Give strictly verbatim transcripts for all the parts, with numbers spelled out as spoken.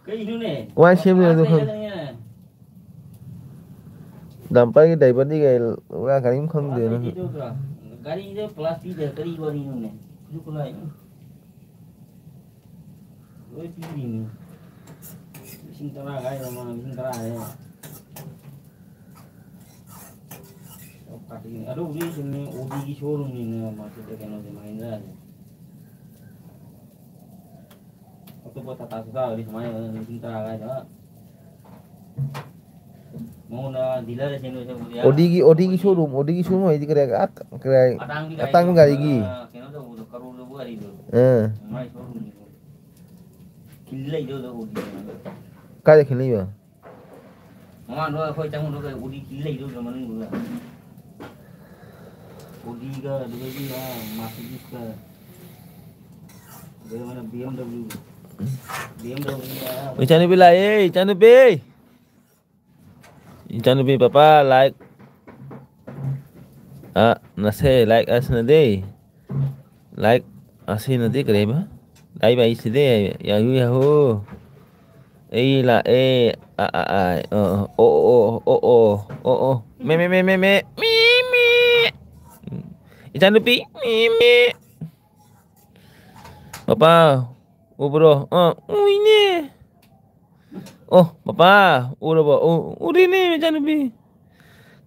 ꯀꯩꯅꯣꯅꯦ? ꯀꯃꯥꯏꯅ ꯁꯦꯝꯗꯣꯏꯅꯣ ꯑꯗꯨ ꯈꯪ-, ꯂꯩꯔꯒꯅꯦ꯫ ꯗꯝꯄꯔꯒꯤ ꯗꯥꯏꯚꯔꯗꯤ ꯀꯩ ꯄꯨꯔꯥ ꯀꯔꯤꯝ ꯈꯪꯗꯦꯅ꯫ ꯀꯩꯗꯧꯗ꯭ꯔꯥ? ꯒꯥꯔꯤꯗ ꯄ꯭ꯂꯥꯁꯇꯤꯛꯇ ꯀꯔꯤ ꯋꯥꯔꯤꯅꯣꯅꯦ? ꯈꯨꯠꯁꯨ ꯈꯨꯠꯂꯥꯏ ꯂꯣꯏ ꯄꯤꯔꯤꯅꯤ꯫ ꯂꯤꯁꯤꯡ ꯇꯔꯥ ꯀꯥꯏꯗ ꯃꯥ ꯂꯤꯁꯤꯡ ꯇꯔꯥ ꯍꯥꯏꯌꯦ꯫ ꯑꯗꯨꯕꯨꯗꯤ ꯆꯨꯝꯃꯤ, ꯑꯣꯗꯤꯒꯤ ꯁꯣꯔꯨꯝꯅꯤꯅꯦ ꯃꯥꯔꯀꯦꯠꯇ ꯀꯩꯅꯣꯁꯦ, ꯃꯍꯤꯟꯗ꯭ꯔꯥꯁꯦ꯫ ꯑꯇꯣꯞꯄ ꯇꯥꯇꯥ ꯁꯇꯥꯔꯗꯤ ꯁꯨꯃꯥꯏꯅ ꯂꯤꯁꯤꯡ ꯇꯔꯥ ꯀꯥꯏꯗ ꯃꯉꯣꯟꯗ ꯗꯤꯂꯔꯗ ꯁꯦꯝꯗꯣꯏ ꯁꯔꯨꯛꯄꯨꯗꯤ ꯑꯥ ꯑꯣꯗꯤꯒꯤ, ꯑꯣꯗꯤꯒꯤ ꯑꯣꯗꯤ ꯁꯣꯔꯨꯝ, ꯑꯣꯗꯤꯒꯤ ꯁꯣꯔꯨꯝ ꯍꯥꯏꯗꯤ ꯀꯗꯥꯏ? ꯑꯥ, ꯀꯗꯥꯏ? ꯑꯇꯥꯡꯕꯤ ꯒꯥꯔꯤꯗꯣ, ꯑꯇꯥꯡꯕ ꯒꯥꯔꯤꯒꯤ? ꯑꯥ, ꯀꯩꯅꯣ ꯇꯧꯕꯗꯣ, ꯀꯔꯣꯔ ꯌꯧꯕ ꯒꯥꯔꯤꯗꯣ꯫ ꯑꯥ꯫ ꯃꯥꯏ ꯁꯣꯔꯨꯝꯅꯤꯀꯣ꯫ ꯈꯤꯜ ꯂꯩꯗꯣ ꯑꯗꯣ ꯑꯣꯗꯤ꯫ ꯀꯥꯏꯗ ꯈꯤꯜ ꯂꯩꯕ? ꯃꯃꯥꯡꯗꯣ ꯑꯩꯈꯣꯏ ꯆꯪꯕꯗꯣ ꯀꯩ ꯑꯣꯗꯤ ꯈꯤꯜ ꯂꯩꯗꯣ ꯑꯗꯣ ꯃꯅꯨꯡꯗꯨꯗ꯫ ꯑꯣꯗꯤꯒ ꯑꯗꯨꯗꯒꯤ ꯑꯥ ꯃꯥꯔꯁꯤꯗꯤꯁꯀ ꯑꯗꯩ ꯑꯃꯅ B M W. B M W ꯑꯥ ꯏꯆꯥꯅꯨꯄꯤ ꯂꯥꯛꯑꯦ, ꯏꯆꯥꯅꯨꯄꯤ꯫ ꯏꯆꯥꯅꯨꯄꯤ ꯄꯄꯥ ꯂꯥꯏꯛ ꯑ ꯅꯁꯦ ꯂꯥꯏꯛ ꯑꯁꯤꯅꯗꯦ꯫ ꯂꯥꯏꯛ ꯑꯁꯤꯅꯗꯤ ꯀꯔꯤꯕ? ꯂꯥꯏꯕ ꯑꯩꯁꯤꯗꯤ ꯌꯥꯍꯨ ꯌꯥꯍꯨ꯫ ꯑꯩ ꯂꯥꯛꯑꯦ꯫ ꯑ ꯑ ꯑ ꯑ, ꯑꯣ ꯑꯣ ꯑꯣ ꯑꯣ ꯑꯣ ꯑꯣ ꯑꯣ꯫ ꯃꯦ ꯃꯦ ꯃꯦ ꯃꯦ ꯃꯦ꯫ ꯃꯤ ꯃꯤ꯫ ꯏꯆꯥꯅꯨꯄꯤ ꯃꯤ ꯃꯤ꯫ ꯄꯄꯥ ꯎꯕ꯭ꯔꯣ? ꯑ ꯎꯏꯅꯦ꯫ ꯑꯣ ꯄꯄꯥ ꯎꯔꯕꯣ? ꯎ-, ꯎꯔꯤꯅꯦ ꯏꯆꯥꯅꯨꯄꯤ꯫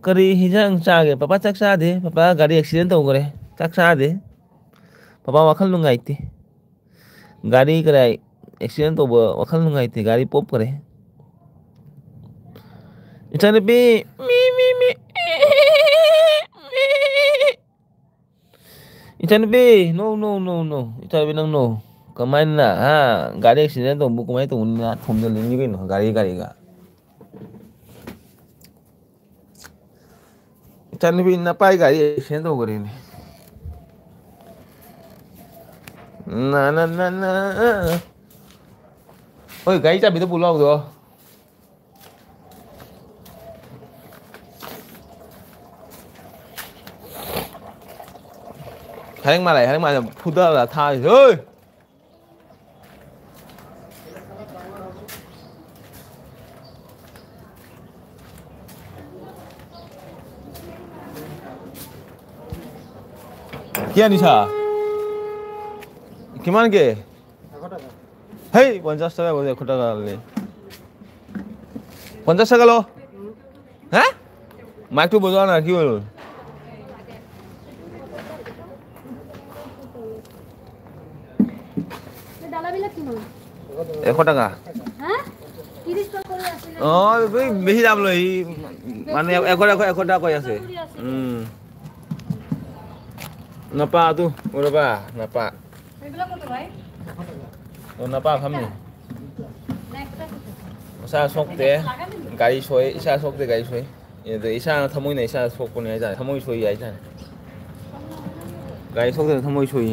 ꯀꯔꯤ ꯍꯤꯟꯖꯥꯡ ꯆꯥꯒꯦ? ꯄꯄꯥ ꯆꯥꯛ ꯆꯥꯗꯦ꯫ ꯄꯄꯥ ꯒꯥꯔꯤ ꯑꯦꯛꯁꯤꯗꯦꯟ ꯇꯧꯈ꯭ꯔꯦ꯫ ꯆꯥꯛ ꯆꯥꯗꯦ꯫ ꯄꯄꯥ ꯋꯥꯈꯜ ꯅꯨꯡꯉꯥꯏꯇꯦ꯫ ꯒꯥꯔꯤ ꯀꯗꯥꯏ ꯑꯦꯛꯁꯤꯗꯦꯟ ꯇꯧꯕ ꯋꯥꯈꯜ ꯅꯨꯡꯉꯥꯏꯇꯦ꯫ ꯒꯥꯔꯤ ꯄꯣꯞꯈ꯭ꯔꯦ꯫ ꯏꯆꯥꯅꯨꯄꯤ ꯃꯤ ꯃꯤ ꯃꯤ꯫ ꯏꯆꯥꯅꯨꯄꯤ, no, no, no, no. ꯏꯆꯥꯅꯨꯄꯤ, ꯅꯪ no. ꯀꯃꯥꯏꯅ, ꯍꯥ? ꯒꯥꯔꯤ ꯑꯦꯛꯁꯤꯗꯦꯟ ꯇꯧꯕ ꯀꯃꯥꯏꯅ ꯇꯧꯕꯅꯤ? ꯅꯥ ꯊꯣꯝꯖꯤꯜꯂꯤꯅꯤ ꯀꯩꯅꯣ, ꯒꯥꯔꯤ, ꯒꯥꯔꯤꯒ꯫ ꯏꯆꯥꯅꯨꯄꯤ, ꯅꯄꯥꯏ ꯒꯥꯔꯤ ꯑꯦꯛꯁꯤꯗꯦꯟ ꯇꯧꯈ꯭ꯔꯦꯅꯦ꯫ ꯅꯥ, ꯅꯥ, ꯅꯥ, ꯅꯥ꯫ ꯍꯣꯏ, ꯒꯥꯔꯤ ꯆꯥꯕꯤꯗꯣ ꯄꯨ ꯂꯥꯎꯗꯣ꯫ ꯍꯌꯦꯡ ꯃꯥ ꯂꯥꯛꯑꯦ, ꯍꯌꯦꯡ ꯃꯥ ꯐꯨꯗꯔ ꯊꯥꯔꯤꯁꯦ, ꯍꯣꯏ꯫ কি আনিছা? কিমানকে? সেই পঞ্চাশ টকা বোলে, এশ টকা ল'লে। পঞ্চাশ টকা ল। হা? মাইকটো বজোৱা নাই, কি হ'ল? দালাবিলাক কিমান? এশ টকা। হা? ত্ৰিশ টকা কৰি আছিলে। অ, এই বেছি দাম লয়, সি মানে এশ, এশ, এশ টকা কৈ আছে। উম। নাপাতো, ৰ'বা, নাপা। এইবিলাক কত ভাই? ও, নাপা খামনি। না, একটা কত? Isa sok te gari soy, isa sok te gari soy. Ede isa thamoi na, isa sok ko ne ai ja, thamoi soy ai ja. Gari sok te thamoi soy.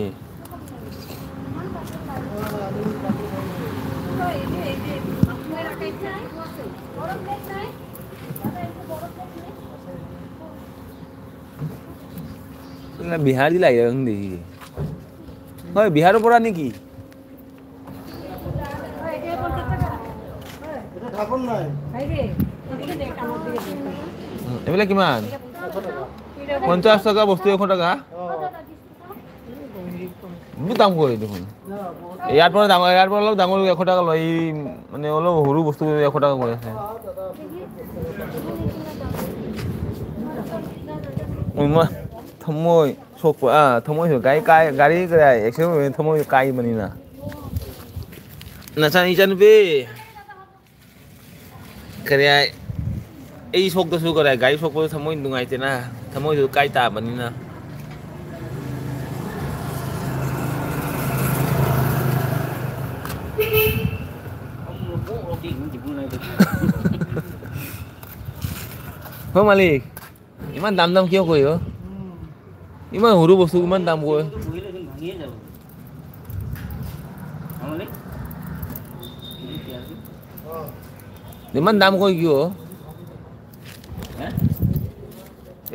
না, বিহাৰী লাগে দেখি। হয়, বিহাৰৰ পৰা নেকি? উম, এইবিলাক কিমান? পঞ্চাশ টকা বস্তু এশ টকা? বহুত দাম কৰে দেখোন। ইয়াৰ পৰা ডাঙৰ, ইয়াৰ পৰা অলপ ডাঙৰ এশ টকা লয়, এই মানে অলপ সৰু বস্তু এশ টকা কৈ আছে। উম, মই, মই, মই, sok po, ah, thamoy so, gari kai, gari kai, actually, thamoy kai mani na. Na san ichan pe. Kare ai, ei sok da su kare, gari sok po thamoy dungai te na. Thamoy so kai ta mani na. Ho malik. ইমান দাম দাম কিয় কয় অ? ইমান সৰু বস্তু ইমান দাম কয়। ইমান দাম কয় কিয়?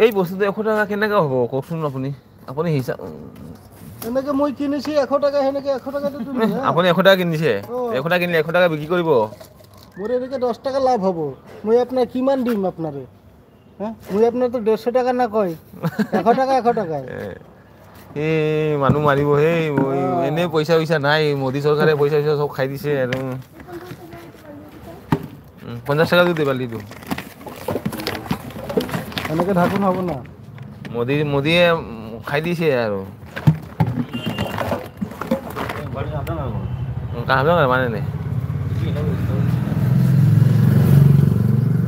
এই বস্তুটো এশ টকা কেনেকে হ'ব কওকচোন আপুনি? আপুনি হিচাপ, এনেকে মই কিনিছি এশ টকা, সেনেকে এশ টকাটো তুমি, হা? আপুনি এশ টকা কিনিছে? অ। এশ টকা কিনিলে এশ টকা বিক্ৰী কৰিব? মোৰ এনেকে দহ টকা লাভ হ'ব। মই আপোনাৰ কিমান দিম আপোনাৰে? হা? মই আপোনাৰতো ডেৰশ টকা নাকয়। এশ টকা, এশ টকা। এ, এই মানুহ মাৰিব, সেই মই অ। এনেই পইচা-উইচা নাই। মোদী চৰকাৰে পইচা-উইচা চব খাই দিছে আৰু। উম, পঞ্চাশ টকা দি দে বালিটো। এনেকে ঢাকোন হ'ব না? মোদী, মোদীয়ে, উম, খাই দিছে আৰু। উম, কাহাবলে মানে নে?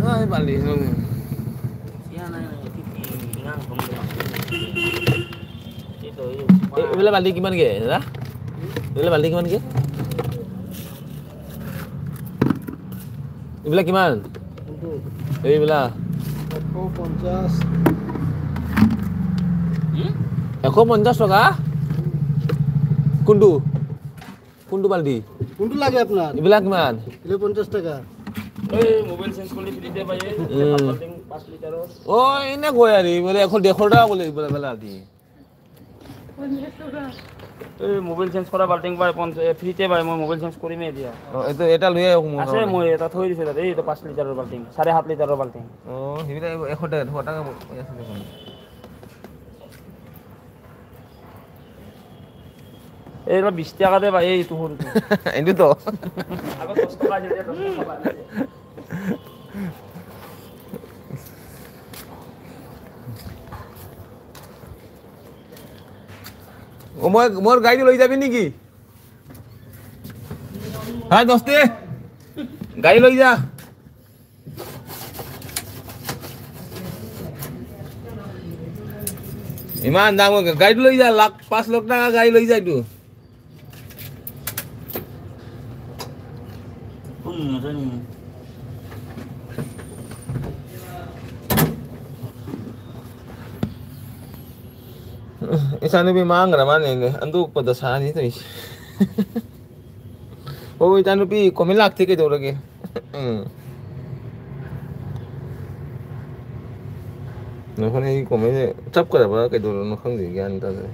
অ, এই বালি, উম। এই, এইবিলাক বালি কিমানকে, দাদা? এইবিলাক বালি কিমানকে? এইবিলাক কিমান? কোনটো? এইবিলাক। এশ পঞ্চাশ। এশ পঞ্চাশ টকা? কোনটো? কোনটো বাল্টি? কোনটো লাগে আপোনাৰ? এইবিলাক কিমান? এইটো পঞ্চাশ টকা। এই মোবাইল চেঞ্জ কৰিলে ফ্ৰীতে পায়, এই উম। পাঁচ লিটাৰ, পাঁচ লিটাৰৰ। অ, এনেকৈ আৰু, বোলে এশ, ডেৰশ টকা বোলে, বোলে, বোলে আজি। এই মোবাইল চেঞ্জ কৰা বাল্টিং পায়, পঞ্চ-, এ, ফ্ৰীতে পায়, মই মোবাইল চেঞ্জ কৰিমেই এতিয়া। অ, এইটো এটা লৈ আহক মোৰ আছে, কাৰণে। মই এটা থৈ দিছোঁ তাতে, এইটো পাঁচ লিটাৰৰ বাল্টিং, চাৰে সাত লিটাৰৰ বাল্টিং। অ, সেইবিলাক এশ, ডেৰশ টকা পৰি আছে দেখোন। এইবিলাক বিশ টকাতে পায়, এইটো সৰুটো। এইটোতো। আগত দহ টকা আছিল, এতিয়া দহ টকা বাঢ়িছে। অ, মই, মোৰ গাড়ীটো লৈ যাবি নেকি? হা, দস্তি? গাড়ী লৈ যা। ইমান দাম, গাড়ীটো লৈ যা, লাখ, পাঁচ লাখ টকা গাড়ী লৈ যা এইটো। ꯏꯆꯥꯅꯨꯄꯤ ꯃꯥꯡꯈ꯭ꯔ ꯃꯥꯜꯂꯦꯅꯦ, ꯑꯟꯗꯣꯛꯄꯗ ꯁꯥꯅꯤ ꯇꯧꯔꯤꯁꯦ꯫ ꯑꯣ, ꯏꯆꯥꯅꯨꯄꯤ comment ꯂꯥꯛꯇꯦ ꯀꯩꯗꯧꯔꯒꯦ? ꯎꯝ꯫ ꯅꯈꯣꯏꯅ ꯑꯩꯒꯤ comment ꯆꯞꯈ꯭ꯔꯕ꯭ꯔꯥ ꯀꯩꯗꯧꯔꯕꯅꯣ ꯈꯪꯗꯦ, ꯒ꯭ꯌꯥꯟ ꯇꯥꯗꯦ꯫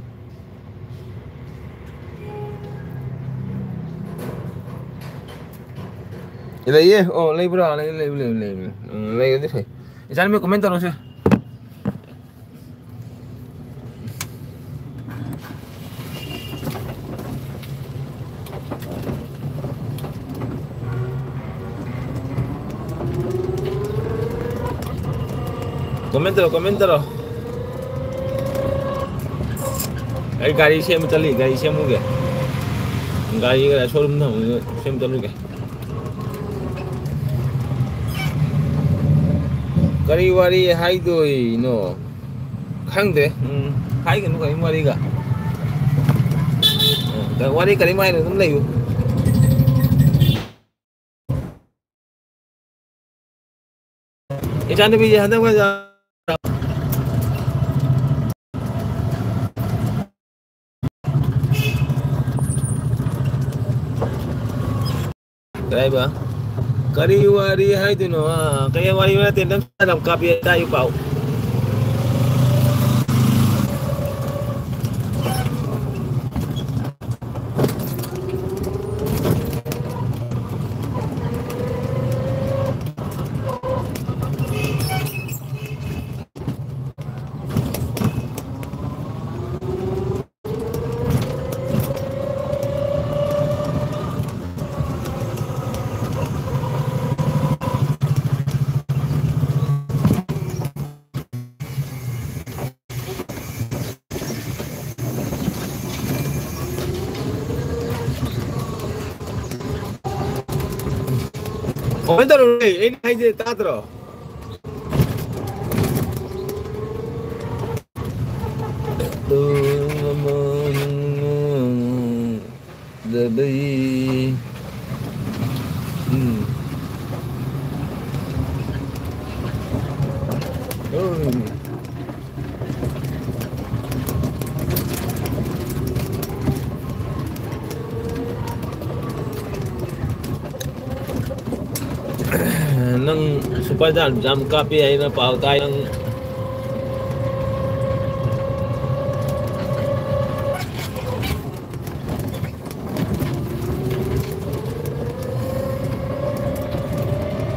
ꯂꯩꯌꯦ꯫ ꯑꯣ, ꯂꯩꯕ꯭ꯔꯥ? ꯂꯩ, ꯂꯩ, ꯂꯩ, ꯂꯩ꯫ ꯎꯝ, ꯂꯩꯔꯗꯤ ꯐꯩ꯫ ꯏꯆꯥꯅꯨꯄꯤ, comment ꯇꯧꯔꯁꯦ꯫ Comment ꯇꯧꯔꯣ, comment ꯇꯧꯔꯣ꯫ ꯑꯩ ꯒꯥꯔꯤ ꯁꯦꯝꯕ ꯆꯠꯂꯤ, ꯒꯥꯔꯤ ꯁꯦꯝꯃꯨꯒꯦ꯫ ꯒꯥꯔꯤ showroom ꯊꯝꯕꯗꯨꯗ ꯁꯦꯝ ꯆꯠꯂꯨꯒꯦ꯫ ꯀꯔꯤ ꯋꯥꯔꯤ ꯍꯥꯏꯗꯣꯏꯅꯣ? ꯈꯪꯗꯦ꯫ ꯎꯝ, ꯍꯥꯏꯒꯅꯨ ꯀꯔꯤꯝ ꯋꯥꯔꯤꯒ꯫ ꯎꯝ, ꯋꯥꯔꯤ ꯀꯔꯤꯝ ꯍꯥꯏꯅꯨ, ꯑꯗꯨꯝ ꯂꯩꯌꯨ꯫ ꯏꯆꯥꯅꯨꯄꯤꯁꯦ ꯍꯟꯗꯛ ꯋꯥꯏ ꯀꯩ ꯍꯥꯏꯕ? ꯀꯔꯤ ꯋꯥꯔꯤ ꯍꯥꯏꯗꯣꯏꯅꯣ? ꯑꯥ, ꯀꯔꯤ ꯋꯥꯔꯤ ꯅꯠꯇꯦ, ꯅꯪ ꯌꯥꯝ ꯀꯥꯞꯄꯤ, ꯇꯥꯏ ꯄꯥꯎ꯫ Comment ꯇꯧꯔꯛꯎꯅꯦ, ꯑꯩꯅ ꯍꯥꯏꯁꯦ ꯇꯥꯗ꯭ꯔꯣ? ꯗꯕꯩ꯫ ꯎꯝ꯫ ꯎꯝ꯫ ꯅꯪ super chat ꯌꯥꯝ ꯀꯥꯞꯄꯤ ꯍꯥꯏꯅ ꯄꯥꯎ ꯇꯥꯏ ꯅꯪ꯫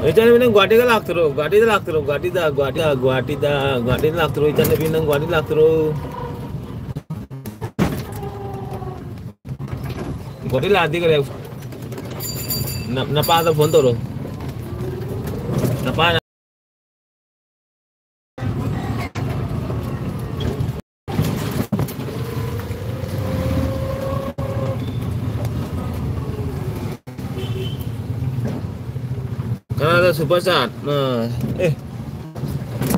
ꯏꯆꯥꯅꯨꯄꯤ, ꯅꯪ ꯒꯨꯍꯥꯇꯤꯗ ꯂꯥꯛꯇꯔꯣ? ꯒꯨꯍꯥꯇꯤꯗ ꯂꯥꯛꯇꯔꯣ? ꯒꯨꯍꯥꯇꯤꯗ, ꯒꯨꯍꯥꯇꯤꯗ, ꯒꯨꯍꯥꯇꯤꯗ, ꯒꯨꯍꯥꯇꯤꯗ ꯂꯥꯛꯇꯔꯣ? ꯏꯆꯥꯅꯨꯄꯤ, ꯅꯪ ꯒꯨꯍꯥꯇꯤ ꯂꯥꯛꯇꯔꯣ? ꯒꯨꯍꯥꯇꯤ ꯂꯥꯛꯑꯗꯤ ꯀꯔꯤ? ꯅ-, ꯅꯄꯥꯗ ꯐꯣꯟ ꯇꯧꯔꯣ꯫ ꯅꯄꯥꯅ ꯀꯅꯥꯗ ꯁꯨꯄꯔ ꯆꯥꯠ? ꯑ, ꯑꯦ꯫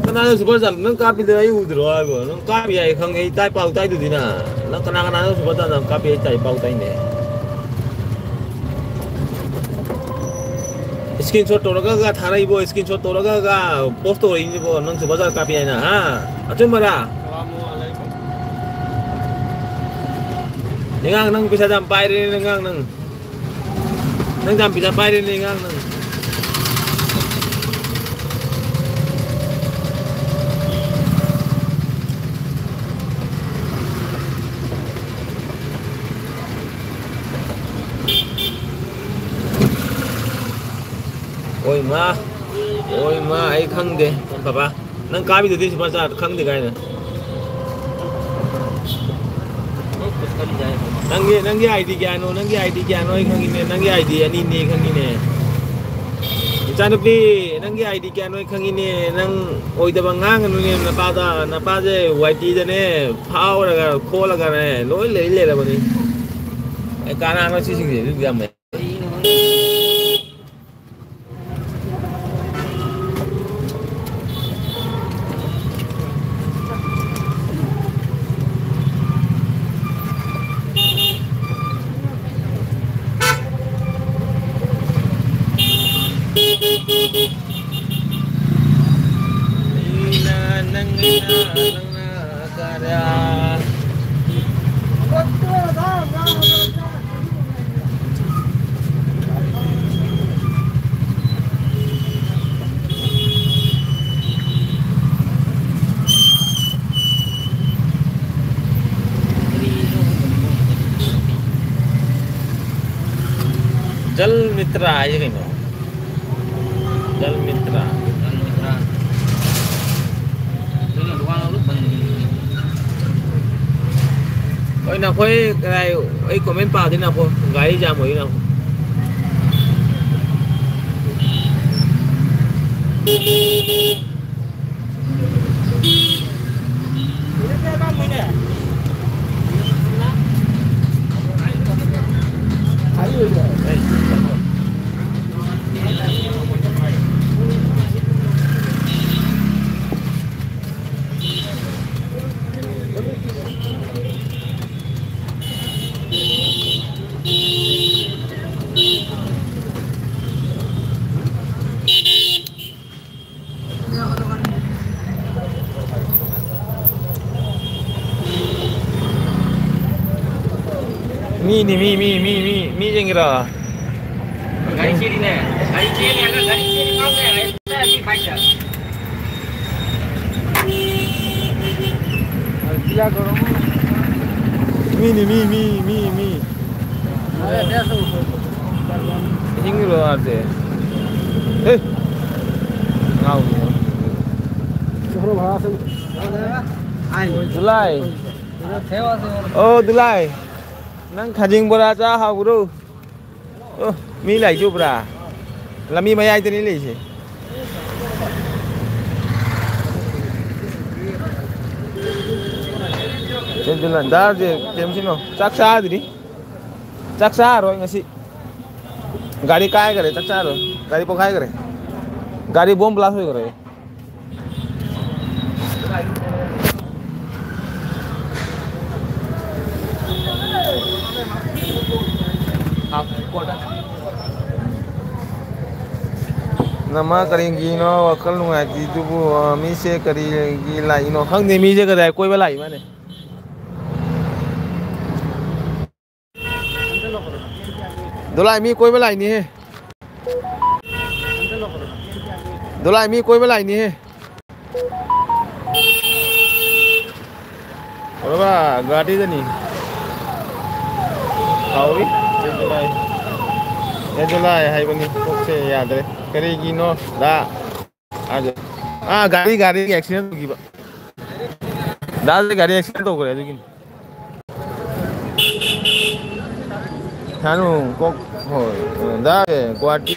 ꯀꯅꯥꯗ ꯁꯨꯄꯔ ꯆꯥꯠ? ꯅꯪ ꯀꯥꯞꯄꯤꯗ ꯑꯩ ꯎꯗ꯭ꯔꯣ ꯍꯥꯏꯕꯣ? ꯅꯪ ꯀꯥꯞꯄꯤ ꯍꯥꯏ ꯈꯪꯉꯦ, ꯑꯩ ꯇꯥꯏ, ꯄꯥꯎ ꯇꯥꯏꯗꯨꯗꯤ ꯅ꯫ ꯅꯪ ꯀꯅꯥ ꯀꯅꯥꯗ ꯁꯨꯄꯔ ꯆꯥꯠ ꯌꯥꯝ ꯀꯥꯞꯄꯤ ꯑꯩ ꯇꯥꯏ, ꯄꯥꯎ ꯇꯥꯏꯅꯦ꯫ Screenshot ꯇꯧꯔꯒ ꯊꯥꯔꯛꯏꯕꯣ, screenshot ꯇꯧꯔꯒ post ꯇꯧꯔꯛꯏꯅꯤꯕꯣ, ꯅꯪ ꯁꯨꯄꯔ ꯆꯥꯠ ꯀꯥꯞꯄꯤ ꯍꯥꯏꯅ, ꯍꯥ? ꯑꯆꯨꯝꯕꯔꯥ? ꯑꯉꯥꯡ ꯅꯪ ꯄꯩꯁꯥ ꯌꯥꯝ ꯄꯥꯏꯔꯦ, ꯑꯉꯥꯡ ꯅꯪ꯫ ꯅꯪ ꯌꯥꯝ ꯄꯩꯁꯥ ꯄꯥꯏꯔꯦꯅꯦ, ꯑꯉꯥꯡ ꯅꯪ꯫ ꯑꯣꯏ ꯃꯥ, ꯑꯣꯏ ꯃꯥ, ꯑꯩ ꯈꯪꯗꯦ, ꯕꯕꯥ꯫ ꯅꯪ ꯀꯥꯞꯄꯤꯗꯨꯗꯤ ꯁꯨꯄꯔ ꯆꯥꯠ ꯈꯪꯗꯦ ꯀꯥꯏꯅ꯫ ꯅꯪꯒꯤ, ꯅꯪꯒꯤ ID ꯀꯌꯥꯅꯣ? ꯅꯪꯒꯤ ID ꯀꯌꯥꯅꯣ? ꯑꯩ ꯈꯪꯉꯤꯅꯦ꯫ ꯅꯪꯒꯤ ID ꯑꯅꯤꯅꯦ, ꯑꯩ ꯈꯪꯉꯤꯅꯦ꯫ ꯏꯆꯥꯅꯨꯄꯤ, ꯅꯪꯒꯤ ID ꯀꯌꯥꯅꯣ? ꯑꯩ ꯈꯪꯉꯤꯅꯦ꯫ ꯅꯪ ꯑꯣꯏꯗꯕ ꯉꯥꯡꯒꯅꯨꯅꯦ꯫ ꯅꯄꯥꯗ, ꯅꯄꯥꯁꯦ YT ꯗꯅꯦ ꯐꯥꯎꯔꯒ ꯈꯣꯠꯂꯒꯅꯦ ꯂꯣꯏ ꯂꯩ ꯂꯩꯔꯕꯅꯤ꯫ ꯑꯩ ꯀꯅꯥꯅꯣ ꯁꯤꯁꯤꯡꯁꯦ? ꯑꯗꯨ ꯌꯥꯝ ꯂꯩ꯫ ꯖꯜ ꯃꯤꯇ꯭ꯔ ꯍꯥꯏꯁꯦ ꯀꯩꯅꯣ? ꯖꯜ ꯃꯤꯇ꯭ꯔ꯫ ꯖꯜ ꯃꯤꯇ꯭ꯔ꯫ ꯑꯗꯨꯅ ꯗꯨꯀꯥꯟ ꯑꯗꯨꯝ ꯕꯟ꯫ ꯍꯣꯏ, ꯅꯈꯣꯏ ꯀꯗꯥꯏ, ꯑꯩ comment ꯄꯥꯗꯦ ꯅꯈꯣꯏ, ꯒꯥꯔꯤ ꯖꯥꯝ ꯑꯣꯏꯅ꯫ ꯃꯤꯅꯤ, ꯃꯤ, ꯃꯤ, ꯃꯤ, ꯃꯤ, ꯃꯤ ꯌꯦꯡꯒꯦꯔꯣ? ꯒꯥꯔꯤ ꯆꯦꯜꯂꯤꯅꯦ꯫ ꯒꯥꯔꯤ ꯆꯦꯜꯂꯤ ꯍꯥꯏꯕ, ꯒꯥꯔꯤ ꯆꯦꯜꯂꯤ ꯉꯥꯎꯔꯦ ꯍꯥꯏ꯫ ꯃꯤꯅꯤ, ꯃꯤ, ꯃꯤ, ꯃꯤ, ꯃꯤ꯫ ꯏꯁꯤꯡꯒꯤꯔꯣ ꯍꯥꯏꯁꯦ? ꯍꯦ! ꯉꯥꯎꯔꯦ꯫ ꯖꯨꯂꯥꯏ꯫ ꯑꯣ, ꯖꯨꯂꯥꯏ꯫ ꯅꯪ ꯈꯥꯖꯤꯡ ꯕꯣꯔꯥ ꯆꯥ ꯍꯥꯎꯕ꯭ꯔꯣ? ꯑꯣ, ꯃꯤ ꯂꯥꯛꯏꯁꯦ ꯎꯕ꯭ꯔꯥ? ꯂꯝꯕꯤ ꯃꯌꯥꯏꯗꯅꯤ ꯂꯩꯁꯦ꯫ ꯆꯦꯟꯁꯤꯜꯂꯣ꯫ ꯗꯥ ꯍꯧꯖꯤꯛ ꯀꯩꯝ ꯁꯤꯅꯣ꯫ ꯆꯥꯛ ꯆꯥꯗ꯭ꯔꯤ꯫ ꯆꯥꯛ ꯆꯥꯔꯣꯏ ꯉꯁꯤ꯫ ꯒꯥꯔꯤ ꯀꯥꯏꯈꯔꯦ, ꯆꯥꯛ ꯆꯥꯔꯣꯏ꯫ ꯒꯥꯔꯤ ꯄꯣꯛꯈꯥꯏꯈꯔꯦ꯫ ꯒꯥꯔꯤ bomb blast ꯑꯣꯏꯈꯔꯦ꯫ ꯅꯃ ꯀꯔꯤꯒꯤꯅꯣ ꯋꯥꯈꯜ ꯅꯨꯡꯉꯥꯏꯇ꯭ꯔꯤꯗꯨꯕꯨ? ꯃꯤꯁꯦ ꯀꯔꯤꯒꯤ ꯂꯥꯛꯏꯅꯣ ꯈꯪꯗꯦ꯫ ꯃꯤꯁꯦ ꯀꯗꯥꯏ ꯀꯣꯏꯕ ꯂꯥꯛꯏ ꯃꯥꯅꯦ꯫ ꯗꯣꯂꯥꯏ ꯃꯤ ꯀꯣꯏꯕ ꯂꯥꯛꯏꯅꯦꯍꯦ꯫ ꯗꯣꯂꯥꯏ ꯃꯤ ꯀꯣꯏꯕ ꯂꯥꯛꯏꯅꯦꯍꯦ꯫ ꯀꯩꯗꯧꯕ? ꯒꯨꯋꯥꯍꯥꯇꯤꯗꯅꯤ꯫ ꯍꯥꯎꯏ꯫ ꯗꯣꯂꯥꯏ꯫ ꯑꯗꯨ ꯂꯥꯛꯑꯦ ꯍꯥꯏꯕꯅꯤ꯫ ꯀꯣꯛꯁꯦ ꯌꯥꯗ꯭ꯔꯦ꯫ ꯀꯔꯤꯒꯤꯅꯣ ꯗꯥ? ꯑꯥꯗ꯫ ꯑꯥ, ꯒꯥꯔꯤ, ꯒꯥꯔꯤꯒꯤ ꯑꯦꯛꯁꯤꯗꯦꯟ ꯇꯧꯈꯤꯕ꯫ ꯗꯥꯁꯦ ꯒꯥꯔꯤ ꯑꯦꯛꯁꯤꯗꯦꯟ ꯇꯧꯈ꯭ꯔꯦ ꯑꯗꯨꯒꯤꯅꯤ꯫ ꯁꯥꯅꯨ, ꯀꯣꯛ, ꯍꯣꯏ, ꯗꯥ, ꯒꯨꯍꯥꯇꯤ꯫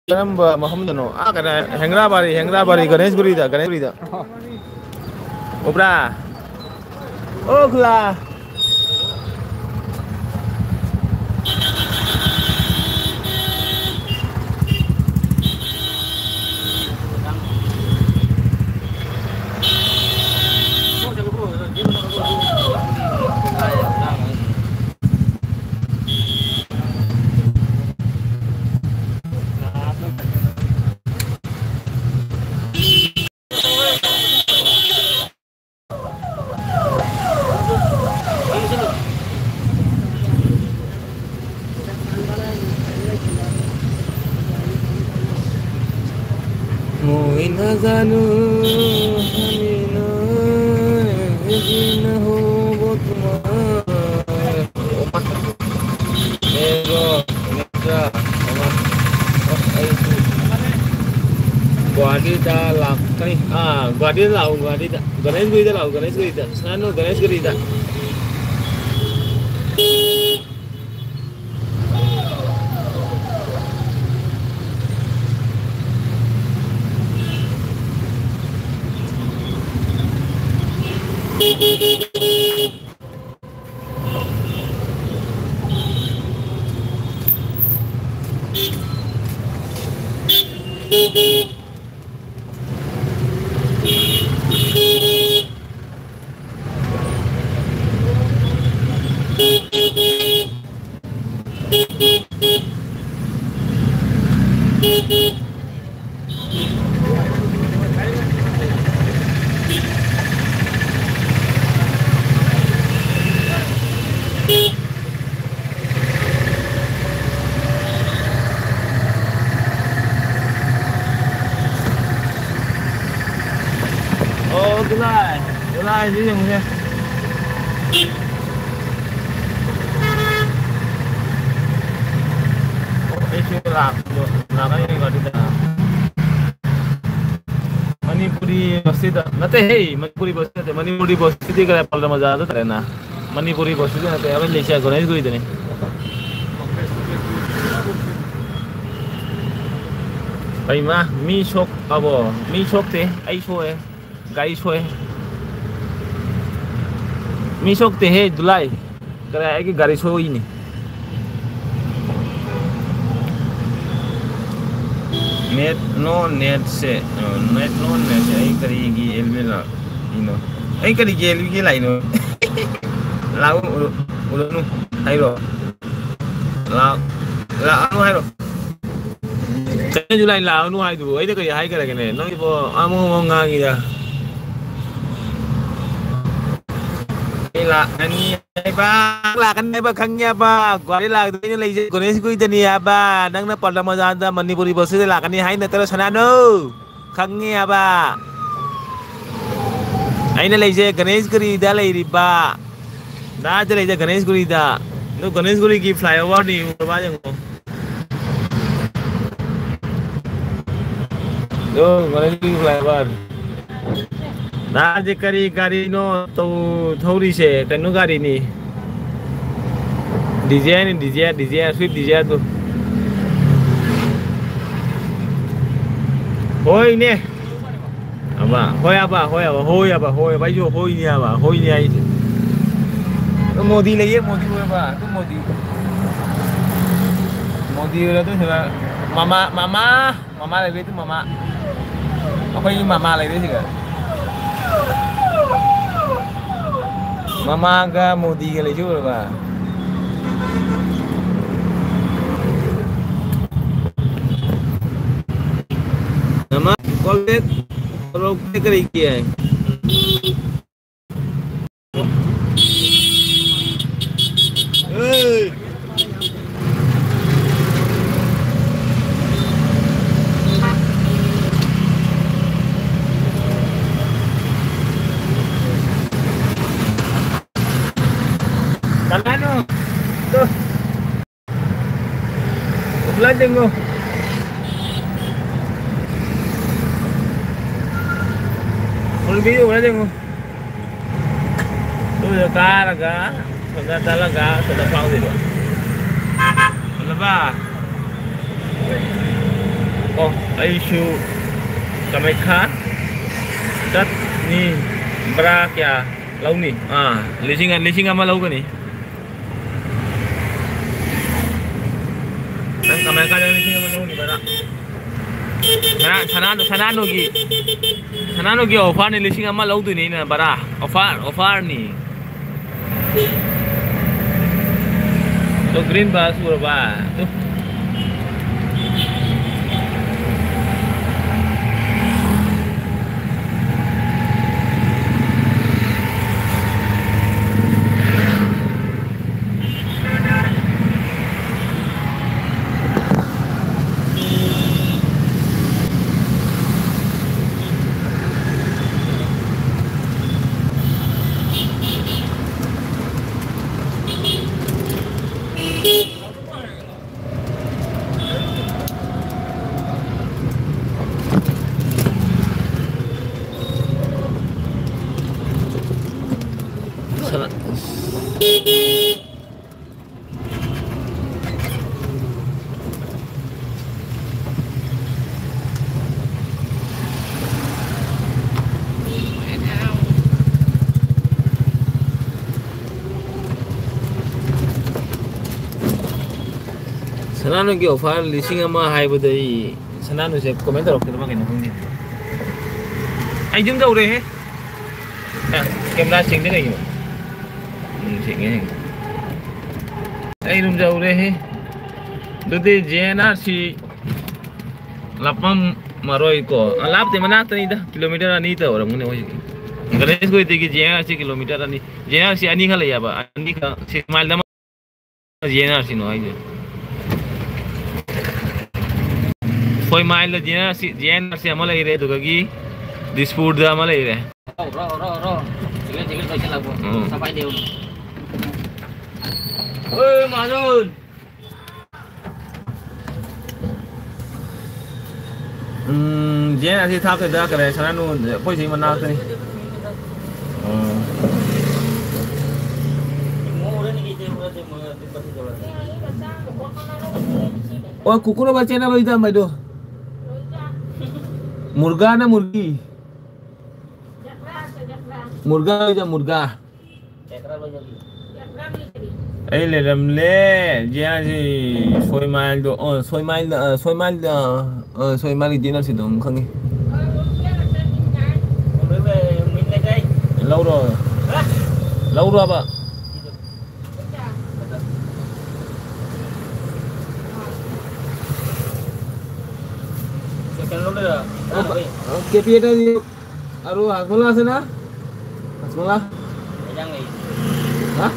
ꯀꯔꯝꯕ ꯃꯐꯝꯗꯅꯣ? ꯑꯥ, ꯀꯩꯅꯣ, ꯍꯦꯡꯒ꯭ꯔꯥꯕꯥꯔꯤ, ꯍꯦꯡꯒ꯭ꯔꯥꯕꯥꯔꯤ, ꯒꯅꯦꯁꯒꯨꯔꯤꯗ, ꯒꯅꯦꯁꯒꯨꯔꯤꯗ꯫ ꯎꯕ꯭ꯔꯥ? ꯑꯣ, ꯈꯨꯂꯥ꯫ মই নাজানো আমি নয় এদিন হ'ব তোমাৰ। ꯑꯦ, ꯕ꯭ꯔꯣ, ꯅꯠꯇ꯭ꯔꯥ? ꯑꯃ, ꯑꯁ, ꯑꯩꯁꯨ ꯒꯨꯍꯥꯇꯤꯗ ꯂꯥꯛꯀꯅꯤ꯫ ꯑꯥ, ꯒꯨꯍꯥꯇꯤꯗ ꯂꯥꯛꯑꯣ, ꯒꯨꯍꯥꯇꯤꯗ꯫ ꯒꯅꯦꯁꯒꯨꯔꯤꯗ ꯂꯥꯛꯑꯣ, ꯒꯅꯦꯁꯒꯨꯔꯤꯗ꯫ ꯁꯅꯥꯅꯨ, ꯒꯅꯦꯁꯒꯨꯔꯤꯗ꯫ ꯑꯣ, ꯖꯨꯂꯥꯏ꯫ ꯖꯨꯂꯥꯏꯁꯤ ꯌꯦꯡꯉꯨꯅꯦ꯫ ꯑꯩꯁꯨ ꯂꯥꯛꯄꯗꯣ ꯅꯥꯒꯥ ꯌꯨꯅꯤꯚꯔꯁꯤꯇꯤꯗ꯫ ꯃꯅꯤꯄꯨꯔꯤ ꯕꯁꯁꯤꯗ ꯅꯠꯇꯦꯍꯦ, ꯃꯅꯤꯄꯨꯔꯤ ꯕꯁ ꯅꯠꯇꯦ, ꯃꯅꯤꯄꯨꯔꯤ ꯕꯁꯁꯤꯗꯤ ꯀꯗꯥꯏ ꯄꯜꯇꯟ ꯕꯖꯥꯔꯗ ꯇꯥꯔꯦꯅ꯫ ꯃꯅꯤꯄꯨꯔꯤ ꯕꯁꯁꯤꯗꯤ ꯅꯠꯇꯦ, ꯑꯩꯈꯣꯏ ꯂꯩꯁꯦ ꯒꯣꯔꯦꯟꯁꯒꯨꯔꯤꯗꯅꯤ꯫ ꯀꯩꯃ ꯃꯤ ꯁꯣꯛꯑꯕꯣ? ꯃꯤ ꯁꯣꯛꯇꯦ, ꯑꯩ ꯁꯣꯛꯑꯦ꯫ ꯒꯥꯔꯤ ꯁꯣꯛꯑꯦ꯫ ꯃꯤ ꯁꯣꯛꯇꯦꯍꯦ ꯗꯨꯂꯥꯏ꯫ ꯀꯗꯥꯏ ꯑꯩꯒꯤ ꯒꯥꯔꯤ ꯁꯣꯛꯏꯅꯤ꯫ ꯅꯦꯠ ꯅꯣ ꯅꯦꯠꯁꯦ, ꯑ, ꯅꯦꯠ ꯅꯣ ꯅꯦꯠꯁꯦ ꯑꯩ ꯀꯔꯤꯒꯤ ꯑꯦꯜꯕꯤ ꯂꯥꯛꯏꯅꯣ? ꯑꯩ ꯀꯔꯤꯒꯤ ꯑꯦꯜꯕꯤꯒꯤ ꯂꯥꯛꯏꯅꯣ? ꯂꯥꯛꯎ, ꯎꯔ-, ꯎꯔꯅꯨ ꯍꯥꯏꯔꯣ? ꯂꯥꯛ-, ꯂꯥꯛꯑꯅꯨ ꯍꯥꯏꯔꯣ? ꯀꯩꯅꯣ ꯖꯨꯂꯥꯏ ꯂꯥꯛꯑꯅꯨ ꯍꯥꯏꯗꯨꯕꯨ? ꯑꯩꯅ ꯀꯔꯤ ꯍꯥꯏꯈ꯭ꯔꯒꯦꯅꯦ? ꯅꯪꯒꯤꯕꯣ ꯑꯃꯨꯛ ꯑꯃꯨꯛ ꯉꯥꯡꯉꯤꯗ꯫ ꯑꯩ ꯂꯥꯛꯀꯅꯤ ꯍꯥꯏꯕ, ꯂꯥꯛꯀꯅꯤ ꯍꯥꯏꯕ ꯈꯪꯉꯦ ꯍꯥꯏꯕ꯫ ꯒꯨꯍꯥꯇꯤ ꯂꯥꯛꯇꯣꯏꯅ ꯂꯩꯖꯦ ꯒꯣꯔꯦꯟꯁꯒꯨꯔꯤꯗꯅꯤ ꯍꯥꯏꯕ꯫ ꯅꯪꯅ ꯄꯜꯇꯟ ꯕꯖꯥꯔꯗ ꯃꯅꯤꯄꯨꯔꯤ ꯕꯁꯁꯤꯗ ꯂꯥꯛꯀꯅꯤ ꯍꯥꯏ ꯅꯠꯇ꯭ꯔꯣ, ꯁꯅꯥꯅꯨ? ꯈꯪꯉꯦ ꯍꯥꯏꯕ꯫ ꯑꯩꯅ ꯂꯩꯖꯦ ꯒꯅꯦꯁꯒꯨꯔꯤꯗ ꯂꯩꯔꯤꯕ꯫ ꯗꯥꯁꯦ ꯂꯩꯖꯦ ꯒꯅꯦꯁꯒꯨꯔꯤꯗ꯫ ꯑꯗꯨ ꯒꯅꯦꯁꯒꯨꯔꯤꯒꯤ flyover ꯅꯤ, ꯎꯔꯕ ꯌꯦꯡꯉꯣ꯫ ꯑꯗꯨ ꯒꯅꯦꯁꯒꯨꯔꯤ flyover꯫ ꯗꯥꯁꯦ ꯀꯔꯤ ꯒꯥꯔꯤꯅꯣ ꯇꯧ-, ꯊꯧꯔꯤꯁꯦ? ꯀꯩꯅꯣ ꯒꯥꯔꯤꯅꯤ꯫ Dzire ꯅꯤ, Dzire, Dzire, Swift Dzire ꯗꯨ꯫ ꯍꯣꯏꯅꯦ꯫ ꯑꯕ, ꯍꯣꯏ ꯑꯕ, ꯍꯣꯏ ꯑꯕ, ꯍꯣꯏ ꯑꯕ, ꯍꯣꯏ ꯑꯕ, ꯑꯩꯁꯨ ꯍꯣꯏꯅꯦ ꯑꯕ, ꯍꯣꯏꯅꯦ ꯍꯥꯏꯁꯦ꯫ ꯑꯗꯨ ꯃꯣꯗꯤ ꯂꯩꯌꯦ, ꯃꯣꯗꯤ ꯑꯣꯏꯕ, ꯑꯗꯨ ꯃꯣꯗꯤ꯫ ꯃꯣꯗꯤ ꯑꯣꯏꯔ ꯑꯗꯨ ꯁꯤꯗ ꯃꯃꯥ, ꯃꯃꯥ꯫ ꯃꯃꯥ ꯂꯩꯕꯩ ꯑꯗꯨꯝ ꯃꯃꯥ꯫ ꯑꯩꯈꯣꯏꯒꯤ ꯃꯃꯥ ꯂꯩꯔꯦ ꯁꯤꯗ꯫ ꯃꯃꯥꯒ ꯃꯣꯗꯤꯒ ꯂꯩꯖꯔꯨꯔꯕ꯫ ꯃꯃꯥ, call back ꯇꯧꯔꯛꯇꯦ ꯀꯔꯤꯒꯤ? ꯀꯅꯥꯅꯣ? ꯇꯨ꯫ ꯎꯈ꯭ꯔꯨꯜ ꯌꯦꯡꯉꯣ꯫ ꯐꯨꯜ ꯚ꯭ꯌꯨ ꯎꯔꯦ ꯌꯦꯡꯉꯣ꯫ ꯑꯗꯨꯗ ꯀꯥꯔꯒ ꯁꯣꯝꯗ ꯆꯠꯂꯒ ꯁꯣꯝꯗ ꯐꯥꯎꯗꯣꯏꯕ꯫ ꯎꯔꯕ? ꯑꯣ, ꯑꯩꯁꯨ ꯀꯥꯃꯥꯈ꯭ꯌꯥ ꯆꯠꯅꯤ꯫ ꯚꯔꯥ ꯀꯌꯥ ꯂꯧꯅꯤ? ꯑꯥ, ꯂꯤꯁꯤꯡ, ꯂꯤꯁꯤꯡ ꯑꯃ ꯂꯧꯒꯅꯤ꯫ ꯅꯪ ꯀꯃꯥꯏ ꯀꯥꯏꯗ ꯂꯤꯁꯤꯡ ꯑꯃ ꯂꯧꯅꯤ ꯚꯔꯥ? ꯁꯅꯥ-, ꯁꯅꯥ-, ꯁꯅꯥꯅꯨꯒꯤ, ꯁꯅꯥꯅꯨꯒꯤ ꯑꯣꯐꯔꯅꯤ, ꯂꯤꯁꯤꯡ ꯑꯃ ꯂꯧꯗꯣꯏꯅꯤ ꯑꯩꯅ ꯚꯔꯥ꯫ ꯑꯣꯐꯔ, ꯑꯣꯐꯔꯅꯤ꯫ ꯇꯨ, green bus ꯎꯔꯕ? ꯇꯨ꯫ ꯁꯅꯥꯅꯨꯒꯤ ꯑꯣꯐꯔ ꯂꯤꯁꯤꯡ ꯑꯃ ꯍꯥꯏꯕꯗ ꯑꯩ ꯁꯅꯥꯅꯨꯁꯦ comment ꯇꯧꯔꯛꯀꯗꯕ ꯀꯩꯅꯣ ꯈꯪꯗꯦ꯫ ꯑꯩ ꯌꯨꯝ ꯌꯧꯔꯦꯍꯦ꯫ ꯑ, camera ꯁꯦꯡꯗꯦ ꯀꯩꯒꯤꯅꯣ? ꯎꯝ, ꯁꯦꯡꯉꯦ, ꯁꯦꯡꯉꯦ꯫ ꯑꯩ ꯌꯨꯝ ꯌꯧꯔꯦꯍꯦ꯫ ꯑꯗꯨꯗꯤ J N R C ꯂꯥꯞꯄꯝꯃꯔꯣꯏꯀꯣ꯫ ꯑ, ꯂꯥꯞꯇꯦ, ꯃꯅꯥꯛꯇꯅꯤꯗ꯫ Kilometer ꯑꯅꯤ ꯇꯧꯔꯝꯒꯅꯤ ꯑꯩꯈꯣꯏ ꯁꯤꯗꯒꯤ꯫ Ganesh ꯈꯣꯏꯗꯒꯤ J N R C kilometer ꯑꯅꯤ꯫ J N R C ꯑꯅꯤ ꯈꯛ ꯂꯩꯌꯦꯕ꯫ ꯑꯅꯤꯈꯛ, six mile ꯑꯃ J N R C ꯅꯣ ꯍꯥꯏꯁꯦ? Four mile ꯗ J N R C, J N R C ꯑꯃ ꯂꯩꯔꯦ, ꯑꯗꯨꯗꯒꯤ ꯗꯤꯁꯄꯨꯔꯗ ꯑꯃ ꯂꯩꯔꯦ꯫ ꯔꯣ, ꯔꯣ, ꯔꯣ, ꯔꯣ꯫ ꯆꯤꯛꯂꯦ, ꯆꯤꯛꯂꯦ, ꯂꯣꯏꯁꯤꯜꯂꯛꯄ꯫ ꯎꯝ꯫ ꯁꯐꯥꯏ ꯂꯩꯌꯨ꯫ ꯑꯣꯏ, ꯃꯍꯥꯖꯣꯟ꯫ ꯎꯝ, ꯖꯦꯟ ꯑꯁꯤ ꯊꯥꯞꯇꯣꯏꯗ ꯀꯔꯦ ꯁꯅꯥꯅꯨ ꯑꯩꯈꯣꯏ ꯁꯤ ꯃꯅꯥꯛꯇꯅꯤ꯫ ꯎꯝ꯫ ꯑꯣ, ꯀꯨꯀꯨꯔ ꯕꯆꯥ ꯅ ꯂꯣꯏ ꯇꯝꯕꯗꯣ꯫ ꯃꯨꯔꯒꯥ ꯅ ꯃꯨꯔꯒꯤ꯫ ꯃꯨꯔꯒꯥ ꯂꯣꯏ ꯇꯝ, ꯃꯨꯔꯒꯥ꯫ ꯑꯩ ꯂꯩꯔꯝꯂꯦ꯫ ꯖꯤꯌꯥꯁꯤ ꯁꯣꯏꯃꯥꯏꯜꯗꯣ, ꯑ, ꯁꯣꯏꯃꯥꯏꯜꯗ, ꯑ, ꯁꯣꯏꯃꯥꯏꯜꯗ, ꯑ, ꯑ, ꯁꯣꯏꯃꯥꯏꯜꯒꯤ ꯗꯤꯅꯔꯁꯤꯗ ꯑꯗꯨꯝ ꯈꯪꯉꯤ꯫ ꯂꯧꯔꯣ꯫ ꯂꯧꯔꯣꯕ꯫ কে পি এটা দিও। আৰু হাজমলা আছে না? হাজমলা? হা?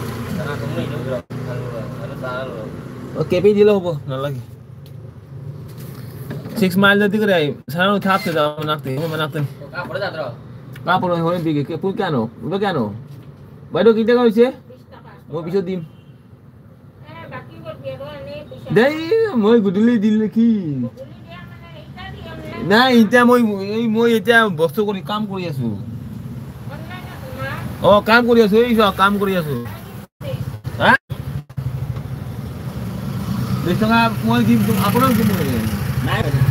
অ, কে পি দিলে হ'ব, নালাগে। ছিক্স মাইল যদি কৰে, চাৰ থাপ দে, যাব নাকতে, হ'ব নাকতে। কাপড় হয় বিকে, কে, পুৰ কিয় আনো? উদা কিয় আনো? বাইদেউ, কেই টকা হৈছে? মই পিছত দিম। দেই, মই গধূলি দিলে কি? নাই, এতিয়া মই, এই মই এতিয়া বস্তু কৰি, কাম কৰি আছো। অ, কাম কৰি আছো, এই চোৱা, কাম কৰি আছো। হা? বিশ টকা মই দিম, তোম-, আপোনাক দিম মই। নাই বাইদেউ।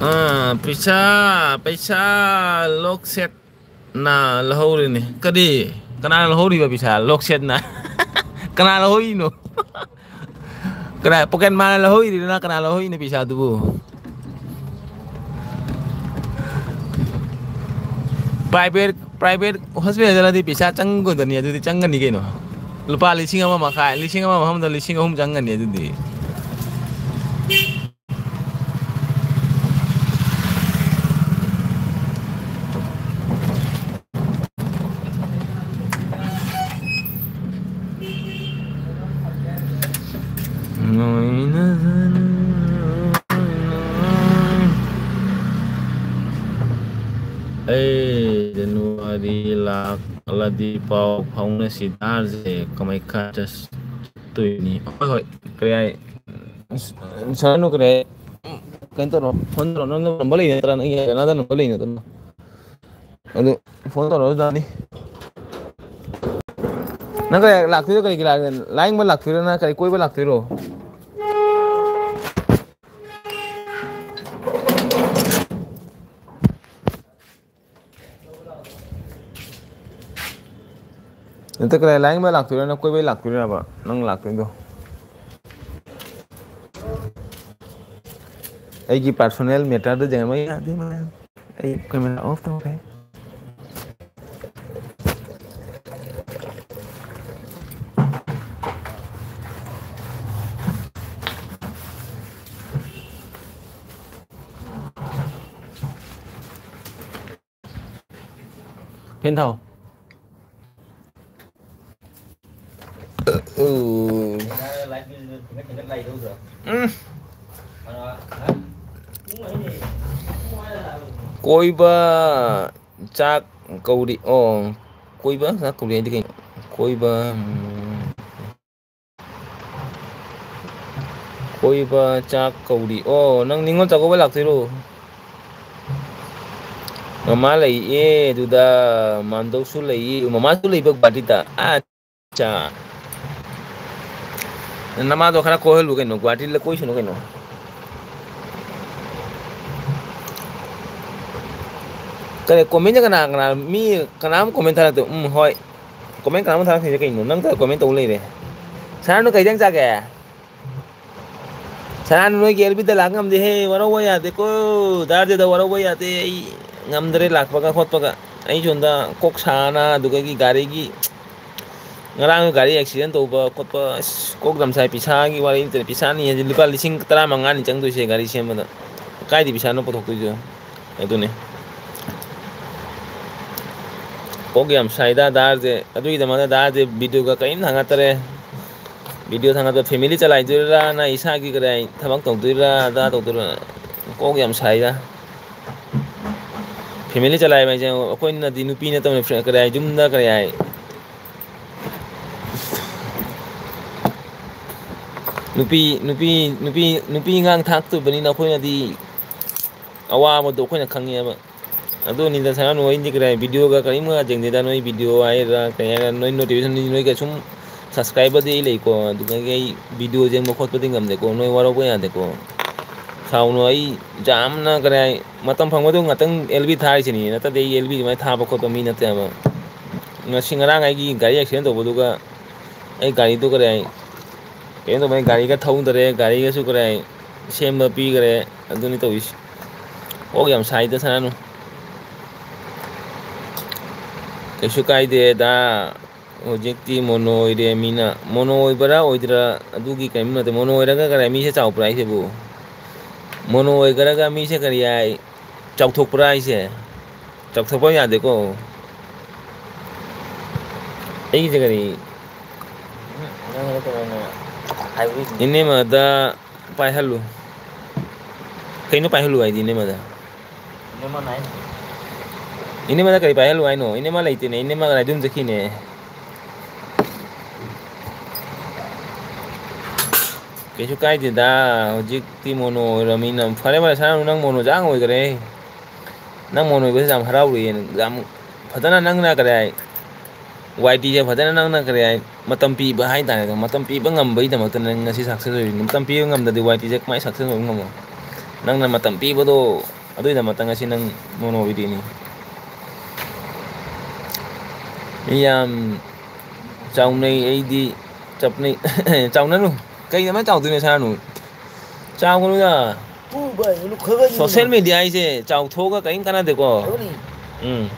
ꯑꯥ, ꯄꯩꯁꯥ, ꯄꯩꯁꯥ ꯂꯣꯛꯁꯦꯠꯅ ꯂꯧꯍꯧꯔꯤꯅꯦ꯫ ꯀꯔꯤ? ꯀꯅꯥꯅ ꯂꯧꯍꯧꯔꯤꯕ ꯄꯩꯁꯥ ꯂꯣꯛꯁꯦꯠꯅ? ꯀꯅꯥ ꯂꯧꯍꯧꯔꯤꯅꯣ? ꯀꯅꯥ, ꯄꯣꯀꯦꯠ ꯃꯥꯔꯅ ꯂꯧꯍꯧꯔꯤꯗꯨꯅ ꯀꯅꯥ ꯂꯧꯍꯧꯔꯤꯅꯣ ꯄꯩꯁꯥꯗꯨꯕꯨ? ꯄ꯭ꯔꯥꯏꯚꯦꯠ, ꯄ꯭ꯔꯥꯏꯚꯦꯠ ꯍꯣꯁꯄꯤꯇꯥꯜꯗꯗꯤ ꯄꯩꯁꯥ ꯆꯪꯒꯗꯅꯤ, ꯑꯗꯨꯗꯤ ꯆꯪꯒꯅꯤ ꯀꯩꯅꯣ꯫ ꯂꯨꯄꯥ ꯂꯤꯁꯤꯡ ꯑꯃ ꯃꯈꯥꯏ, ꯂꯤꯁꯤꯡ ꯑꯃ ꯃꯐꯝꯗ ꯂꯤꯁꯤꯡ ꯑꯍꯨꯝ ꯆꯪꯒꯅꯤ ꯑꯗꯨꯗꯤ꯫ ꯂꯥꯛꯂꯗꯤ ꯄꯥꯎ ꯐꯥꯎꯅꯁꯤ꯫ ꯗꯥꯔꯁꯦ ꯀꯃꯥꯏ ꯈꯔ ꯆꯠꯇꯣꯏꯅꯤ? ꯍꯣꯏ, ꯍꯣꯏ, ꯀꯔꯤ ꯍꯥꯏ? ꯁꯥꯔꯅꯨ, ꯀꯔꯤ ꯍꯥꯏ? ꯀꯩꯅꯣ ꯇꯧꯔꯣ, ꯐꯣꯟ ꯇꯧꯔꯣ꯫ ꯅꯪ ꯅꯝꯕꯔ ꯂꯩ ꯅꯠꯇ꯭ꯔꯥ? ꯅꯪ ꯀꯅꯥꯗ ꯅꯝꯕꯔ ꯂꯩ ꯅꯠꯇ꯭ꯔꯣ? ꯑꯗꯨ ꯐꯣꯟ ꯇꯧꯔꯛꯑꯣ ꯖꯥꯅꯤ꯫ ꯅꯪ ꯀꯔꯤ ꯂꯥꯛꯇꯣꯏꯗꯣ? ꯀꯔꯤꯒꯤ ꯂꯥꯛ-, ꯂꯥꯌꯦꯡꯕ ꯂꯥꯛꯇꯣꯏꯔꯣ? ꯅꯪ ꯀꯔꯤ ꯀꯣꯏꯕ ꯂꯥꯛꯇꯣꯏꯔꯣ? ꯅꯠꯇꯦ, ꯀꯗꯥꯏ ꯂꯥꯌꯦꯡꯕ ꯂꯥꯛꯇꯣꯏꯔꯣ, ꯅꯪ ꯀꯣꯏꯕꯩ ꯂꯥꯛꯇꯣꯏꯔꯕ ꯅꯪ ꯂꯥꯛꯇꯣꯏꯗꯣ? ꯑꯩꯒꯤ personal matterꯗ ꯌꯦꯡꯕ ꯌꯥꯗꯦ, ꯃꯌꯥꯝ꯫ ꯑꯩ camera off ꯇꯧꯈ꯭ꯔꯦ꯫ Fan ꯊꯥꯎ꯫ ꯎꯝ꯫ ꯀꯣꯏꯕ ꯆꯥꯛ ꯀꯧꯔꯤ꯫ ꯑꯣ, ꯀꯣꯏꯕ ꯆꯥꯛ ꯀꯧꯔꯤ ꯍꯥꯏꯗꯤ ꯀꯩꯅꯣ? ꯀꯣꯏꯕ, ꯎꯝ꯫ ꯀꯣꯏꯕ ꯆꯥꯛ ꯀꯧꯔꯤ꯫ ꯑꯣ, ꯅꯪ ꯅꯤꯉꯣꯜ ꯆꯥꯛꯀꯧꯕ ꯂꯥꯛꯇꯣꯏꯔꯣ? ꯃꯃꯥ ꯂꯩꯌꯦ ꯑꯗꯨꯗ, ꯃꯥꯝꯗꯧꯁꯨ ꯂꯩꯌꯦ, ꯃꯃꯥꯁꯨ ꯂꯩꯕ ꯒꯨꯍꯥꯇꯤꯗ꯫ ꯑꯠꯆꯥ꯫ ꯅꯃꯥꯗꯣ ꯈꯔ ꯀꯣꯏꯍꯜꯂꯨ ꯀꯩꯅꯣ, ꯒꯨꯍꯥꯇꯤꯗ ꯀꯣꯏꯁꯅꯨ ꯀꯩꯅꯣ꯫ ꯀꯔꯤ comment ꯀꯅꯥ ꯀꯅꯥ, ꯃꯤ ꯀꯅꯥꯝ comment ꯊꯥꯔꯛꯇꯦ꯫ ꯎꯝ, ꯍꯣꯏ꯫ Comment ꯀꯅꯥꯝ ꯊꯥꯔꯛꯇ꯭ꯔꯤꯁꯦ ꯀꯩꯅꯣ? ꯅꯪ ꯈꯛꯇ comment ꯇꯧ ꯂꯩꯔꯦ꯫ ꯁꯅꯥꯅꯨ ꯀꯩ ꯏꯟꯖꯥꯡ ꯆꯥꯒꯦ? ꯁꯅꯥꯅꯨ ꯅꯣꯏꯒꯤ ꯑꯦꯜ ꯕꯤꯗ ꯂꯥꯛ ꯉꯝꯗꯦꯍꯦ, ꯋꯥꯔꯧꯕ ꯌꯥꯗꯦꯀꯣ꯫ ꯗꯥ ꯔꯖꯦꯗ ꯋꯥꯔꯧꯕ ꯌꯥꯗꯦ꯫ ꯑꯩ ꯉꯝꯗ꯭ꯔꯦ ꯂꯥꯛꯄꯒ ꯈꯣꯠꯄꯒ꯫ ꯑꯩ ꯁꯣꯝꯗ ꯀꯣꯛ ꯁꯥꯅ ꯑꯗꯨꯗꯒꯤ ꯒꯥꯔꯤꯒꯤ ꯉꯔꯥꯡ ꯒꯥꯔꯤ accident ꯇꯧꯕ ꯈꯣꯠꯄ, ꯑꯁ, ꯀꯣꯛ ꯌꯥꯝ ꯁꯥꯏ꯫ ꯄꯩꯁꯥꯒꯤ ꯋꯥꯔꯤ ꯅꯠꯇ꯭ꯔꯦ, ꯄꯩꯁꯥꯅꯤ ꯍꯥꯏꯁꯦ ꯂꯨꯄꯥ ꯂꯤꯁꯤꯡ ꯇꯔꯥꯃꯉꯥꯅꯤ ꯆꯪꯗꯣꯏꯁꯦ ꯒꯥꯔꯤ ꯁꯦꯝꯕꯗ꯫ ꯀꯥꯏꯗꯩ ꯄꯩꯁꯥꯅꯣ ꯄꯨꯊꯣꯛꯇꯣꯏꯁꯦ? ꯑꯗꯨꯅꯤ꯫ ꯀꯣꯛ ꯌꯥꯝ ꯁꯥꯏꯗ ꯗꯥ ꯔꯖꯦ꯫ ꯑꯗꯨꯒꯤꯗꯃꯛꯇ ꯗꯥ ꯔꯖꯦ videoꯒ ꯀꯔꯤꯝ ꯊꯥꯡꯒꯠꯇꯔꯦ꯫ Video ꯊꯥꯡꯒꯠꯄ family ꯆꯂꯥꯏꯗꯣꯏꯔꯥ, ꯅ ꯏꯁꯥꯒꯤ ꯀꯗꯥꯏ ꯊꯕꯛ ꯇꯧꯗꯣꯏꯔꯥ, ꯑꯗꯥ ꯇꯧꯗꯣꯏꯔꯥ? ꯀꯣꯛ ꯌꯥꯝ ꯁꯥꯏꯗ꯫ ꯐꯦꯃꯤꯂꯤ ꯆꯂꯥꯏꯕ ꯍꯥꯏꯁꯦ ꯑꯩꯈꯣꯏꯅꯗꯤ ꯅꯨꯄꯤ ꯅꯠꯇꯕꯅꯤ, ꯐ꯭ꯔꯦ-, ꯀꯔꯤ ꯍꯥꯏ, ꯌꯨꯝꯗ ꯀꯔꯤ ꯍꯥꯏ, ꯅꯨꯄꯤ, ꯅꯨꯄꯤ, ꯅꯨꯄꯤ, ꯅꯨꯄꯤ ꯑꯉꯥꯡ ꯊꯥꯛꯇꯣꯏꯕꯅꯤꯅ ꯑꯩꯈꯣꯏꯅꯗꯤ ꯑꯋꯥꯕꯗꯣ ꯑꯩꯈꯣꯏꯅ ꯈꯪꯉꯦꯕ꯫ ꯑꯗꯨꯅꯤꯗ ꯁꯅꯥꯅꯨ, ꯑꯩꯗꯤ ꯀꯔꯤ ꯍꯥꯏ, ꯚꯤꯗꯤꯑꯣꯒ ꯀꯔꯤꯝꯒ ꯌꯦꯡꯗꯦꯗ, ꯅꯣꯏ ꯚꯤꯗꯤꯑꯣ ꯍꯥꯏꯔ ꯀꯔꯤ ꯍꯥꯏꯔ, ꯅꯣꯏ ꯅꯣꯇꯤꯐꯤꯀꯦꯁꯟꯗꯤ ꯅꯣꯏ ꯀꯩꯁꯨꯝ ꯁꯕꯁꯀ꯭ꯔꯥꯏꯕꯔꯗꯤ ꯑꯩ ꯂꯩꯀꯣ, ꯑꯗꯨꯗꯒꯤ ꯑꯩ ꯚꯤꯗꯤꯑꯣ ꯌꯦꯡꯕ ꯈꯣꯠꯄꯗꯤ ꯉꯝꯗꯦꯀꯣ, ꯅꯣꯏ ꯋꯥꯔꯧꯕ ꯌꯥꯗꯦꯀꯣ꯫ ꯁꯥꯎꯅꯨ, ꯑꯩ ꯌꯥꯝꯅ ꯀꯔꯤ ꯍꯥꯏ, ꯃꯇꯝ ꯐꯪꯕꯗꯣ ꯉꯥꯛꯇꯪ ꯑꯦꯜ ꯕꯤ ꯊꯥꯔꯤꯁꯤꯅꯤ, ꯅꯠꯇ꯭ꯔꯗꯤ ꯑꯩ ꯑꯦꯜ ꯕꯤ ꯑꯗꯨꯃꯥꯏꯅ ꯊꯥꯕ ꯈꯣꯠꯄ ꯃꯤ ꯅꯠꯇꯦꯕ꯫ ꯉꯁꯤ ꯉꯔꯥꯡ ꯑꯩꯒꯤ ꯒꯥꯔꯤ ꯑꯦꯛꯁꯤꯗꯦꯟ ꯇꯧꯕꯗꯨꯒ ꯑꯩ ꯒꯥꯔꯤꯗꯨ ꯀꯔꯤ ꯍꯥꯏ, ꯀꯩꯅꯣ ꯇꯧꯕ, ꯑꯩ ꯒꯥꯔꯤꯒ ꯊꯧꯗꯔꯦ, ꯒꯥꯔꯤꯒꯁꯨ ꯀꯔꯤ ꯍꯥꯏ, ꯁꯦꯝꯕ ꯄꯤꯈꯔꯦ꯫ ꯑꯗꯨꯅꯤ ꯇꯧꯔꯤꯁꯤ꯫ ꯑꯣꯛ ꯌꯥꯝ ꯁꯥꯏꯗ ꯁꯅꯥꯅꯨ꯫ ꯀꯩꯁꯨ ꯀꯥꯏꯗꯦꯗ꯫ ꯍꯧꯖꯤꯛꯇꯤ ꯃꯣꯅꯣ ꯑꯣꯏꯔꯦ ꯃꯤꯅ꯫ ꯃꯣꯅꯣ ꯑꯣꯏꯕ꯭ꯔꯥ ꯑꯣꯏꯗ꯭ꯔꯥ ꯑꯗꯨꯒꯤ ꯀꯔꯤꯝ ꯅꯠꯇꯦ꯫ ꯃꯣꯅꯣ ꯑꯣꯏꯔꯒ ꯀꯔꯤ ꯃꯤꯁꯦ ꯆꯥꯎꯕ꯭ꯔꯥ ꯍꯥꯏꯁꯤꯕꯨ? ꯃꯣꯅꯣ ꯑꯣꯏꯈ꯭ꯔꯒ ꯃꯤꯁꯦ ꯀꯔꯤ ꯍꯥꯏ? ꯆꯥꯎꯊꯣꯛꯄ꯭ꯔꯥ ꯍꯥꯏꯁꯦ? ꯆꯥꯎꯊꯣꯛꯄ ꯌꯥꯗꯦꯀꯣ꯫ ꯑꯩꯒꯤꯁꯦ ꯀꯔꯤ? ꯎꯝ, ꯅꯪꯒꯤꯗꯣ ꯀꯩꯅꯣꯅꯦ, hybrid ꯅꯦ꯫ ꯏꯅꯦꯃꯗ ꯄꯥꯏꯍꯜꯂꯨ꯫ ꯀꯩꯅꯣ ꯄꯥꯏꯍꯜꯂꯨ ꯍꯥꯏꯗꯤ ꯏꯅꯦꯃꯗ? ꯏꯅꯦꯃ ꯅꯥꯏꯟ꯫ ꯏꯅꯦꯃꯗ ꯀꯔꯤ ꯄꯥꯏꯍꯜꯂꯨ ꯍꯥꯏꯅꯣ? ꯏꯅꯦꯃ ꯂꯩꯇꯦꯅꯦ, ꯏꯅꯦꯃ ꯀꯗꯥꯏꯗ ꯑꯗꯨꯝ ꯆꯠꯈꯤꯅꯦ꯫ ꯀꯩꯁꯨ ꯀꯥꯏꯗꯦꯗ, ꯍꯧꯖꯤꯛꯇꯤ ꯃꯣꯅꯣ ꯑꯣꯏꯔꯃꯤꯅ꯫ ꯐꯔꯦ ꯐꯔꯦ, ꯁꯅꯥꯅꯨ, ꯅꯪ ꯃꯣꯅꯣ ꯖꯥꯡ ꯑꯣꯏꯈꯔꯦ꯫ ꯅꯪ ꯃꯣꯅꯣ ꯑꯣꯏꯕꯁꯦ ꯌꯥꯝ ꯍꯔꯥꯎꯔꯤꯌꯦ꯫ ꯌꯥꯝ ꯐꯖꯅ ꯅꯪꯅ ꯀꯔꯤ ꯍꯥꯏ, ꯋꯥꯏ ꯇꯤꯁꯦ ꯐꯖꯅ ꯅꯪꯅ ꯀꯔꯤ ꯍꯥꯏ, ꯃꯇꯝ ꯄꯤꯕ ꯍꯥꯏꯇꯥꯔꯦ꯫ ꯃꯇꯝ ꯄꯤꯕ ꯉꯝꯕꯒꯤꯗꯃꯛꯇ ꯅꯪ ꯉꯁꯤ ꯁꯛꯁꯦꯁ ꯑꯣꯏꯔꯤꯅꯤ꯫ ꯃꯇꯝ ꯄꯤꯕ ꯉꯝꯗꯗꯤ ꯋꯥꯏ ꯇꯤꯁꯦ ꯀꯃꯥꯏꯅ ꯁꯛꯁꯦꯁ ꯑꯣꯏꯕ ꯉꯝꯃꯣ? ꯅꯪꯅ ꯃꯇꯝ ꯄꯤꯕꯗꯣ ꯑꯗꯨꯒꯤꯗꯃꯛꯇ ꯉꯁꯤ ꯅꯪ ꯃꯣꯅꯣ ꯑꯣꯏꯔꯤꯅꯤ꯫ ꯃꯤ ꯌꯥꯝ ꯆꯥꯎꯅꯩ, ꯑꯩꯗꯤ ꯆꯞꯅꯩ꯫ ꯆꯥꯎꯅꯅꯨ꯫ ꯀꯩꯗꯃꯥꯏꯅ ꯆꯥꯎꯗꯣꯏꯅꯣ ꯁꯥꯅꯨ? ꯆꯥꯎꯒꯅꯨꯗ꯫ ꯄꯨ ꯚꯥꯏ, ꯅꯨꯈꯠꯂꯅꯤ꯫ ꯁꯣꯁꯦꯜ ꯃꯦꯗꯤꯌꯥ ꯍꯥꯏꯁꯦ ꯆꯥꯎꯊꯣꯛꯑꯒ ꯀꯔꯤꯝ ꯀꯥꯟꯅꯗꯦꯀꯣ꯫ ꯇꯧꯅꯤ꯫ ꯎꯝ꯫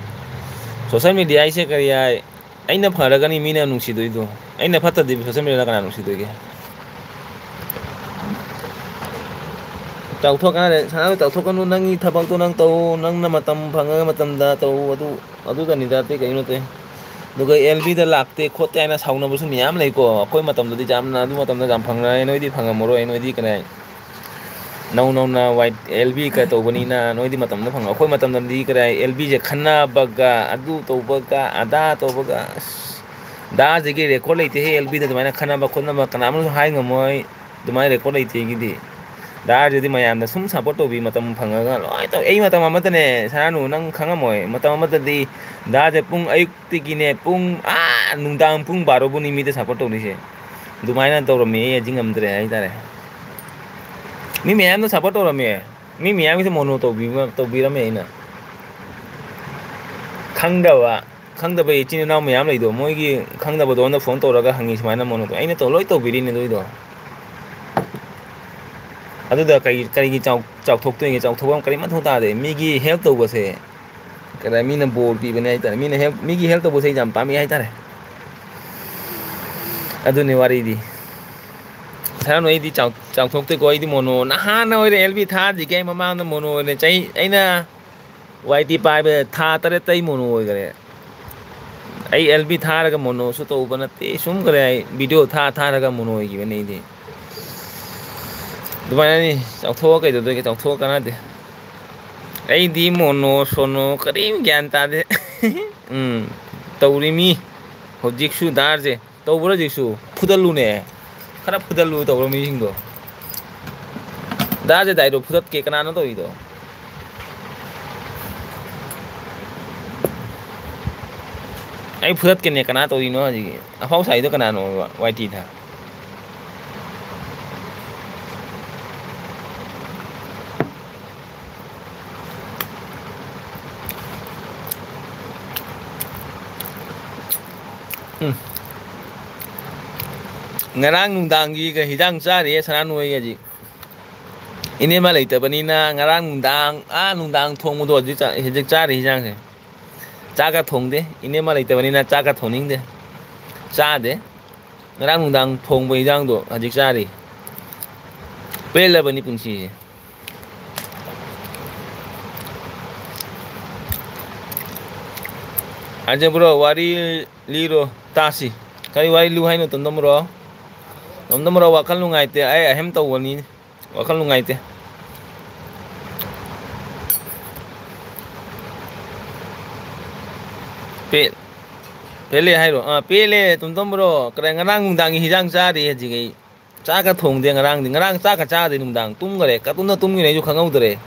ꯁꯣꯁꯦꯜ ꯃꯦꯗꯤꯌꯥ ꯍꯥꯏꯁꯦ ꯀꯔꯤ ꯍꯥꯏ? ꯑꯩꯅ ꯐꯔꯒꯅꯤ ꯃꯤꯅ ꯅꯨꯡꯁꯤꯗꯣꯏꯗꯣ꯫ ꯑꯩꯅ ꯐꯠꯇꯗꯤ ꯁꯣꯁꯦꯜ ꯃꯦꯗꯤꯌꯥꯗ ꯀꯅꯥ ꯅꯨꯡꯁꯤꯗꯣꯏꯒꯦ? ꯆꯥꯎꯊꯣꯛ ꯀꯥꯟꯅꯗꯦ꯫ ꯁꯥꯟꯅꯔꯣꯏ, ꯆꯥꯎꯊꯣꯛꯀꯅꯨ꯫ ꯅꯪꯒꯤ ꯊꯕꯛꯇꯣ ꯅꯪ ꯇꯧ꯫ ꯅꯪꯅ ꯃꯇꯝ ꯐꯪꯉꯒ ꯃꯇꯝꯗ ꯇꯧ꯫ ꯑꯗꯨ, ꯑꯗꯨꯗꯅꯤꯗ, ꯑꯇꯩ ꯀꯔꯤꯝ ꯅꯠꯇꯦ꯫ ꯑꯗꯨꯒ ꯑꯦꯜ ꯕꯤꯗ ꯂꯥꯛꯇꯦ ꯈꯣꯠꯇꯦ ꯍꯥꯏꯅ ꯁꯥꯎꯅꯕꯁꯨ ꯃꯌꯥꯝ ꯂꯩꯀꯣ꯫ ꯑꯩꯈꯣꯏ ꯃꯇꯝꯗꯗꯤ ꯌꯥꯝꯅ, ꯑꯗꯨ ꯃꯇꯝꯗ ꯌꯥꯝ ꯐꯪꯅꯔꯦ꯫ ꯅꯣꯏꯗꯤ ꯐꯪꯉꯝꯃꯔꯣꯏ꯫ ꯅꯣꯏꯗꯤ ꯀꯅꯥ ꯅꯧ ꯅꯧꯅ ꯋꯥꯏ ꯑꯦꯜ ꯕꯤ ꯀ ꯇꯧꯕꯅꯤꯅ ꯅꯣꯏꯗꯤ ꯃꯇꯝꯗꯣ ꯐꯪꯉꯣꯏ꯫ ꯑꯩꯈꯣꯏ ꯃꯇꯝꯗꯗꯤ ꯀꯗꯥꯏ ꯑꯦꯜ ꯕꯤꯁꯦ ꯈꯟꯅꯕꯒ, ꯑꯗꯨ ꯇꯧꯕꯒ, ꯑꯗꯥ ꯇꯧꯕꯒ, ꯑꯁ, ꯗꯥꯁꯤꯒꯤ ꯔꯦꯀꯣꯔꯠ ꯂꯩꯇꯦꯍꯦ꯫ ꯑꯦꯜ ꯕꯤꯗ ꯑꯗꯨꯃꯥꯏꯅ ꯈꯟꯅꯕ ꯈꯣꯠꯅꯕ ꯀꯅꯥꯝꯅꯁꯨ ꯍꯥꯏ ꯉꯝꯃꯣꯏ꯫ ꯑꯗꯨꯃꯥꯏꯅ ꯔꯦꯀꯣꯔꯠ ꯂꯩꯇꯦ ꯑꯩꯒꯤꯗꯤ꯫ ꯗꯥ ꯑꯥꯔꯖꯦꯗꯤ ꯃꯌꯥꯝꯅ ꯁꯨꯝ ꯁꯞꯄꯣꯔꯠ ꯇꯧꯕꯤ, ꯃꯇꯝ ꯐꯪꯉꯒ ꯂꯣꯏ ꯇꯧ꯫ ꯑꯩ ꯃꯇꯝ ꯑꯃꯠꯇꯅꯦ, ꯁꯅꯥꯅꯨ, ꯅꯪ ꯈꯪꯉꯝꯃꯣꯏ, ꯃꯇꯝ ꯑꯃꯠꯇꯗꯤ ꯗꯥꯁꯦ ꯄꯨꯡ, ꯑꯌꯨꯛꯇꯒꯤꯅꯦ, ꯄꯨꯡ, ꯑꯥ, ꯅꯨꯡꯗꯥꯡ ꯄꯨꯡ ꯕꯥꯔꯣ ꯐꯥꯎꯅꯤ ꯃꯤꯗ ꯁꯞꯄꯣꯔꯠ ꯇꯧꯔꯤꯁꯦ꯫ ꯑꯗꯨꯃꯥꯏꯅ ꯇꯧꯔꯝꯃꯤ, ꯑꯩ ꯍꯧꯖꯤꯛ ꯉꯝꯗ꯭ꯔꯦ ꯍꯥꯏꯇꯥꯔꯦ꯫ ꯃꯤ ꯃꯌꯥꯝꯅ ꯁꯞꯄꯣꯔꯠ ꯇꯧꯔꯝꯃꯦ꯫ ꯃꯤ ꯃꯌꯥꯝꯒꯤꯁꯨ ꯃꯣꯅꯣ ꯇꯧꯕꯤꯕ-, ꯇꯧꯕꯤꯔꯝꯃꯦ ꯑꯩꯅ꯫ ꯈꯪꯗꯕ, ꯈꯪꯗꯕ ꯏꯆꯤꯟ ꯏꯅꯥꯎ ꯃꯌꯥꯝ ꯂꯩꯗꯣ, ꯃꯣꯏꯒꯤ ꯈꯪꯗꯕꯗꯣ ꯑꯩꯉꯣꯟꯗ ꯐꯣꯟ ꯇꯧꯔꯒ ꯍꯪꯉꯤ ꯁꯨꯃꯥꯏꯅ ꯃꯣꯅꯣ ꯇꯧ-, ꯑꯩꯅ ꯇꯧ-, ꯂꯣꯏ ꯇꯧꯕꯤꯔꯤꯅꯦ ꯑꯗꯨꯏꯗꯣ꯫ ꯑꯗꯨꯗ ꯀꯔꯤ, ꯀꯔꯤꯒꯤ ꯆꯥꯎ-, ꯆꯥꯎꯊꯣꯛꯇꯣꯏꯒꯦ? ꯆꯥꯎꯊꯣꯛꯐꯝ ꯀꯔꯤ ꯃꯊꯧ ꯇꯥꯗꯦ꯫ ꯃꯤꯒꯤ ꯍꯦꯜꯞ ꯇꯧꯕꯁꯦ, ꯀꯗꯥ ꯃꯤꯅ ꯕꯣꯔ ꯄꯤꯕꯅꯦ ꯍꯥꯏꯇꯥꯔꯦ꯫ ꯃꯤꯅ ꯍꯦꯜꯞ, ꯃꯤꯒꯤ ꯍꯦꯜꯞ ꯇꯧꯕꯁꯦ ꯑꯩ ꯌꯥꯝ ꯄꯥꯝꯃꯤ ꯍꯥꯏꯇꯥꯔꯦ꯫ ꯑꯗꯨꯅꯤ ꯋꯥꯔꯤꯗꯤ꯫ ꯁꯥꯔ, ꯅꯣꯏ ꯑꯩꯗꯤ ꯆꯥꯎ-, ꯆꯥꯎꯊꯣꯛꯇꯦꯀꯣ꯫ ꯑꯩꯗꯤ ꯃꯣꯅꯣ ꯅꯍꯥꯟꯅ ꯑꯣꯏꯔꯦ꯫ ꯑꯦꯜ ꯕꯤ ꯊꯥꯗ꯭ꯔꯤꯉꯩ ꯃꯃꯥꯡꯗ ꯃꯣꯅꯣ ꯑꯣꯏꯅ ꯆꯍꯤ, ꯑꯩꯅ ꯋꯥꯏ ꯇꯤ ꯄꯥꯏꯕꯗ ꯊꯥ ꯇꯔꯦꯠꯇ ꯑꯩ ꯃꯣꯅꯣ ꯑꯣꯏꯈꯔꯦ꯫ ꯑꯩ ꯑꯦꯜ ꯕꯤ ꯊꯥꯔꯒ ꯃꯣꯅꯣꯁꯨ ꯇꯧꯕ ꯅꯠꯇꯦ, ꯁꯨꯝ ꯈꯔꯦ ꯑꯩ ꯚꯤꯗꯤꯑꯣ ꯊꯥ ꯊꯥꯔꯒ ꯃꯣꯅꯣ ꯑꯣꯏꯈꯤꯕꯅꯦ ꯑꯩꯗꯤ꯫ ꯑꯗꯨꯃꯥꯏꯅꯅꯤ, ꯆꯥꯎꯊꯣꯛꯑ ꯀꯩꯗꯧꯗꯣꯏꯒꯦ? ꯆꯥꯎꯊꯣꯛꯑ ꯀꯥꯟꯅꯗꯦ꯫ ꯑꯩꯗꯤ ꯃꯣꯅꯣ ꯁꯣꯅꯣ ꯀꯔꯤꯝ ꯒ꯭ꯌꯥꯟ ꯇꯥꯗꯦ꯫ ꯎꯝ, ꯇꯧꯔꯤꯃꯤ ꯍꯧꯖꯤꯛꯁꯨ ꯗꯥꯔꯁꯦ꯫ ꯇꯧꯕ꯭ꯔꯥ ꯍꯧꯖꯤꯛꯁꯨ? ꯐꯨꯗꯠꯂꯨꯅꯦ, ꯈꯔ ꯐꯨꯗꯠꯂꯨ ꯇꯧꯕ꯭ꯔꯥ ꯃꯤꯁꯤꯡꯗꯣ? ꯗꯥꯁꯦ ꯗꯥꯏꯗꯣ ꯐꯨꯗꯠꯀꯦ, ꯀꯅꯥꯅꯣ ꯇꯧꯔꯤꯗꯣ? ꯑꯩ ꯐꯨꯗꯠꯀꯦꯅꯦ, ꯀꯅꯥ ꯇꯧꯔꯤꯅꯣ ꯍꯧꯖꯤꯛ? ꯑꯐꯥꯎ ꯁꯥꯏꯗꯣ ꯀꯅꯥꯅꯣꯕ? ꯋꯥꯏ ꯇꯤꯗ꯫ ꯎꯝ꯫ ꯉꯔꯥꯡ ꯅꯨꯡꯗꯥꯡꯒꯤꯒ ꯍꯤꯗꯥꯛ ꯆꯥꯔꯤꯌꯦ ꯁꯅꯥꯅꯨ ꯍꯣꯏ ꯍꯧꯖꯤꯛ꯫ ꯏꯅꯦꯃ ꯂꯩꯇꯕꯅꯤꯅ ꯉꯔꯥꯡ ꯅꯨꯡꯗꯥꯡ, ꯑꯥ, ꯅꯨꯡꯗꯥꯡ ꯊꯣꯡꯕꯗꯣ ꯍꯧꯖꯤꯛ ꯆꯥ-, ꯍꯧꯖꯤꯛ ꯆꯥꯔꯤ ꯍꯤꯟꯖꯥꯡꯁꯦ꯫ ꯆꯥꯛꯀ ꯊꯣꯡꯗꯦ꯫ ꯏꯅꯦꯃ ꯂꯩꯇꯕꯅꯤꯅ ꯆꯥꯛꯀ ꯊꯣꯡꯅꯤꯡꯗꯦ꯫ ꯆꯥꯗꯦ꯫ ꯉꯔꯥꯡ ꯅꯨꯡꯗꯥꯡ ꯊꯣꯡꯕ ꯍꯤꯟꯖꯥꯡꯗꯣ ꯍꯧꯖꯤꯛ ꯆꯥꯔꯤ꯫ ꯄꯦꯜꯂꯕꯅꯤ ꯄꯨꯟꯁꯤꯁꯦ꯫ ꯑꯥꯔꯖꯦ ꯕ꯭ꯔꯣ, ꯋꯥꯔꯤ ꯂꯤꯔꯣ ꯇꯥꯁꯤ꯫ ꯀꯔꯤ ꯋꯥꯔꯤ ꯂꯤꯌꯨ ꯍꯥꯏꯅꯣ, ꯇꯣꯝꯗꯣꯝ ꯕ꯭ꯔꯣ? ꯇꯣꯝꯗꯣꯝ ꯕ꯭ꯔꯣ, ꯋꯥꯈꯜ ꯅꯨꯡꯉꯥꯏꯇꯦ꯫ ꯑꯩ ꯑꯍꯦꯝ ꯇꯧꯕꯅꯤ꯫ ꯋꯥꯈꯜ ꯅꯨꯡꯉꯥꯏꯇꯦ꯫ ꯄꯦ-, ꯄꯦꯜꯂꯦ ꯍꯥꯏꯔꯣ? ꯑꯥ, ꯄꯦꯜꯂꯦ, ꯇꯣꯝꯇꯣꯝ ꯕ꯭ꯔꯣ꯫ ꯀꯗꯥꯏ, ꯉꯔꯥꯡ ꯅꯨꯡꯗꯥꯡꯒꯤ ꯍꯤꯟꯖꯥꯡ ꯆꯥꯔꯤ ꯍꯧꯖꯤꯛ ꯑꯩ꯫ ꯆꯥꯛꯀ ꯊꯣꯡꯗꯦ ꯉꯔꯥꯡꯗꯤ꯫ ꯉꯔꯥꯡ ꯆꯥꯛꯀ ꯆꯥꯗꯦ ꯅꯨꯡꯗꯥꯡ꯫ ꯇꯨꯝꯈꯔꯦ꯫ ꯀꯇꯨꯝꯅ ꯇꯨꯝꯈꯤꯅꯦ ꯑꯩꯁꯨ ꯈꯪꯍꯧꯗ꯭ꯔꯦ꯫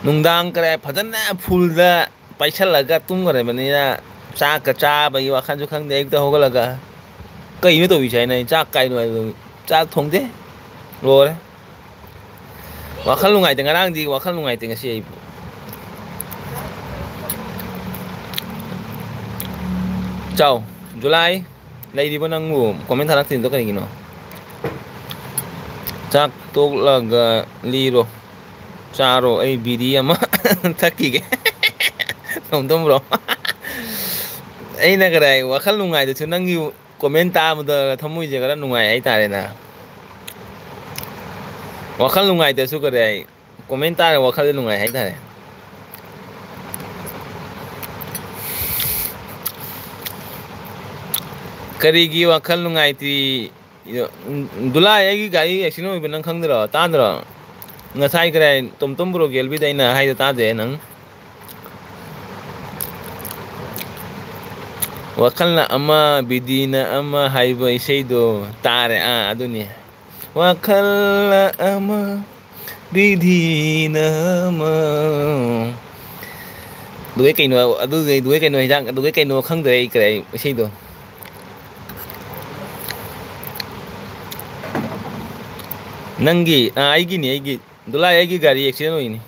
ꯅꯨꯡꯗꯥꯡ ꯀꯗꯥꯏ ꯐꯖꯅ ꯐꯨꯜꯗ ꯄꯥꯏꯁꯜꯂꯒ ꯇꯨꯝꯈ꯭ꯔꯕꯅꯤꯅ ꯆꯥꯛꯀ ꯆꯥꯕꯒꯤ ꯋꯥꯈꯜꯁꯨ ꯈꯪꯗꯦ꯫ ꯑꯌꯨꯛꯇ ꯍꯧꯒꯠꯂꯒ ꯀꯩꯅꯣ ꯇꯧꯔꯤꯁꯦ ꯍꯥꯏꯅ ꯑꯩ ꯆꯥꯛ ꯀꯥꯏꯅꯣ ꯍꯥꯏꯕ ꯆꯥꯛ ꯊꯣꯡꯗꯦ꯫ ꯂꯣꯏꯔꯦ꯫ ꯋꯥꯈꯜ ꯅꯨꯡꯉꯥꯏꯇꯦ ꯉꯔꯥꯡꯗꯤ, ꯋꯥꯈꯜ ꯅꯨꯡꯉꯥꯏꯇꯦ ꯉꯁꯤ ꯑꯩꯕꯨ꯫ ꯆꯥꯎ, ꯖꯨꯂꯥꯏ꯫ ꯂꯩꯔꯤꯕ ꯅꯪꯕꯨ ꯀꯣꯃꯦꯟ ꯊꯥꯔꯛꯇ꯭ꯔꯤꯗꯣ ꯀꯔꯤꯒꯤꯅꯣ? ꯆꯥꯛ ꯇꯣꯛꯂꯒ ꯂꯤꯔꯣ꯫ ꯆꯥꯔꯣ, ꯑꯩ ꯕꯤꯔꯤ ꯑꯃ ꯊꯛꯈꯤꯒꯦ꯫ ꯇꯣꯝꯇꯣꯝ ꯕ꯭ꯔꯣ꯫ ꯑꯩꯅ ꯀꯗꯥꯏ ꯋꯥꯈꯜ ꯅꯨꯡꯉꯥꯏꯗꯁꯨ ꯅꯪꯒꯤ ꯀꯣꯃꯦꯟ ꯇꯥꯕꯗ ꯊꯃꯣꯏꯁꯦ ꯈꯔ ꯅꯨꯡꯉꯥꯏ ꯍꯥꯏꯇꯥꯔꯦꯅ꯫ ꯋꯥꯈꯜ ꯅꯨꯡꯉꯥꯏꯇ꯭ꯔꯁꯨ ꯀꯔꯤ ꯍꯥꯏ, ꯀꯣꯃꯦꯟ ꯇꯥꯔꯒ ꯋꯥꯈꯜꯗ ꯅꯨꯡꯉꯥꯏ ꯍꯥꯏꯇꯥꯔꯦ꯫ ꯀꯔꯤꯒꯤ ꯋꯥꯈꯜ ꯅꯨꯡꯉꯥꯏꯇ꯭ꯔꯤ? ꯗꯨꯂꯥꯏ, ꯑꯩꯒꯤ ꯒꯥꯔꯤ ꯑꯦꯛꯁꯤꯗꯦꯟ ꯑꯣꯏꯕ ꯅꯪ ꯈꯪꯗ꯭ꯔꯣ? ꯇꯥꯗ꯭ꯔꯣ? ꯉꯁꯥꯏ ꯀꯗꯥꯏ ꯇꯣꯝꯇꯣꯝ ꯕ꯭ꯔꯣꯒꯤ ꯑꯦꯜꯕꯤꯗ ꯑꯩꯅ ꯍꯥꯏꯗꯣ ꯇꯥꯗꯦ ꯅꯪ? ꯋꯥꯈꯜꯅ ꯑꯃ, ꯕꯤꯗꯤꯅ ꯑꯃ ꯍꯥꯏꯕ ꯏꯁꯩꯗꯣ ꯇꯥꯔꯦ꯫ ꯑꯥ, ꯑꯗꯨꯅꯤ꯫ ꯋꯥꯈꯜꯅ ꯑꯃ, ꯕꯤꯗꯤꯅ ꯑꯃ꯫ ꯑꯗꯨꯒꯩ ꯀꯩꯅꯣ, ꯑꯗꯨꯒꯩ, ꯑꯗꯨꯒꯩ ꯀꯩꯅꯣ ꯍꯤꯗꯥꯛ, ꯑꯗꯨꯒꯩ ꯀꯩꯅꯣ ꯈꯪꯗ꯭ꯔꯦ ꯑꯩ ꯀꯔꯤ ꯏꯁꯩꯗꯣ꯫ ꯅꯪꯒꯤ, ꯑꯥ, ꯑꯩꯒꯤꯅꯤ, ꯑꯩꯒꯤ꯫ ꯗꯨꯂꯥꯏ, ꯑꯩꯒꯤ ꯒꯥꯔꯤ ꯑꯦꯛꯁꯤꯗꯦꯟ ꯑꯣꯏꯅꯤ꯫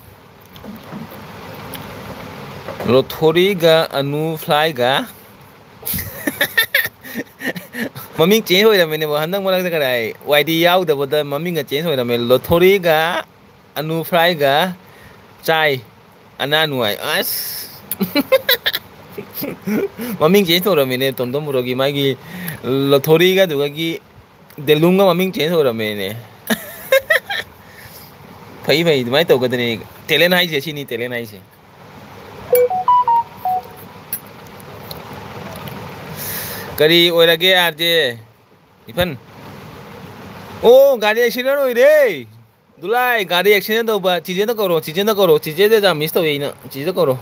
ꯂꯣꯊꯣꯔꯤꯒ ꯑꯅꯨ ꯐ꯭ꯂꯥꯏꯒ꯫ ꯃꯃꯤꯡ ꯆꯦꯟꯖ ꯑꯣꯏꯔꯝꯃꯤꯅꯦꯕ ꯍꯟꯗꯛ ꯃꯔꯛꯇ ꯀꯗꯥꯏ ꯋꯥꯏꯗꯤ ꯌꯥꯎꯗꯕꯗ ꯃꯃꯤꯡꯒ ꯆꯦꯟꯖ ꯑꯣꯏꯔꯝꯃꯦ꯫ ꯂꯣꯊꯣꯔꯤꯒ ꯑꯅꯨ ꯐ꯭ꯂꯥꯏꯒ ꯆꯥꯏ꯫ ꯑꯅꯥ ꯅꯨꯡꯉꯥꯏ꯫ ꯑꯁ꯫ ꯃꯃꯤꯡ ꯆꯦꯟꯖ ꯇꯧꯔꯝꯃꯤꯅꯦ ꯇꯣꯝꯇꯣꯝ ꯕ꯭ꯔꯣꯒꯤ ꯃꯥꯒꯤ ꯂꯣꯊꯣꯔꯤꯒ ꯑꯗꯨꯒꯒꯤ ꯗꯦꯂꯨꯡꯒ ꯃꯃꯤꯡ ꯆꯦꯟꯖ ꯑꯣꯏꯔꯝꯃꯦꯅꯦ꯫ ꯐꯩ, ꯐꯩ, ꯑꯗꯨꯃꯥꯏꯅ ꯇꯧꯒꯗꯕꯅꯤ꯫ ꯇꯦꯂꯦꯟ ꯍꯥꯏꯁꯦ ꯁꯤꯅꯤ, ꯇꯦꯂꯦꯟ ꯍꯥꯏꯁꯦ꯫ ꯀꯔꯤ ꯑꯣꯏꯔꯒꯦ, ꯑꯥꯔ ꯖꯦ ꯏꯐꯟ? ꯑꯣ, ꯒꯥꯔꯤ ꯑꯦꯛꯁꯤꯗꯦꯟ ꯑꯣꯏꯔꯦ꯫ ꯗꯨꯂꯥꯏ, ꯒꯥꯔꯤ ꯑꯦꯛꯁꯤꯗꯦꯟ ꯇꯧꯕ꯫ ꯆꯤꯆꯦꯗ ꯀꯧꯔꯣ, ꯆꯤꯆꯦꯗ ꯀꯧꯔꯣ꯫ ꯆꯤꯆꯦꯗ ꯌꯥꯝ ꯃꯤꯁ ꯇꯧꯋꯦ ꯑꯩꯅ꯫ ꯆꯤꯆꯦꯗ ꯀꯧꯔꯣ꯫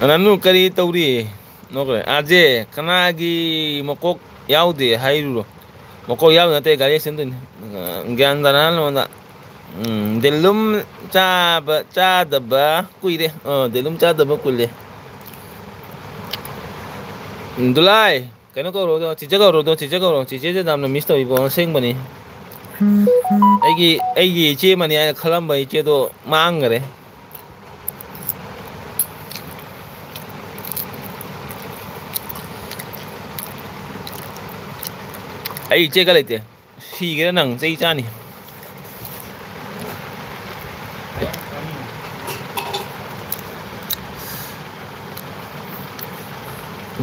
ꯅꯅꯨ ꯀꯔꯤ ꯇꯧꯔꯤ? ꯅꯣꯛꯈ꯭ꯔꯦ꯫ ꯑꯥꯔꯖꯦ, ꯀꯅꯥꯒꯤ ꯃꯀꯣꯛ ꯌꯥꯎꯗꯦ ꯍꯥꯏꯔꯨꯔꯣ? ꯃꯀꯣꯛ ꯌꯥꯎꯗꯦ ꯅꯠꯇꯦ, ꯒꯥꯔꯤ ꯑꯦꯛꯁꯤꯗꯦꯟ ꯇꯧꯔꯤꯅꯤ꯫ ꯒ꯭ꯌꯥꯟ ꯇꯥꯅ ꯅꯉꯣꯟꯗ꯫ ꯎꯝ, ꯗꯦꯂꯨꯝ ꯆꯥꯕ, ꯆꯥꯗꯕ ꯀꯨꯏꯔꯦ꯫ ꯑ, ꯗꯦꯂꯨꯝ ꯆꯥꯗꯕ ꯀꯨꯏꯔꯦ꯫ ꯗꯨꯂꯥꯏ, ꯀꯩꯅꯣ ꯀꯧꯔꯣꯗꯣ, ꯆꯤꯆꯦ ꯀꯧꯔꯣꯗꯣ, ꯆꯤꯆꯦ ꯀꯧꯔꯣ꯫ ꯆꯤꯆꯦꯁꯦ ꯌꯥꯝꯅ ꯃꯤꯁ ꯇꯧꯏꯕꯣ, ꯑꯁꯦꯡꯕꯅꯤ꯫ ꯑꯩꯒꯤ, ꯑꯩꯒꯤ ꯏꯆꯦ ꯑꯃꯅꯤ ꯍꯥꯏꯅ ꯈꯜꯂꯝꯕ ꯏꯆꯦꯗꯣ ꯃꯥꯡꯈꯔꯦ꯫ ꯑꯩ ꯏꯆꯦꯒ ꯂꯩꯇꯦ꯫ ꯁꯤꯒꯦꯔꯥ ꯅꯪ, ꯆꯩ ꯆꯥꯅꯤ꯫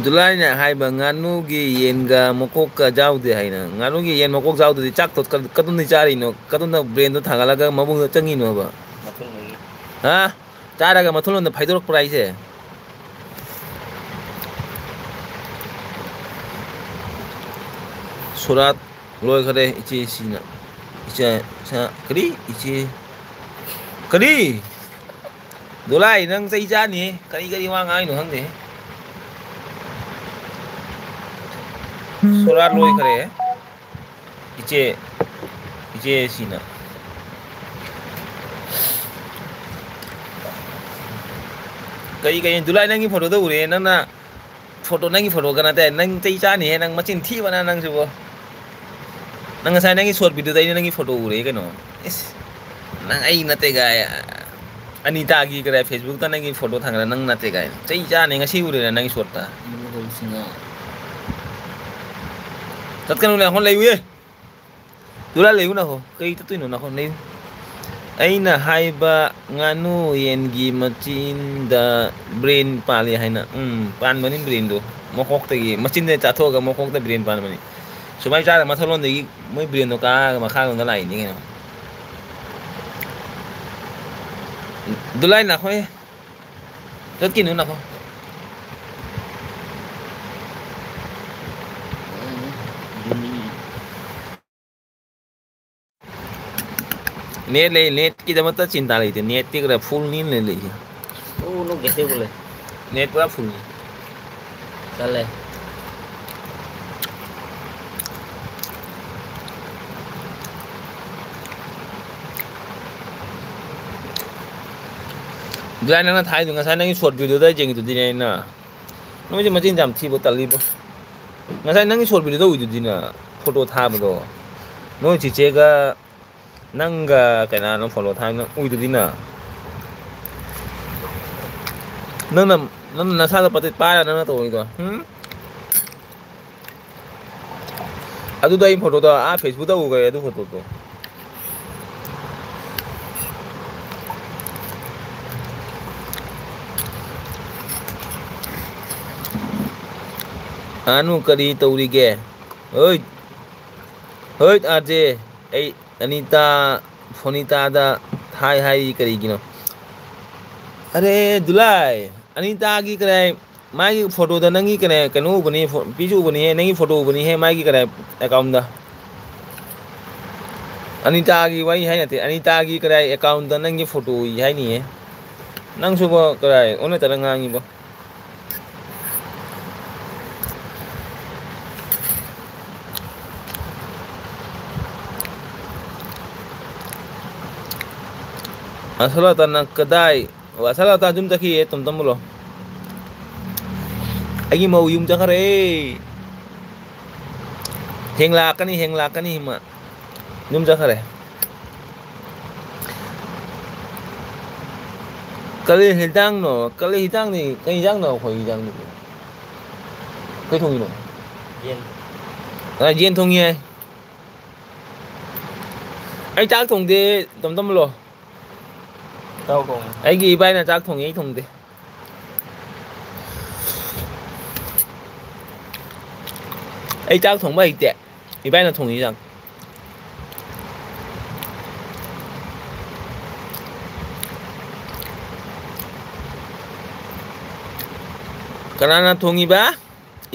ꯖꯨꯂꯥꯏꯅ ꯍꯥꯏꯕ ꯉꯥꯅꯨꯒꯤ ꯌꯦꯟꯒ ꯃꯀꯣꯛꯀ ꯌꯥꯎꯗꯦ ꯍꯥꯏꯅ꯫ ꯉꯥꯅꯨꯒꯤ ꯌꯦꯟ ꯃꯀꯣꯛ ꯌꯥꯎꯗ꯭ꯔꯗꯤ ꯆꯥꯛꯇꯣ ꯀ-, ꯀꯗꯣꯝꯗꯩ ꯆꯥꯔꯤꯅꯣ? ꯀꯗꯣꯝꯗ ꯕ꯭ꯔꯦꯟꯗꯣ ꯊꯥꯡꯒꯠꯂꯒ ꯃꯕꯨꯡꯗ ꯆꯪꯉꯤꯅꯣꯕ? ꯍꯥ? ꯆꯥꯔꯒ ꯃꯊꯨꯟꯂꯣꯝꯗ ꯐꯥꯏꯗꯣꯔꯛꯄ꯭ꯔꯥ ꯍꯥꯏꯁꯦ? ꯁꯣꯔꯥꯠ ꯂꯣꯏꯈꯔꯦ ꯏꯆꯦꯁꯤꯅ꯫ ꯏꯆꯦ, ꯁ-, ꯀꯔꯤ? ꯏꯆꯦ, ꯀꯔꯤ? ꯗꯣꯂꯥꯏ, ꯅꯪ ꯆꯩ ꯆꯥꯅꯤ꯫ ꯀꯔꯤ ꯀꯔꯤ ꯋꯥ ꯉꯥꯡꯉꯤꯅꯣ ꯈꯪꯗꯦ꯫ ꯁꯣꯔꯥꯠ ꯂꯣꯏꯈꯔꯦ꯫ ꯏꯆꯦ, ꯏꯆꯦ ꯁꯤꯅ꯫ ꯀꯔꯤ, ꯀꯔꯤ, ꯗꯨꯂꯥꯏ, ꯅꯪꯒꯤ ꯐꯣꯇꯣꯗ ꯎꯔꯦ, ꯅꯪꯅ ꯐꯣꯇꯣ, ꯅꯪꯒꯤ ꯐꯣꯇꯣꯒ ꯅꯠꯇꯦ, ꯅꯪ ꯆꯩ ꯆꯥꯅꯤꯍꯦ, ꯅꯪ ꯃꯆꯤꯟ ꯊꯤꯕꯅ ꯅꯪꯁꯤꯕꯣ꯫ ꯅꯪ ꯉꯁꯥꯏ ꯅꯪꯒꯤ ꯁꯣꯔꯠ ꯚꯤꯗꯤꯑꯣꯗ ꯑꯩꯅ ꯅꯪꯒꯤ ꯐꯣꯇꯣ ꯎꯔꯦ ꯀꯩꯅꯣ꯫ ꯏꯁ, ꯅꯪ ꯑꯩ ꯅꯠꯇꯦ ꯒꯥꯏ꯫ ꯑꯅꯤꯇꯥꯒꯤ ꯀꯗꯥꯏ ꯐꯦꯁꯕꯨꯛꯇ ꯅꯪꯒꯤ ꯐꯣꯇꯣ ꯊꯥꯡꯒꯠꯂ ꯅꯪ ꯅꯠꯇꯦ ꯒꯥꯏ꯫ ꯆꯩ ꯆꯥꯅꯤ, ꯉꯁꯤ ꯎꯔꯦꯅ ꯅꯪꯒꯤ ꯁꯣꯔꯠꯇ꯫ ꯆꯠꯀꯅꯨ, ꯂꯩꯍꯣꯟ ꯂꯩꯌꯨꯌꯦ꯫ ꯗꯨꯂꯥ ꯂꯩꯌꯨ ꯅꯈꯣ꯫ ꯀꯩ ꯆꯠꯇꯣꯏꯅꯣ ꯅꯈꯣ? ꯂꯩꯌꯨ꯫ ꯑꯩꯅ ꯍꯥꯏꯕ ꯉꯥꯅꯨ ꯌꯦꯟꯒꯤ ꯃꯆꯤꯟꯗ ꯕ꯭ꯔꯦꯟ ꯄꯥꯜꯂꯤ ꯍꯥꯏꯅ꯫ ꯎꯝ, ꯄꯥꯟꯕꯅꯤ ꯕ꯭ꯔꯦꯟꯗꯣ꯫ ꯃꯀꯣꯛꯇꯒꯤ, ꯃꯆꯤꯟꯗ ꯆꯥꯊꯣꯛꯑꯒ ꯃꯀꯣꯛꯇ ꯕ꯭ꯔꯦꯟ ꯄꯥꯟꯕꯅꯤ꯫ ꯁꯨꯃꯥꯏꯅ ꯆꯥꯔꯒ ꯃꯊꯛꯂꯣꯝꯗꯒꯤ ꯃꯣꯏ ꯕ꯭ꯔꯦꯟꯗꯣ ꯀꯥꯔꯒ ꯃꯈꯥꯔꯣꯝꯗ ꯂꯥꯛꯏꯅꯤ ꯀꯩꯅꯣ꯫ ꯗꯨꯂꯥꯏ ꯅꯈꯣꯏ꯫ ꯆꯠꯈꯤꯅꯨ ꯅꯈꯣ꯫ ꯅꯦꯠ ꯂꯩ, ꯅꯦꯠꯀꯤꯗꯃꯛꯇ ꯆꯤꯟꯇꯥ ꯂꯩꯇꯦ꯫ ꯅꯦꯠꯇꯤ ꯈꯔ ꯐꯨꯜꯅꯤ ꯂꯩ-, ꯂꯩꯁꯦ꯫ ꯎ, ꯅꯣꯛ ꯒꯦꯁꯦ ꯎ ꯂꯩ꯫ ꯅꯦꯠ ꯄꯨꯔꯥ ꯐꯨꯜꯅꯤ꯫ ꯆꯠꯂꯦ꯫ ꯗꯨꯂꯥꯏ, ꯅꯪꯅ ꯊꯥꯏꯗꯣ ꯉꯁꯥꯏ ꯅꯪꯒꯤ ꯁꯣꯔꯠ ꯚꯤꯗꯤꯑꯣꯗ ꯌꯦꯡꯉꯤꯗꯨꯗꯤꯅꯦ ꯑꯩꯅ꯫ ꯅꯣꯏꯁꯦ ꯃꯆꯤꯟ ꯌꯥꯝ ꯊꯤꯕ ꯇꯜꯂꯤꯕꯣ꯫ ꯉꯁꯥꯏ ꯅꯪꯒꯤ ꯁꯣꯔꯠ ꯚꯤꯗꯤꯑꯣꯗ ꯎꯏꯗꯨꯗꯤꯅ, ꯐꯣꯇꯣ ꯊꯥꯕꯗꯣ꯫ ꯅꯣꯏ ꯆꯤꯆꯦꯒ ꯅꯪꯒ ꯀꯅꯥꯅꯣ ꯐꯣꯇꯣ ꯊꯥꯏꯅꯣ ꯎꯏꯗꯨꯗꯤꯅ? ꯅꯪꯅ, ꯅꯪꯅ ꯅꯁꯥꯗ ꯄꯥꯏꯔ ꯅꯪꯅ ꯇꯧꯔꯤꯗꯣ꯫ ꯎꯝ? ꯑꯗꯨꯗꯣ ꯑꯩ ꯐꯣꯇꯣꯗꯣ ꯑꯥ ꯐꯦꯁꯕꯨꯛꯇ ꯎꯈ꯭ꯔꯦ, ꯑꯗꯨ ꯐꯣꯇꯣꯗꯣ꯫ ꯑꯅꯨ ꯀꯔꯤ ꯇꯧꯔꯤꯒꯦ? ꯍꯣꯏ, ꯍꯣꯏ, ꯑꯥꯔ ꯖꯦ, ꯑꯩ ꯑꯅꯤꯇꯥ, ꯐꯣꯅꯤꯇꯥꯗ ꯍꯥꯏ ꯍꯥꯏꯔꯤ ꯀꯔꯤꯒꯤꯅꯣ? ꯑꯔꯦ ꯗꯨꯂꯥꯏ, ꯑꯅꯤꯇꯥꯒꯤ ꯀꯔꯥꯏ, ꯃꯥꯒꯤ ꯐꯣꯇꯣꯗ ꯅꯪꯒꯤ ꯀꯔꯥꯏ, ꯀꯩꯅꯣ ꯎꯕꯅꯤ, ꯐꯣ-, ꯄꯤꯁꯨ ꯎꯕꯅꯤꯍꯦ, ꯅꯪꯒꯤ ꯐꯣꯇꯣ ꯎꯕꯅꯤꯍꯦ ꯃꯥꯒꯤ ꯀꯔꯥꯏ ꯑꯦꯀꯥꯎꯟꯗ꯫ ꯑꯅꯤꯇꯥꯒꯤ ꯋꯥꯔꯤ ꯍꯥꯏ ꯅꯠꯇꯦ, ꯑꯅꯤꯇꯥꯒꯤ ꯀꯔꯥꯏ ꯑꯦꯀꯥꯎꯟꯗ ꯅꯪꯒꯤ ꯐꯣꯇꯣ ꯎꯏ ꯍꯥꯏꯅꯤꯍꯦ꯫ ꯅꯪꯁꯨꯕꯣ ꯀꯔꯥꯏ ꯑꯣꯟꯅ ꯇꯩꯅ ꯉꯥꯡꯉꯤꯕꯣ? ꯑꯁꯂꯇꯅ ꯀꯗꯥꯏ? ꯑꯣ, ꯑꯁꯂꯇ ꯌꯨꯝ ꯆꯠꯈꯤꯌꯦ, ꯇꯣꯝ ꯇꯣꯝꯕꯂꯣ꯫ ꯑꯩꯒꯤ ꯃꯧ ꯌꯨꯝ ꯆꯠꯈ꯭ꯔꯦ꯫ ꯍꯦꯡ ꯂꯥꯛꯀꯅꯤ, ꯍꯦꯡ ꯂꯥꯛꯀꯅꯤ ꯃꯥ꯫ ꯌꯨꯝ ꯆꯠꯈ꯭ꯔꯦ꯫ ꯀꯔꯤ ꯍꯦꯟꯖꯥꯡꯅꯣ? ꯀꯔꯤ ꯍꯦꯟꯖꯥꯡꯅꯤ? ꯀꯔꯤ ꯍꯦꯟꯖꯥꯡꯅꯣ ꯑꯩꯈꯣꯏ ꯍꯦꯟꯖꯥꯡꯗꯨꯕꯨ? ꯀꯩ ꯊꯣꯡꯉꯤꯅꯣ? ꯌꯦꯟ꯫ ꯑ, ꯌꯦꯟ ꯊꯣꯡꯉꯤ ꯍꯥꯏ꯫ ꯑꯩ ꯆꯥꯛ ꯊꯣꯡꯗꯦ, ꯇꯣꯝ ꯇꯣꯝꯕꯂꯣ꯫ ꯆꯥꯛ ꯊꯣꯡꯉꯤ꯫ ꯑꯩꯒꯤ ꯏꯕꯥꯏꯅ ꯆꯥꯛ ꯊꯣꯡꯉꯤ, ꯑꯩ ꯊꯣꯡꯗꯦ꯫ ꯑꯩ ꯆꯥꯛ ꯊꯣꯡꯕ ꯍꯩꯇꯦ꯫ ꯏꯕꯥꯏꯅ ꯊꯣꯡꯉꯤ ꯆꯥꯛ꯫ ꯀꯅꯥꯅ ꯊꯣꯡꯉꯤꯕ?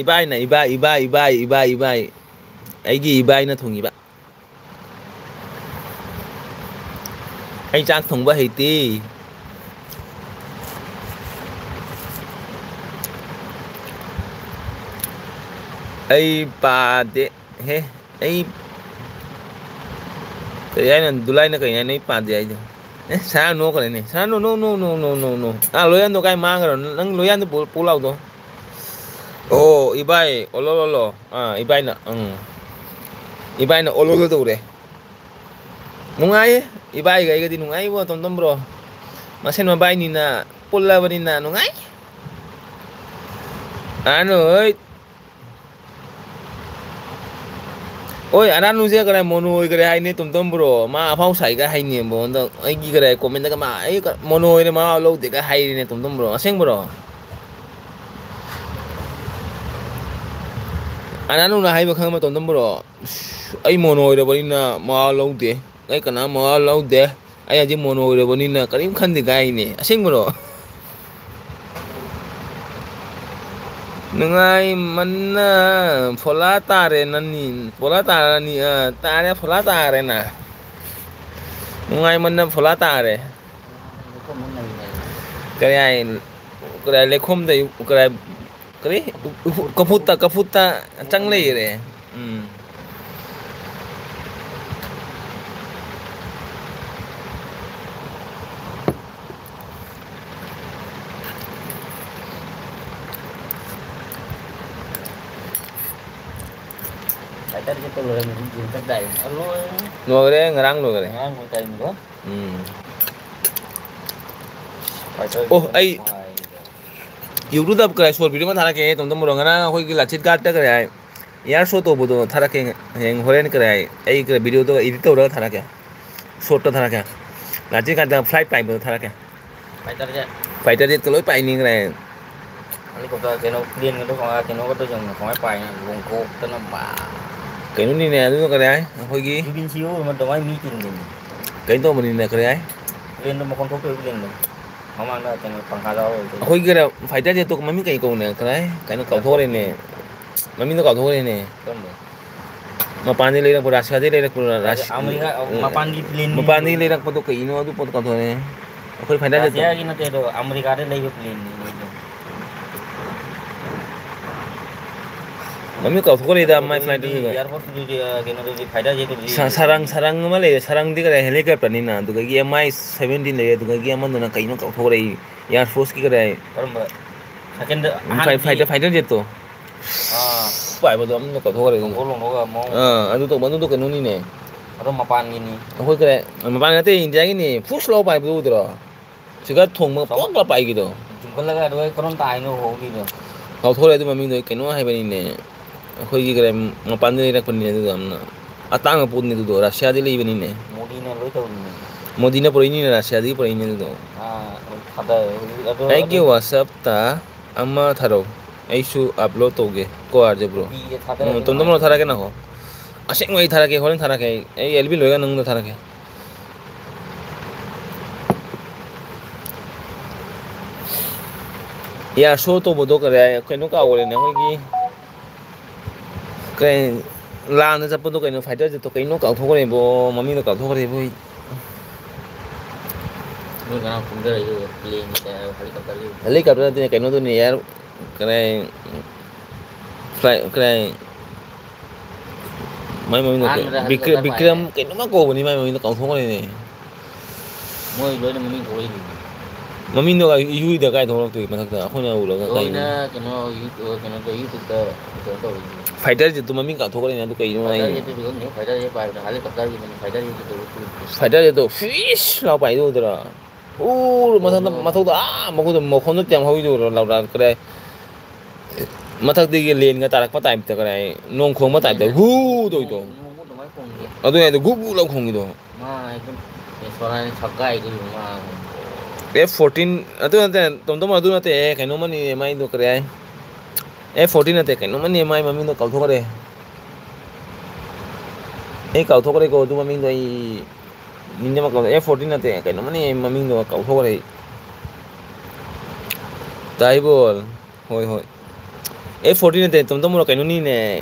ꯏꯕꯥꯏꯅ, ꯏꯕꯥꯏ, ꯏꯕꯥꯏ, ꯏꯕꯥꯏ, ꯏꯕꯥꯏ, ꯏꯕꯥꯏ꯫ ꯑꯩꯒꯤ ꯏꯕꯥꯏꯅ ꯊꯣꯡꯉꯤꯕ꯫ ꯑꯩ ꯆꯥꯛ ꯊꯣꯡꯕ ꯍꯩꯇꯦ꯫ ꯑꯩ ꯄꯥꯗꯦ꯫ ꯍꯦ, ꯑꯩ ꯀꯔꯤ ꯍꯥꯏꯅꯣ? ꯗꯨꯂꯥꯏꯅ ꯀꯔꯤ ꯍꯥꯏꯅꯣ? ꯑꯩ ꯄꯥꯗꯦ ꯍꯥꯏꯗꯣ꯫ ꯑꯦ, ꯁꯅꯥ ꯅꯣꯛꯈ꯭ꯔꯦꯅꯦ꯫ ꯁꯅꯥ, no, no, no, no, no, no, no. ꯑꯥ, ꯂꯣꯌꯥꯟꯗꯣ ꯀꯥꯏ ꯃꯥꯡꯈ꯭ꯔꯣ? ꯅꯪ ꯂꯣꯌꯥꯟꯗꯣ ꯄꯨ-, ꯄꯨ ꯂꯥꯎꯗꯣ꯫ ꯑꯣ, ꯏꯕꯥꯏ, ꯑꯣꯂꯣ, ꯂꯣꯂꯣ꯫ ꯑꯥ, ꯏꯕꯥꯏꯅ, ꯎꯝ꯫ ꯏꯕꯥꯏꯅ ꯑꯣꯂꯣ, ꯂꯣ ꯇꯧꯔꯦ꯫ ꯅꯨꯡꯉꯥꯏꯌꯦ꯫ ꯏꯕꯥꯏꯒ ꯑꯩꯒꯗꯤ ꯅꯨꯡꯉꯥꯏꯕꯣ, ꯇꯣꯝꯇꯣꯝ ꯕ꯭ꯔꯣ꯫ ꯃꯁꯦꯟ ꯃꯕꯥꯏꯅꯤꯅ ꯄꯨꯜꯂꯕꯅꯤꯅ ꯅꯨꯡꯉꯥꯏ꯫ ꯑꯥ, ꯅꯣꯏ꯫ ꯑꯣꯏ, ꯑꯅꯥꯅꯨꯁꯦ ꯀꯗꯥꯏ ꯃꯣꯅꯣ ꯑꯣꯏꯈ꯭ꯔꯦ ꯍꯥꯏꯅꯦ, ꯇꯣꯝꯇꯣꯝ ꯕ꯭ꯔꯣ? ꯃꯥ ꯑꯐꯥꯎ ꯁꯥꯏꯒ ꯍꯥꯏꯅꯦꯕꯣ꯫ ꯍꯟꯗꯛ ꯑꯩꯒꯤ ꯀꯗꯥꯏ ꯀꯣꯃꯦꯟꯗꯒ ꯃꯥ, "ꯑꯩ ꯀ-, ꯃꯣꯅꯣ ꯑꯣꯏꯔꯦ, ꯃꯋꯥ ꯂꯧꯗꯦꯒ" ꯍꯥꯏꯔꯤꯅꯦ, ꯇꯣꯝꯇꯣꯝ ꯕ꯭ꯔꯣ꯫ ꯑꯁꯦꯡꯕ꯭ꯔꯣ? ꯑꯅꯥꯅꯨꯅ ꯍꯥꯏꯕ ꯈꯪꯕ, ꯇꯣꯝꯇꯣꯝ ꯕ꯭ꯔꯣ? "ꯑꯁ, ꯑꯩ ꯃꯣꯅꯣ ꯑꯣꯏꯔꯕꯅꯤꯅ ꯃꯋꯥ ꯂꯧꯗꯦ꯫ ꯑꯩ ꯀꯅꯥ ꯃꯋꯥ ꯂꯧꯗꯦ꯫ ꯑꯩ ꯍꯧꯖꯤꯛ ꯃꯣꯅꯣ ꯑꯣꯏꯔꯕꯅꯤꯅ ꯀꯔꯤꯝ ꯈꯟꯗꯦ" ꯀꯥꯏꯅꯦ꯫ ꯑꯁꯦꯡꯕ꯭ꯔꯣ? ꯅꯨꯡꯉꯥꯏꯃꯟꯅ ꯐꯣꯂꯥ ꯇꯥꯔꯦ ꯅꯅꯤ, ꯐꯣꯂꯥ ꯇꯥꯔꯅꯤ, ꯑ, ꯇꯥꯔꯦ, ꯐꯣꯂꯥ ꯇꯥꯔꯦꯅ꯫ ꯅꯨꯡꯉꯥꯏꯃꯟꯅ ꯐꯣꯂꯥ ꯇꯥꯔꯦ꯫ ꯀꯔꯤ ꯍꯥꯏ, ꯀꯔꯤ ꯍꯥꯏ, ꯂꯩꯈꯣꯝꯗ, ꯀꯔꯤ ꯍꯥꯏ, ꯀꯔꯤ? ꯎꯐꯨ-, ꯀꯐꯨꯠꯇ, ꯀꯐꯨꯠꯇ ꯆꯪ ꯂꯩꯔꯦ꯫ ꯎꯝ꯫ ꯂꯣꯏꯔꯦ, ꯉꯔꯥꯡ ꯂꯣꯏꯔꯦ꯫ ꯎꯝ꯫ ꯑꯣ, ꯑꯩ YouTube-ꯇ ꯀꯔꯥꯏ short video ꯑꯃ ꯊꯥꯔꯛꯀꯦ, ꯇꯣꯝꯇꯣꯝ ꯕ꯭ꯔꯣ꯫ ꯉꯔꯥꯡ ꯑꯩꯈꯣꯏꯒꯤ ꯂꯥꯆꯤꯠ ꯒꯥꯠꯇ ꯀꯔꯤ ꯍꯥꯏ, air show ꯇꯧꯕꯗꯣ ꯊꯥꯔꯛꯀꯦ꯫ ꯍꯌꯦꯡ ꯍꯣꯔꯦꯟ ꯀꯔꯤ ꯍꯥꯏ, ꯑꯩ ꯀꯔꯤ video-ꯗꯣ edit ꯇꯧꯔꯒ ꯊꯥꯔꯛꯀꯦ꯫ Short-ꯇ ꯊꯥꯔꯛꯀꯦ꯫ ꯂꯥꯆꯤꯠ ꯒꯥꯠꯇ flight ꯄꯥꯏꯕꯗꯣ ꯊꯥꯔꯛꯀꯦ꯫ Fighter jet꯫ Fighter jet-ꯀ ꯂꯣꯏ ꯄꯥꯏꯅꯤꯡꯈ꯭ꯔꯦ꯫ Helicopter, ꯀꯩꯅꯣ, plane-ꯒꯗꯣ ꯀꯃꯥꯏ, ꯀꯩꯅꯣꯒꯗꯣ ꯌꯦꯡꯉꯨ, ꯀꯃꯥꯏ ꯄꯥꯏꯅꯣ, ꯂꯣꯡꯊꯣꯛꯇꯅ ꯃꯥ꯫ ꯀꯩꯅꯣꯅꯤꯅꯦ, ꯑꯗꯨꯅ ꯀꯔꯤ ꯍꯥꯏ? ꯑꯩꯈꯣꯏꯒꯤ ꯌꯨꯕꯤꯟ ꯁꯤ ꯑꯣꯏꯔ ꯑꯗꯨꯃꯥꯏꯅ ꯃꯤ ꯇꯤꯟꯗꯣꯏꯅꯤ꯫ ꯀꯩꯅꯣ ꯇꯧꯕꯅꯤꯅꯦ, ꯀꯔꯤ ꯍꯥꯏ? Plane-ꯗꯣ ꯃꯈꯣꯟ ꯊꯣꯛꯇꯣꯏ plane-ꯗꯣ꯫ ꯃꯃꯥꯡꯗ ꯀꯩꯅꯣ ꯄꯪꯈꯥꯗ ꯍꯧꯔ ꯑꯩꯈꯣꯏꯒꯤ ꯀꯩꯅꯣ fighter jet-ꯇꯣ ꯃꯃꯤꯡ ꯀꯩ ꯀꯧꯕꯅꯦ, ꯀꯔꯤ ꯍꯥꯏ? ꯀꯩꯅꯣ ꯀꯥꯎꯊꯣꯛꯈ꯭ꯔꯦꯅꯦ꯫ ꯃꯃꯤꯡꯗꯣ ꯀꯥꯎꯊꯣꯛꯈ꯭ꯔꯦꯅꯦ꯫ ꯀꯔꯝꯕ? ꯃꯄꯥꯟꯗꯒꯤ ꯂꯩꯔꯛꯄ, ꯔꯁꯤꯌꯥꯗꯒꯤ ꯂꯩꯔꯛꯄ, ꯔꯁꯤ-, ꯑꯃꯦꯔꯤꯀꯥ, ꯎꯝ, ꯃꯄꯥꯟꯒꯤ plane-ꯅꯤ꯫ ꯃꯄꯥꯟꯗꯒꯤ ꯂꯩꯔꯛꯄꯗꯣ ꯀꯩꯅꯣ, ꯑꯗꯨ ꯄꯣꯠꯇꯣ ꯀꯥꯎꯊꯣꯛꯑꯦ꯫ ꯑꯩꯈꯣꯏ fighter jet-ꯇꯣ꯫ ꯔꯁꯤꯌꯥꯒꯤ ꯅꯠꯇꯦ ꯑꯗꯣ, ꯑꯃꯦꯔꯤꯀꯥꯗ ꯂꯩꯕ plane-ꯅꯤ ꯃꯣꯏꯗꯣ꯫ ꯃꯃꯤꯡ ꯀꯥꯎꯊꯣꯛꯈ꯭ꯔꯦꯗ, ꯃꯥꯏ flight ꯇꯨꯗ꯫ Air Force ꯇꯨꯗꯤ, ꯑ, ꯀꯩꯅꯣꯗꯨꯗꯤ, fighter jet ꯇꯨꯗꯤ꯫ ꯁ-, ꯁꯔꯪ, ꯁꯔꯪ ꯑꯃ ꯂꯩꯔꯦ, ꯁꯔꯪꯗꯤ ꯀꯗꯥꯏ helicopter ꯅꯤꯅ, ꯑꯗꯨꯗꯒꯤ M I seventeen ꯂꯩꯔꯦ, ꯑꯗꯨꯗꯒꯤ ꯑꯃꯗꯨꯅ ꯀꯩꯅꯣ ꯀꯥꯎꯊꯣꯛꯈ꯭ꯔꯦ ꯑꯩ, Air Force ꯀꯤ ꯀꯗꯥꯏ꯫ ꯀꯔꯝꯕ? Second ꯎꯝ, ꯐꯥꯏ-, ꯑꯍꯥꯟꯕꯗꯤ fighter, fighter jet ꯇꯣ꯫ ꯑꯥ꯫ ꯄꯥꯏꯕꯗꯣ ꯑꯃꯨꯛ ꯀꯥꯎꯊꯣꯛꯈ꯭ꯔꯦ ꯑꯗꯨꯗꯣ꯫ ꯂꯣꯡꯊꯣꯛ ꯂꯣꯡꯊꯣꯛꯑꯒ ꯑꯃꯨꯛ ꯑꯥ, ꯑꯗꯨ ꯇꯧꯕ, ꯑꯗꯨꯗꯣ ꯀꯩꯅꯣꯅꯤꯅꯦ꯫ ꯑꯗꯣ ꯃꯄꯥꯟꯒꯤꯅꯤ꯫ ꯑꯩꯈꯣꯏ ꯀꯗꯥꯏ, ꯃꯄꯥꯟ ꯅꯠꯇꯦ, ꯏꯟꯗꯤꯌꯥꯒꯤꯅꯤ꯫ ꯐꯨꯁ ꯂꯥꯎ ꯄꯥꯏꯕꯗꯣ ꯎꯗ꯭ꯔꯣ? ꯁꯤꯒ ꯊꯣꯡꯕ ꯆꯥꯎ-, ꯄꯣꯛ ꯂꯥꯎ ꯄꯥꯏꯈꯤꯗꯣ꯫ ꯆꯨꯝꯈꯠꯂꯒ ꯑꯗꯨꯒ ꯀꯔꯣꯝ ꯇꯥꯏꯅꯣ ꯍꯧꯕꯤꯗꯣ꯫ ꯀꯥꯎꯊꯣꯛꯈ꯭ꯔꯦ ꯑꯗꯨ ꯃꯃꯤꯡꯗꯣ, ꯑꯩ ꯀꯩꯅꯣ ꯍꯥꯏꯕꯅꯤꯅꯦ꯫ ꯑꯩꯈꯣꯏꯒꯤ ꯀꯔꯤ ꯃꯄꯥꯟꯗ ꯂꯩꯔꯛꯄꯅꯤꯅꯦ ꯑꯗꯨꯗꯣ ꯌꯥꯝꯅ꯫ ꯑꯇꯥꯡꯕ ꯄꯣꯠꯅꯤ ꯑꯗꯨꯗꯣ, ꯔꯁꯤꯌꯥꯗꯩ ꯂꯩꯕꯅꯤꯅꯦ꯫ ꯃꯣꯗꯤꯅ ꯂꯣꯏ ꯇꯧꯔꯤꯅꯦ꯫ ꯃꯣꯗꯤꯅ ꯄꯨꯔꯛꯏꯅꯤꯅꯦ, ꯔꯁꯤꯌꯥꯗꯒꯤ ꯄꯨꯔꯛꯏꯅꯦ ꯑꯗꯨꯗꯣ꯫ ꯑꯥ, ꯊꯥꯗꯔꯦ ꯍꯧꯖꯤꯛ ꯑꯗꯣ, ꯑꯩꯒꯤ ꯑꯗꯨ WhatsApp ꯇ ꯑꯃ ꯊꯥꯔꯛꯑꯣ, ꯑꯩꯁꯨ upload ꯇꯧꯒꯦ꯫ ꯀꯣ ꯑꯥꯔ ꯖꯦ ꯕ꯭ꯔꯣ꯫ ꯀꯣꯄꯤꯁꯦ ꯊꯥꯗꯔꯗꯤ ꯎꯝ, ꯇꯣꯝ ꯇꯣꯝ ꯀꯃꯥꯏꯅ ꯊꯥꯔꯛꯀꯦ ꯇꯧꯅꯤ? ꯉꯥꯏꯈꯣ꯫ ꯑꯁꯦꯡꯕ ꯑꯩ ꯊꯥꯔꯛꯀꯦ, ꯍꯣꯔꯦꯟ ꯊꯥꯔꯛꯀꯦ ꯑꯩ, ꯑꯩ ꯑꯦꯜ ꯕꯤ ꯂꯣꯏꯔꯒ ꯅꯪꯉꯣꯟꯗ ꯊꯥꯔꯛꯀꯦ꯫ Air show ꯇꯧꯕꯗꯣ ꯀꯔꯤ ꯍꯥꯏ-, ꯀꯩꯅꯣ ꯀꯥꯎꯈ꯭ꯔꯦꯅꯦ, ꯑꯩꯈꯣꯏꯒꯤ ꯀꯩ, ꯂꯥꯟꯗ ꯆꯠꯄꯗꯣ ꯀꯩꯅꯣ, fighter jet ꯇꯣ ꯀꯩꯅꯣ ꯀꯥꯎꯊꯣꯛꯈ꯭ꯔꯦꯕꯣ, ꯃꯃꯤꯡꯗꯣ ꯀꯥꯎꯊꯣꯛꯈ꯭ꯔꯦꯕꯣ ꯑꯩ꯫ ꯅꯣꯏ ꯉꯔꯥꯡ ꯀꯨꯝꯊꯔꯛꯏꯗꯣ plane ꯅꯤ ꯀꯥꯏ ꯍꯥꯏꯕ, helicopter ꯅꯤ? Helicopter ꯅꯠꯇꯦ, ꯀꯩꯅꯣꯗꯨꯅꯤ, air, ꯀꯔꯤ, fly, ꯀꯔꯤ, ꯃꯥꯏ ꯃꯃꯤꯡꯗꯣ ꯀꯩ? ꯑꯍꯥꯟꯕꯗ ꯕꯤꯀ꯭ꯔ-, helicopter ꯄꯥꯏꯔꯦ꯫ ꯕꯤꯀ꯭ꯔꯝ ꯀꯩꯅꯣꯝꯃ ꯀꯧꯕꯅꯤ, ꯃꯥꯏ ꯃꯃꯤꯡꯗꯣ ꯀꯥꯎꯊꯣꯛꯈ꯭ꯔꯦꯅꯦ꯫ ꯃꯣꯏ ꯂꯣꯏꯅ ꯃꯃꯤꯡ ꯊꯣꯛꯂꯛꯏꯗꯨꯗꯤ꯫ ꯃꯃꯤꯡꯗꯣ ꯏꯍꯨꯏꯗ ꯀꯥꯏ ꯊꯣꯛꯂꯛꯇꯣꯏ ꯃꯊꯛꯇ? ꯑꯩꯈꯣꯏꯅ ꯎꯔꯒ ꯂꯣꯏꯅ ꯀꯥꯏꯗꯅꯣ꯫ ꯀꯩꯅꯣ, ꯌꯨ-, ꯀꯩꯅꯣꯗ, YouTube ꯇ ꯀꯩꯅꯣ ꯇꯧꯔꯤꯗꯨꯗꯤ꯫ Fighter jet ꯇꯨ ꯃꯃꯤꯡ ꯀꯥꯎꯊꯣꯛꯈ꯭ꯔꯦꯅꯦ, ꯑꯗꯨ ꯀꯩꯅꯣ fighter ꯍꯥꯏꯅꯦ? Jet ꯇꯨꯗꯤ ꯈꯪꯗꯦ, fighter jet ꯄꯥꯏꯕꯗ helicopter ꯒꯤꯗꯨꯅꯤ, fighter jet two. Fighter jet ꯇꯣ ꯐꯤꯁ ꯂꯥꯎ ꯄꯥꯏꯗꯧꯗ꯭ꯔꯥ? ꯎ, ꯃꯊꯛꯇ, ꯃꯈꯣꯡꯗꯣ ꯃꯊꯛꯇ, ꯑꯥ, ꯃꯈꯣꯡꯗ, ꯃꯈꯣꯡꯗ ꯇꯦꯝꯍꯧꯏꯗꯨꯔꯣ, ꯂꯥꯎꯔꯥ-, ꯀꯗꯥꯏ? ꯃꯊꯛꯇꯒꯤ ꯂꯦꯟꯒ ꯇꯥꯔꯛꯄ type ꯇ, ꯀꯗꯥꯏ? ꯅꯣꯡ ꯈꯣꯡꯕ type ꯇ, ꯂꯦꯟꯅ ꯍꯨ ꯇꯧꯏꯗꯣ꯫ ꯅꯣꯡ, ꯅꯣꯡ ꯑꯗꯨꯃꯥꯏꯅ ꯈꯣꯡꯗꯦ꯫ ꯑꯗꯨꯅꯦ ꯍꯥꯏꯗꯣ, ꯒꯨꯛ ꯒꯨꯛ ꯂꯥꯎ ꯈꯣꯡꯉꯤꯗꯣ꯫ ꯃꯥ ꯑꯗꯨꯝ ꯁꯣꯔꯥꯅ ꯁꯛꯀꯥꯏꯗꯨ ꯃꯥ꯫ F fourteen, ꯑꯗꯨ ꯅꯠꯇꯦ, ꯇꯣꯝ ꯇꯣꯝ, ꯑꯗꯨ ꯅꯠꯇꯦ, ꯀꯩꯅꯣꯝꯃꯅꯤ ꯃꯥꯏꯗꯣ, ꯀꯔꯤ ꯍꯥꯏ? F fourteen ꯅꯠꯇꯦ, ꯀꯩꯅꯣꯝꯃꯅꯤ ꯃꯥꯏ ꯃꯃꯤꯡꯗꯣ ꯀꯥꯎꯊꯣꯛꯈ꯭ꯔꯦ꯫ ꯑꯩ ꯀꯥꯎꯊꯣꯛꯈ꯭ꯔꯦꯀꯣ, ꯑꯗꯨ ꯃꯃꯤꯡꯗꯣ ꯑꯩ ꯅꯤꯡꯁꯤꯡꯕ ꯀꯥꯎ-, F fourteen ꯅꯠꯇꯦ, ꯀꯩꯅꯣꯝꯃꯅꯤ ꯃꯃꯤꯡꯗꯣ ꯀꯥꯎꯊꯣꯛꯈ꯭ꯔꯦ ꯑꯩ꯫ ꯇꯥꯏꯕꯣꯜ, ꯍꯣꯏ, ꯍꯣꯏ꯫ F fourteen ꯅꯠꯇꯦ, ꯇꯣꯝ ꯇꯣꯝ ꯃꯣꯔꯣꯛ ꯀꯩꯅꯣꯅꯤꯅꯦ꯫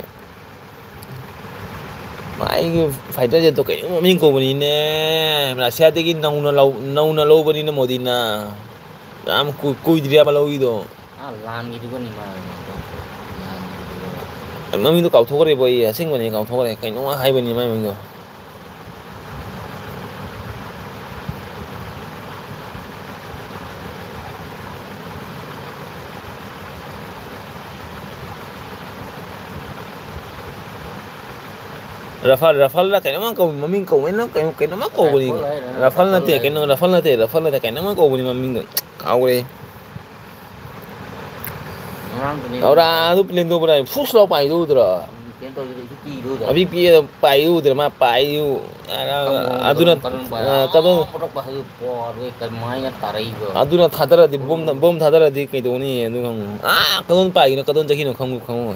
ꯃꯥꯒꯤ fighter jet ꯇꯣ ꯀꯩꯅꯣ ꯃꯃꯤꯡ ꯀꯧꯕꯅꯤꯅꯦ꯫ ꯔꯁꯤꯌꯥꯗꯒꯤ ꯅꯧꯅ ꯂꯧ-, ꯅꯧꯅ ꯂꯧꯕꯅꯤꯅ ꯃꯣꯗꯤꯅ꯫ ꯌꯥꯝ ꯀꯨ-, ꯀꯨꯏꯗ꯭ꯔꯤ ꯍꯥꯏꯕ ꯂꯧꯔꯤꯗꯣ꯫ ꯑꯥ, ꯂꯥꯟꯒꯤꯗꯨꯒꯅꯤ ꯃꯥ, ꯂꯥꯟꯒꯤꯗꯨꯒ꯫ ꯃꯃꯤꯡꯗꯣ ꯀꯥꯎꯊꯣꯛꯈ꯭ꯔꯦꯕꯣ, ꯑꯩ ꯑꯁꯦꯡꯕꯅꯦ ꯀꯥꯎꯊꯣꯛꯈ꯭ꯔꯦ, ꯀꯩꯅꯣꯝꯃ ꯍꯥꯏꯕꯅꯤ ꯃꯥꯏ ꯃꯃꯤꯡꯗꯣ꯫ ꯔꯐꯥꯜ, ꯔꯐꯥꯜꯂ ꯀꯩꯅꯣꯝꯃ ꯀꯧ, ꯃꯃꯤꯡ ꯀꯧꯕꯅꯤꯅ ꯀꯩꯅꯣ, ꯀꯩꯅꯣꯝꯃ ꯀꯧꯕꯅꯤ꯫ ꯔꯥꯏꯐꯜ ꯍꯥꯏꯔ ꯔꯥꯐꯥꯜ ꯅꯠꯇꯦ, ꯔꯥꯏꯐꯜ ꯀꯩꯅꯣ, ꯍꯥꯏꯔ꯫ ꯔꯥꯐꯥꯜ ꯅꯠꯇꯦ, ꯔꯥꯐꯥꯜ ꯅꯠꯇꯦ, ꯀꯩꯅꯣꯝꯃ ꯀꯧꯕꯅꯤ ꯃꯃꯤꯡꯗꯣ꯫ ꯀꯥꯎꯔꯦ꯫ ꯉꯔꯥꯡꯗꯨꯅꯦ꯫ ꯂꯧꯔꯥ ꯑꯗꯨ ꯄ꯭ꯂꯦꯟꯗꯣ ꯕ꯭ꯔꯥ, ꯐꯨꯁ ꯂꯥꯎ ꯄꯥꯏꯗꯣ ꯎꯗ꯭ꯔꯣ? ꯀꯩꯝ ꯇꯧꯗꯦ, ꯍꯧꯖꯤꯛ ꯄꯤꯗꯣ ꯎꯗ꯭ꯔꯣ? ꯑꯕꯤ ꯄꯤꯑꯦ ꯄꯥꯏꯗꯨ ꯎꯗ꯭ꯔ, ꯃꯥ ꯄꯥꯏꯗꯨ꯫ ꯑꯗꯨꯅ, ꯀꯔꯝ ꯀꯔꯝ ꯑ, ꯄꯥꯏ-, ꯀꯗꯣ-, ꯑꯥ, ꯄꯨꯔꯛꯄ ꯍꯥꯏꯗꯨ ꯄꯣꯔꯦ, ꯀꯃꯥꯏꯅ ꯇꯥꯔꯛꯏꯕ? ꯑꯗꯨꯅ ꯊꯥꯗꯔꯗꯤ, ꯕꯣꯝ, ꯕꯣꯝ ꯊꯥꯗꯔꯗꯤ ꯀꯩꯗꯧꯅꯤ? ꯑꯗꯨ ꯈꯪꯉꯨ꯫ ꯑꯥ, ꯀꯗꯣꯝ ꯄꯥꯏꯒꯤꯅꯣ, ꯀꯗꯣꯝ ꯆꯠꯈꯤꯅꯣ ꯈꯪꯉꯨ, ꯈꯪꯉꯨ꯫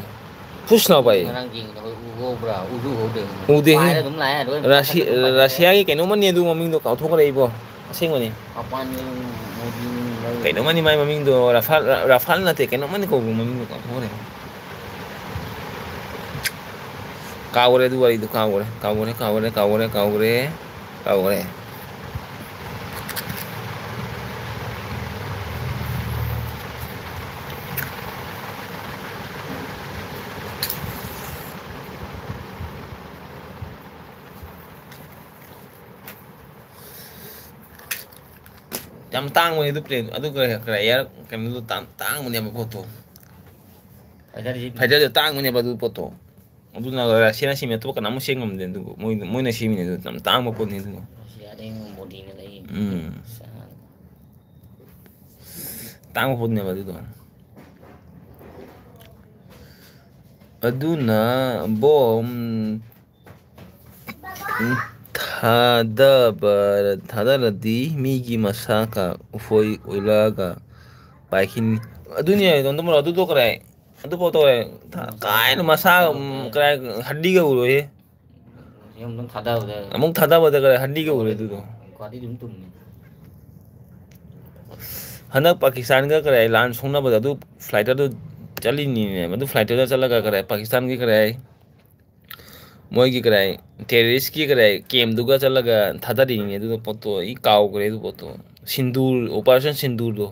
ꯐꯨꯁ ꯂꯥꯎ ꯄꯥꯏ꯫ ꯉꯔꯥꯡ ꯌꯦꯡꯉꯤꯗꯣ ꯎꯍꯧꯕ꯭ꯔꯥ? ꯎꯁꯨ ꯎꯍꯧꯗꯦ꯫ ꯎꯗꯦꯍꯦ꯫ ꯄꯥꯏꯔ ꯑꯗꯨꯝ ꯂꯥꯛꯑꯦ, ꯂꯣꯏ ꯔꯥꯁꯤ-, ꯃꯊꯛꯇ ꯑꯗꯨꯝ ꯄꯥꯏ꯫ ꯔꯥꯁꯤꯌꯥꯒꯤ ꯀꯩꯅꯣꯝꯃꯅꯤ ꯑꯗꯨ ꯃꯃꯤꯡꯗꯣ ꯀꯥꯎꯊꯣꯛꯈ꯭ꯔꯦ ꯑꯩꯕꯣ꯫ ꯑꯁꯦꯡꯕꯅꯤ꯫ ꯃꯄꯥꯟꯒꯤ ꯃꯣꯗꯤ ꯂꯩ꯫ ꯀꯩꯅꯣꯝꯃꯅꯤ ꯃꯥꯏ ꯃꯃꯤꯡꯗꯣ, ꯔꯥꯐꯥꯜ, ꯔꯥꯐꯥꯜ ꯅꯠꯇꯦ, ꯀꯩꯅꯣꯝꯃꯅꯤ ꯀꯧꯕ ꯃꯃꯤꯡꯗꯣ ꯀꯥꯎꯊꯣꯛꯈ꯭ꯔꯦ꯫ ꯀꯥꯎꯈ꯭ꯔꯦ ꯑꯗꯨ ꯋꯥꯔꯤꯗꯣ, ꯀꯥꯎꯈ꯭ꯔꯦ, ꯀꯥꯎꯈ꯭ꯔꯦ, ꯀꯥꯎꯈ꯭ꯔꯦ꯫ ꯌꯥꯝ ꯇꯥꯡꯕꯅꯦ ꯑꯗꯨ ꯄ꯭ꯂꯦꯟ, ꯑꯗꯨ ꯀꯔꯤ, ꯀꯔꯤ, ꯑꯦꯌꯥꯔ ꯀꯩꯅꯣꯗꯣ ꯇꯥꯡ-, ꯇꯥꯡꯕꯅꯦꯕ ꯄꯣꯠꯇꯣ꯫ ꯐꯥꯏꯇꯔꯁꯤ ꯐꯥꯏꯇꯔꯗꯣ ꯇꯥꯡꯕꯅꯦꯕ ꯑꯗꯨ ꯄꯣꯠꯇꯣ꯫ ꯑꯗꯨꯅ ꯔꯁꯤꯌꯥꯅ ꯁꯦꯝꯃꯤ, ꯑꯇꯣꯞꯄ ꯀꯅꯥꯃꯨꯛ ꯁꯦꯝ ꯉꯝꯗꯦ ꯑꯗꯨꯕꯨ꯫ ꯃꯣꯏ, ꯃꯣꯏꯅ ꯁꯦꯝꯃꯤꯅꯦ ꯑꯗꯨ꯫ ꯌꯥꯝ ꯇꯥꯡꯕ ꯄꯣꯠꯅꯤ ꯑꯗꯨꯅ꯫ ꯔꯁꯤꯌꯥꯗꯩ ꯃꯣꯗꯤꯅ ꯂꯩ꯫ ꯎꯝ꯫ ꯁꯥ-, ꯇꯥꯡꯕ ꯄꯣꯠꯅꯦꯕ ꯑꯗꯨꯗꯣ꯫ ꯑꯗꯨꯅ ꯕꯣꯝ ꯊꯥꯗꯕ, ꯊꯥꯗꯔꯗꯤ ꯃꯤꯒꯤ ꯃꯁꯥꯒ ꯎꯐꯣꯏ ꯑꯣꯏꯂꯛꯑꯒ ꯄꯥꯏꯈꯤꯅꯤ꯫ ꯑꯗꯨꯅꯦ, ꯗꯣꯟꯗꯨꯝꯕ꯭ꯔꯣ, ꯑꯗꯨ ꯇꯣꯛꯈ꯭ꯔꯦ꯫ ꯑꯗꯨꯐꯥꯎ ꯇꯧꯔꯦ꯫ ꯊ-, ꯀꯥꯏꯅ ꯃꯁꯥ, ꯎꯝ, ꯀꯗꯥꯏ ꯍꯗꯤꯒ ꯎꯔꯣꯏꯍꯦ꯫ ꯁꯤ ꯑꯃꯨꯛꯇꯪ ꯊꯥꯗꯕꯗ ꯑꯃꯨꯛ ꯊꯥꯗꯕꯗ ꯀꯗꯥꯏ ꯍꯗꯤꯒ ꯎꯔꯣꯏ ꯑꯗꯨꯗꯣ꯫ ꯒꯥꯔꯤꯗꯤ ꯑꯗꯨꯝ ꯇꯨꯝꯃꯤ꯫ ꯍꯟꯗꯛ ꯄꯥꯀꯤꯁꯇꯥꯟꯒ ꯀꯔꯤ ꯂꯥꯟ ꯁꯣꯛꯅꯕꯗ ꯑꯗꯨ ꯐ꯭ꯂꯥꯏꯇꯔꯗꯨ ꯆꯠꯂꯤꯅꯤꯅꯦ꯫ ꯑꯗꯨ ꯐ꯭ꯂꯥꯏꯇꯔꯗ ꯆꯠꯂꯒ ꯀꯔꯤ ꯄꯥꯀꯤꯁꯇꯥꯟꯒꯤ ꯀꯔꯤ ꯃꯣꯏꯒꯤ ꯀꯔꯤ ꯇꯦꯔꯤꯁꯀꯤ ꯀꯔꯤ ꯀꯦꯝꯗꯨꯒ ꯆꯠꯂꯒ ꯊꯥꯗꯔꯤꯅꯦ꯫ ꯑꯗꯨꯒ ꯄꯣꯠꯇꯣ ꯑꯩ ꯀꯥꯎꯈ꯭ꯔꯦ꯫ ꯑꯗꯨ ꯄꯣꯠꯇꯣ ꯁꯤꯟꯗꯨꯔ, ꯑꯣꯄꯔꯦꯁꯟ ꯁꯤꯟꯗꯨꯔꯗꯣ꯫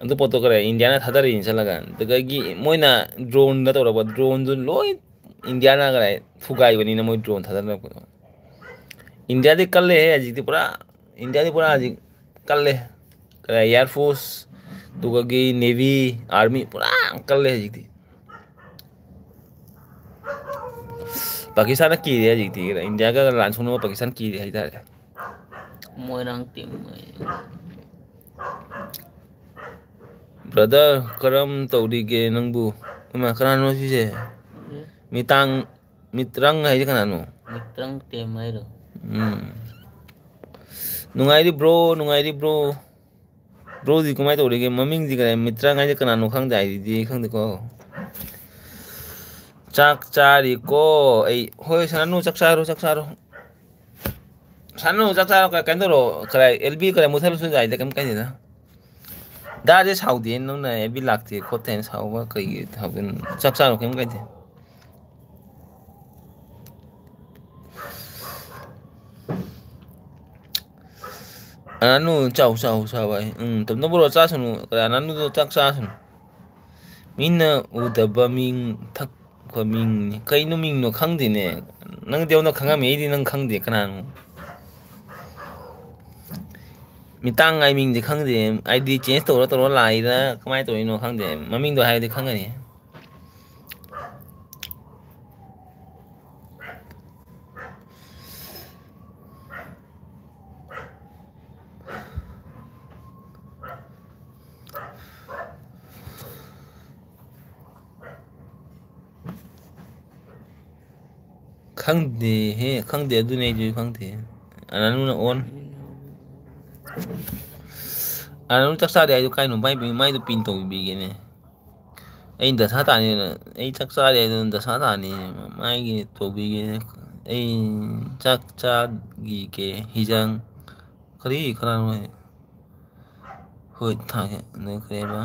ꯑꯗꯨ ꯄꯣꯠꯇꯣ ꯀꯔꯥꯏ ꯏꯟꯗꯤꯌꯥꯅ ꯊꯥꯗꯔꯛꯏꯅꯤ ꯆꯠꯂꯒ꯫ ꯑꯗꯨꯗꯒꯤ ꯃꯣꯏꯅ ꯗ꯭ꯔꯣꯟꯗ ꯇꯧꯔꯛꯄ ꯗ꯭ꯔꯣꯟꯗꯨ ꯂꯣꯏ ꯏꯟꯗꯤꯌꯥꯅ ꯀꯔꯥꯏ ꯊꯨꯒꯥꯏꯕꯅꯤꯅ ꯃꯣꯏ ꯗ꯭ꯔꯣꯟ ꯊꯥꯗꯔꯛꯄꯗꯣ꯫ ꯏꯟꯗꯤꯌꯥꯗꯤ ꯀꯜꯂꯦꯍꯦ ꯍꯧꯖꯤꯛꯇꯤ ꯄꯨꯔꯥ꯫ ꯏꯟꯗꯤꯌꯥꯗꯤ ꯄꯨꯔꯥ ꯍꯧꯖꯤꯛ ꯀꯜꯂꯦ꯫ ꯀꯔꯥꯏ ꯏꯌꯥꯔ ꯐꯣꯔꯁ, ꯑꯗꯨꯒꯒꯤ ꯅꯦꯚꯤ, ꯑꯥꯔꯃꯤ ꯄꯨꯔꯥ ꯀꯜꯂꯦ ꯍꯧꯖꯤꯛꯇꯤ꯫ ꯄꯥꯀꯤꯁꯇꯥꯟꯅ ꯀꯤꯔꯦ ꯍꯧꯖꯤꯛꯇꯤ꯫ ꯏꯟꯗꯤꯌꯥꯒ ꯂꯥꯟ ꯁꯣꯛꯅꯕ ꯄꯥꯀꯤꯁꯇꯥꯟ ꯀꯤꯔꯦ ꯍꯥꯏꯇꯥꯔꯦ꯫ ꯃꯣꯏꯔꯥꯡ ꯇꯤꯝ꯫ ꯕ꯭ꯔꯗꯔ, ꯀꯔꯝ ꯇꯧꯔꯤꯒꯦ ꯅꯪꯕꯨ? ꯏꯃꯥ, ꯀꯅꯥꯅꯣ ꯁꯤꯁꯦ? ꯃꯤꯇꯥꯡ, ꯃꯤꯇ꯭ꯔꯪ ꯍꯥꯏꯁꯦ ꯀꯅꯥꯅꯣ? ꯃꯤꯇ꯭ꯔꯪ ꯇꯦꯝ ꯍꯥꯏꯔꯣ? ꯎꯝ꯫ ꯅꯨꯡꯉꯥꯏꯔꯤꯕ꯭ꯔꯣ? ꯅꯨꯡꯉꯥꯏꯔꯤꯕ꯭ꯔꯣ? ꯕ꯭ꯔꯣꯗꯤ ꯀꯃꯥꯏꯅ ꯇꯧꯔꯤꯒꯦ? ꯃꯃꯤꯡꯗꯤ ꯀꯅꯥ? ꯃꯤꯇ꯭ꯔꯪ ꯍꯥꯏꯁꯦ ꯀꯅꯥꯅꯣ ꯈꯪꯗꯦ, ꯑꯩꯗꯤ ꯈꯪꯗꯦꯀꯣ꯫ ꯆꯥꯛ ꯆꯥꯔꯤꯀꯣ ꯑꯩ꯫ ꯍꯣꯏ, ꯁꯥꯟꯅꯅꯨ, ꯆꯥꯛ ꯆꯥꯔꯣ, ꯆꯥꯛ ꯆꯥꯔꯣ꯫ ꯁꯥꯟꯅꯅꯨ, ꯆꯥꯛ ꯆꯥꯔꯣ, ꯀ-, ꯀꯩꯅꯣ ꯇꯧꯔꯣ, ꯀꯗꯥꯏ, ꯑꯦꯜ ꯕꯤ ꯀꯗꯥꯏ ꯃꯨꯠꯊꯠꯂꯁꯨ ꯌꯥꯏꯗ, ꯀꯩꯝ ꯀꯥꯏꯗꯦꯗ꯫ ꯗꯥꯁꯦ ꯁꯥꯎꯗꯦ, ꯅꯪꯅ ꯑꯦꯜ ꯕꯤ ꯂꯥꯛꯇꯦ ꯈꯣꯠꯇꯦ ꯍꯥꯏꯅ ꯁꯥꯎꯕ ꯀꯩꯒꯤ ꯁꯥꯎꯗꯣꯏꯅꯣ? ꯆꯥꯛ ꯆꯥꯔꯣ, ꯀꯩꯝ ꯀꯥꯏꯗꯦ꯫ ꯑꯅꯥꯅꯨ ꯆꯥꯎ, ꯆꯥꯎ, ꯆꯥꯎ ꯍꯥꯏ꯫ ꯎꯝ, ꯇꯞꯅ ꯄꯨꯔꯛꯑꯣ, ꯆꯥꯁꯅꯨ꯫ ꯑꯅꯥꯅꯨꯗꯣ ꯆꯥꯛ ꯆꯥꯁꯅꯨ꯫ ꯃꯤꯅ ꯎꯗꯕ ꯃꯤꯡ ꯊꯛꯄ ꯃꯤꯡꯅꯤ꯫ ꯀꯩꯅꯣ ꯃꯤꯡꯅꯣ ꯈꯪꯗꯦꯅꯦ꯫ ꯅꯪꯗꯤ ꯑꯩꯉꯣꯟꯗ ꯈꯪꯉꯝꯃꯤ, ꯑꯩꯗꯤ ꯅꯪ ꯈꯪꯗꯦ ꯀꯅꯥꯅꯣ꯫ ꯃꯤꯇꯥꯡ ꯍꯥꯏ ꯃꯤꯡꯗꯤ ꯈꯪꯗꯦ꯫ ꯑꯥꯏ ꯗꯤ ꯆꯦꯟꯖ ꯇꯧꯔ ꯇꯧꯔ ꯂꯥꯛꯏꯔꯥ ꯀꯃꯥꯏꯅ ꯇꯧꯔꯤꯅꯣ ꯈꯪꯗꯦ꯫ ꯃꯃꯤꯡꯗꯣ ꯍꯥꯏꯔꯗꯤ ꯈꯪꯒꯅꯤ꯫ ꯈꯪꯗꯦꯍꯦ, ꯈꯪꯗꯦ, ꯑꯗꯨꯅꯦ ꯑꯩꯁꯨ ꯈꯪꯗꯦ꯫ ꯑꯅꯥꯅꯨꯅ ꯑꯣꯟ-, ꯑꯅꯥꯅꯨ ꯆꯥꯛ ꯆꯥꯔꯦ ꯍꯥꯏꯗꯣ ꯀꯥꯏꯅꯣ? ꯃꯥꯏ, ꯃꯥꯏꯗꯣ ꯄꯤꯟ ꯇꯧꯕꯤꯒꯦꯅꯦ꯫ ꯑꯩ ꯗꯁꯥ ꯇꯥꯅꯤ, ꯑꯩ ꯆꯥꯛ ꯆꯥꯔꯦ ꯍꯥꯏꯗꯣ ꯗꯁꯥ ꯇꯥꯅꯤ꯫ ꯃꯥꯏꯒꯤ ꯇꯧꯕꯤꯒꯦꯅꯦ꯫ ꯑꯩ ꯆꯥꯛ ꯆꯥꯈꯤꯒꯦ, ꯍꯤꯖꯥꯡ ꯀꯔꯤ ꯀꯅꯥꯅꯣ? ꯍꯣꯏ, ꯊꯥꯒꯦ꯫ ꯑꯗꯨ ꯀꯩꯕ?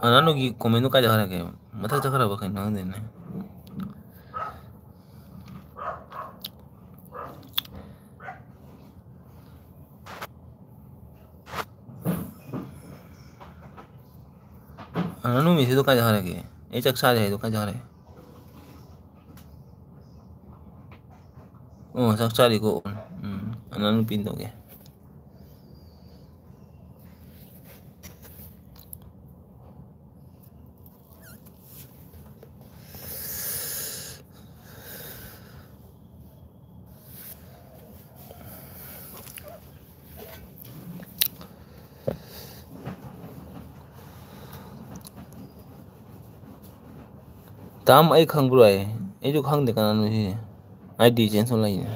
ꯑꯅꯥꯅꯨꯒꯤ ꯀꯣꯃꯦꯟꯗꯣ ꯀꯥꯏꯗ ꯍꯥꯏꯔꯛꯀꯦ? ꯃꯊꯛ ꯆꯠꯈ꯭ꯔꯕ ꯀꯩꯅꯣ ꯈꯪꯗꯦꯅꯦ꯫ ꯅꯨꯃꯤꯠꯁꯤꯗ ꯀꯥꯏꯗ ꯍꯥꯏꯔꯒꯦ? ꯑꯩ ꯆꯥꯛ ꯆꯥꯔꯤ ꯍꯥꯏꯗꯣ ꯀꯥꯏꯗ ꯍꯥꯏꯔꯒꯦ? ꯑꯣ, ꯆꯥꯛ ꯆꯥꯔꯤꯀꯣ꯫ ꯎꯝ, ꯑꯅꯥ ꯅꯨꯄꯤꯅ ꯇꯧꯒꯦ꯫ ꯇꯥꯝ, ꯑꯩ ꯈꯪꯕ꯭ꯔꯣ? ꯑꯩ, ꯑꯩꯁꯨ ꯈꯪꯗꯦ ꯀꯅꯥꯅꯣ ꯁꯤꯁꯦ꯫ ꯑꯥꯏ ꯗꯤ ꯆꯦꯟꯖ ꯇꯧ ꯂꯩꯅꯦ꯫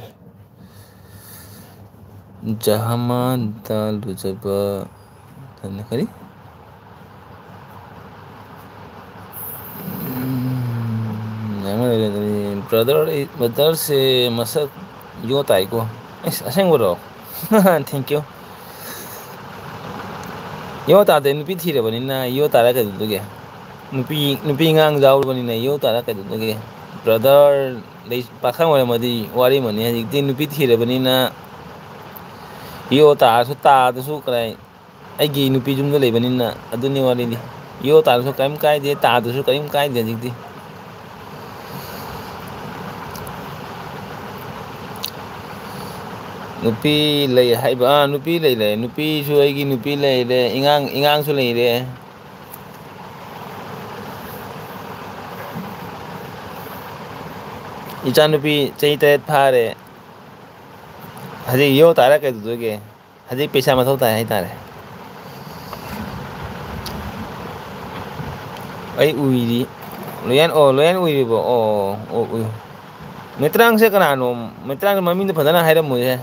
ꯖꯍꯥꯃꯥꯟꯗ ꯂꯨꯖꯕ ꯀꯔꯤ? ꯎꯝ, ꯕ꯭ꯔꯗꯔ, ꯕ꯭ꯔꯗꯔꯁꯦ ꯃꯁꯛ ꯌꯣ ꯇꯥꯏꯀꯣ꯫ ꯑꯁ, ꯑꯁꯦꯡꯕꯔꯣ? Thank you꯫ ꯌꯣ ꯇꯥꯗꯦ, ꯅꯨꯄꯤ ꯊꯤꯔꯕꯅꯤꯅ ꯌꯣ ꯇꯥꯔ ꯀꯩꯗꯧꯗꯣꯏꯒꯦ? ꯅꯨꯄꯤ, ꯅꯨꯄꯤ ꯑꯉꯥꯡ ꯌꯥꯎꯔꯕꯅꯤꯅ ꯌꯣ ꯇꯥꯔ ꯀꯩꯗꯧꯗꯣꯏꯒꯦ? ꯕ꯭ꯔꯗꯔ, ꯂꯩ-, ꯄꯥꯈꯪ ꯑꯣꯏꯔꯝꯃꯗꯤ ꯋꯥꯔꯤ ꯑꯃꯅꯤ꯫ ꯍꯧꯖꯤꯛꯇꯤ ꯅꯨꯄꯤ ꯊꯤꯔꯕꯅꯤꯅ ꯌꯣ ꯇꯥꯔꯁꯨ ꯇꯥꯗ꯭ꯔꯁꯨ ꯀꯔꯥꯏ, ꯑꯩꯒꯤ ꯅꯨꯄꯤ ꯌꯨꯝꯗ ꯂꯩꯕꯅꯤꯅ ꯑꯗꯨꯅꯤ ꯋꯥꯔꯤꯗꯤ꯫ ꯌꯣ ꯇꯥꯔꯁꯨ ꯀꯔꯤꯝ ꯀꯥꯏꯗꯦ, ꯇꯥꯗ꯭ꯔꯁꯨ ꯀꯔꯤꯝ ꯀꯥꯏꯗꯦ ꯍꯧꯖꯤꯛꯇꯤ꯫ ꯅꯨꯄꯤ ꯂꯩ ꯍꯥꯏꯕ, ꯑꯥ, ꯅꯨꯄꯤ ꯂꯩ, ꯂꯩ꯫ ꯅꯨꯄꯤꯁꯨ ꯑꯩꯒꯤ ꯅꯨꯄꯤ ꯂꯩꯔꯦ, ꯏꯉꯥꯡ, ꯏꯉꯥꯡꯁꯨ ꯂꯩꯔꯦ꯫ ꯏꯆꯥꯅꯨꯄꯤ ꯆꯍꯤ ꯇꯔꯦꯠ ꯐꯥꯔꯦ꯫ ꯍꯧꯖꯤꯛ ꯌꯣ ꯇꯥꯔ ꯀꯩꯗꯧꯗꯣꯏꯒꯦ? ꯍꯧꯖꯤꯛ ꯄꯩꯁꯥ ꯃꯊꯧ ꯇꯥꯏ ꯍꯥꯏꯇꯥꯔꯦ꯫ ꯑꯩ ꯎꯏꯔꯤ꯫ ꯂꯣꯌꯟ, ꯑꯣ, ꯂꯣꯌꯟ ꯎꯏꯔꯤꯕꯣ? ꯑꯣ, ꯑꯣ, ꯎꯏ꯫ ꯃꯩꯇ꯭ꯔꯥꯡꯁꯦ ꯀꯅꯥꯅꯣ? ꯃꯩꯇ꯭ꯔꯥꯡ ꯃꯃꯤꯡꯗꯣ ꯐꯖꯅ ꯍꯥꯏꯔꯝꯃꯨꯍꯦ꯫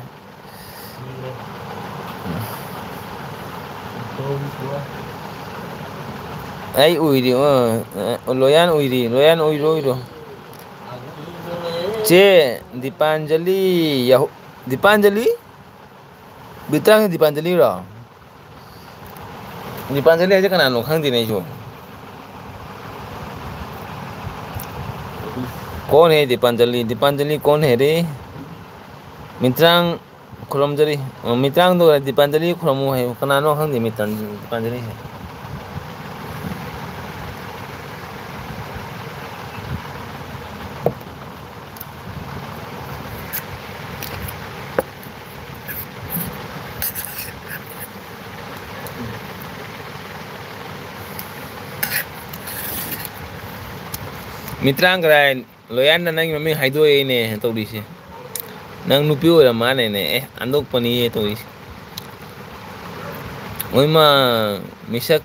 ꯑꯩ ꯎꯏꯔꯤ, ꯑ, ꯑ, ꯂꯣꯌꯥꯟ ꯎꯏꯔꯤ, ꯂꯣꯌꯥꯟ ꯎꯏꯔꯣ, ꯎꯏꯔꯣ꯫ ꯆꯦ ꯗꯤꯄꯥꯟꯖꯂꯤ ꯌꯥꯍꯨ-, ꯗꯤꯄꯥꯟꯖꯂꯤ? ꯕꯤꯇ꯭ꯔꯥꯡ ꯗꯤꯄꯥꯟꯖꯂꯤꯔꯣ? ꯗꯤꯄꯥꯟꯖꯂꯤ ꯍꯥꯏꯁꯦ ꯀꯅꯥꯅꯣ ꯈꯪꯗꯦꯅꯦ ꯑꯩꯁꯨ꯫ ꯀꯣꯟ ꯍꯦ ꯗꯤꯄꯥꯟꯖꯂꯤ? ꯗꯤꯄꯥꯟꯖꯂꯤ ꯀꯣꯟ ꯍꯦ ꯔꯦ? ꯃꯤꯇ꯭ꯔꯥꯡ ꯈꯨꯔꯨꯝꯖꯔꯤ꯫ ꯑ, ꯃꯤꯇ꯭ꯔꯥꯡꯗꯣ ꯗꯤꯄꯥꯟꯖꯂꯤ ꯈꯨꯔꯨꯝꯃꯨ ꯍꯥꯏꯌꯨ꯫ ꯀꯅꯥꯅꯣ ꯈꯪꯗꯦ ꯃꯤꯇ꯭ꯔꯥꯟ-, ꯗꯤꯄꯥꯟꯖꯂꯤꯁꯦ꯫ ꯃꯤꯇ꯭ꯔꯥꯡ ꯀꯔꯥꯏ? ꯂꯣꯌꯥꯟꯅ ꯅꯪꯒꯤ ꯃꯃꯤꯡ ꯍꯥꯏꯗꯣꯛꯑꯦꯅꯦ ꯇꯧꯔꯤꯁꯦ꯫ ꯅꯪ ꯅꯨꯄꯤ ꯑꯣꯏꯔ ꯃꯥꯜꯂꯦꯅꯦ꯫ ꯑꯦ, ꯍꯟꯗꯣꯛꯄꯅꯤꯌꯦ ꯇꯧꯔꯤꯁꯦ꯫ ꯑꯣꯏꯃ, ꯃꯤꯁꯛ,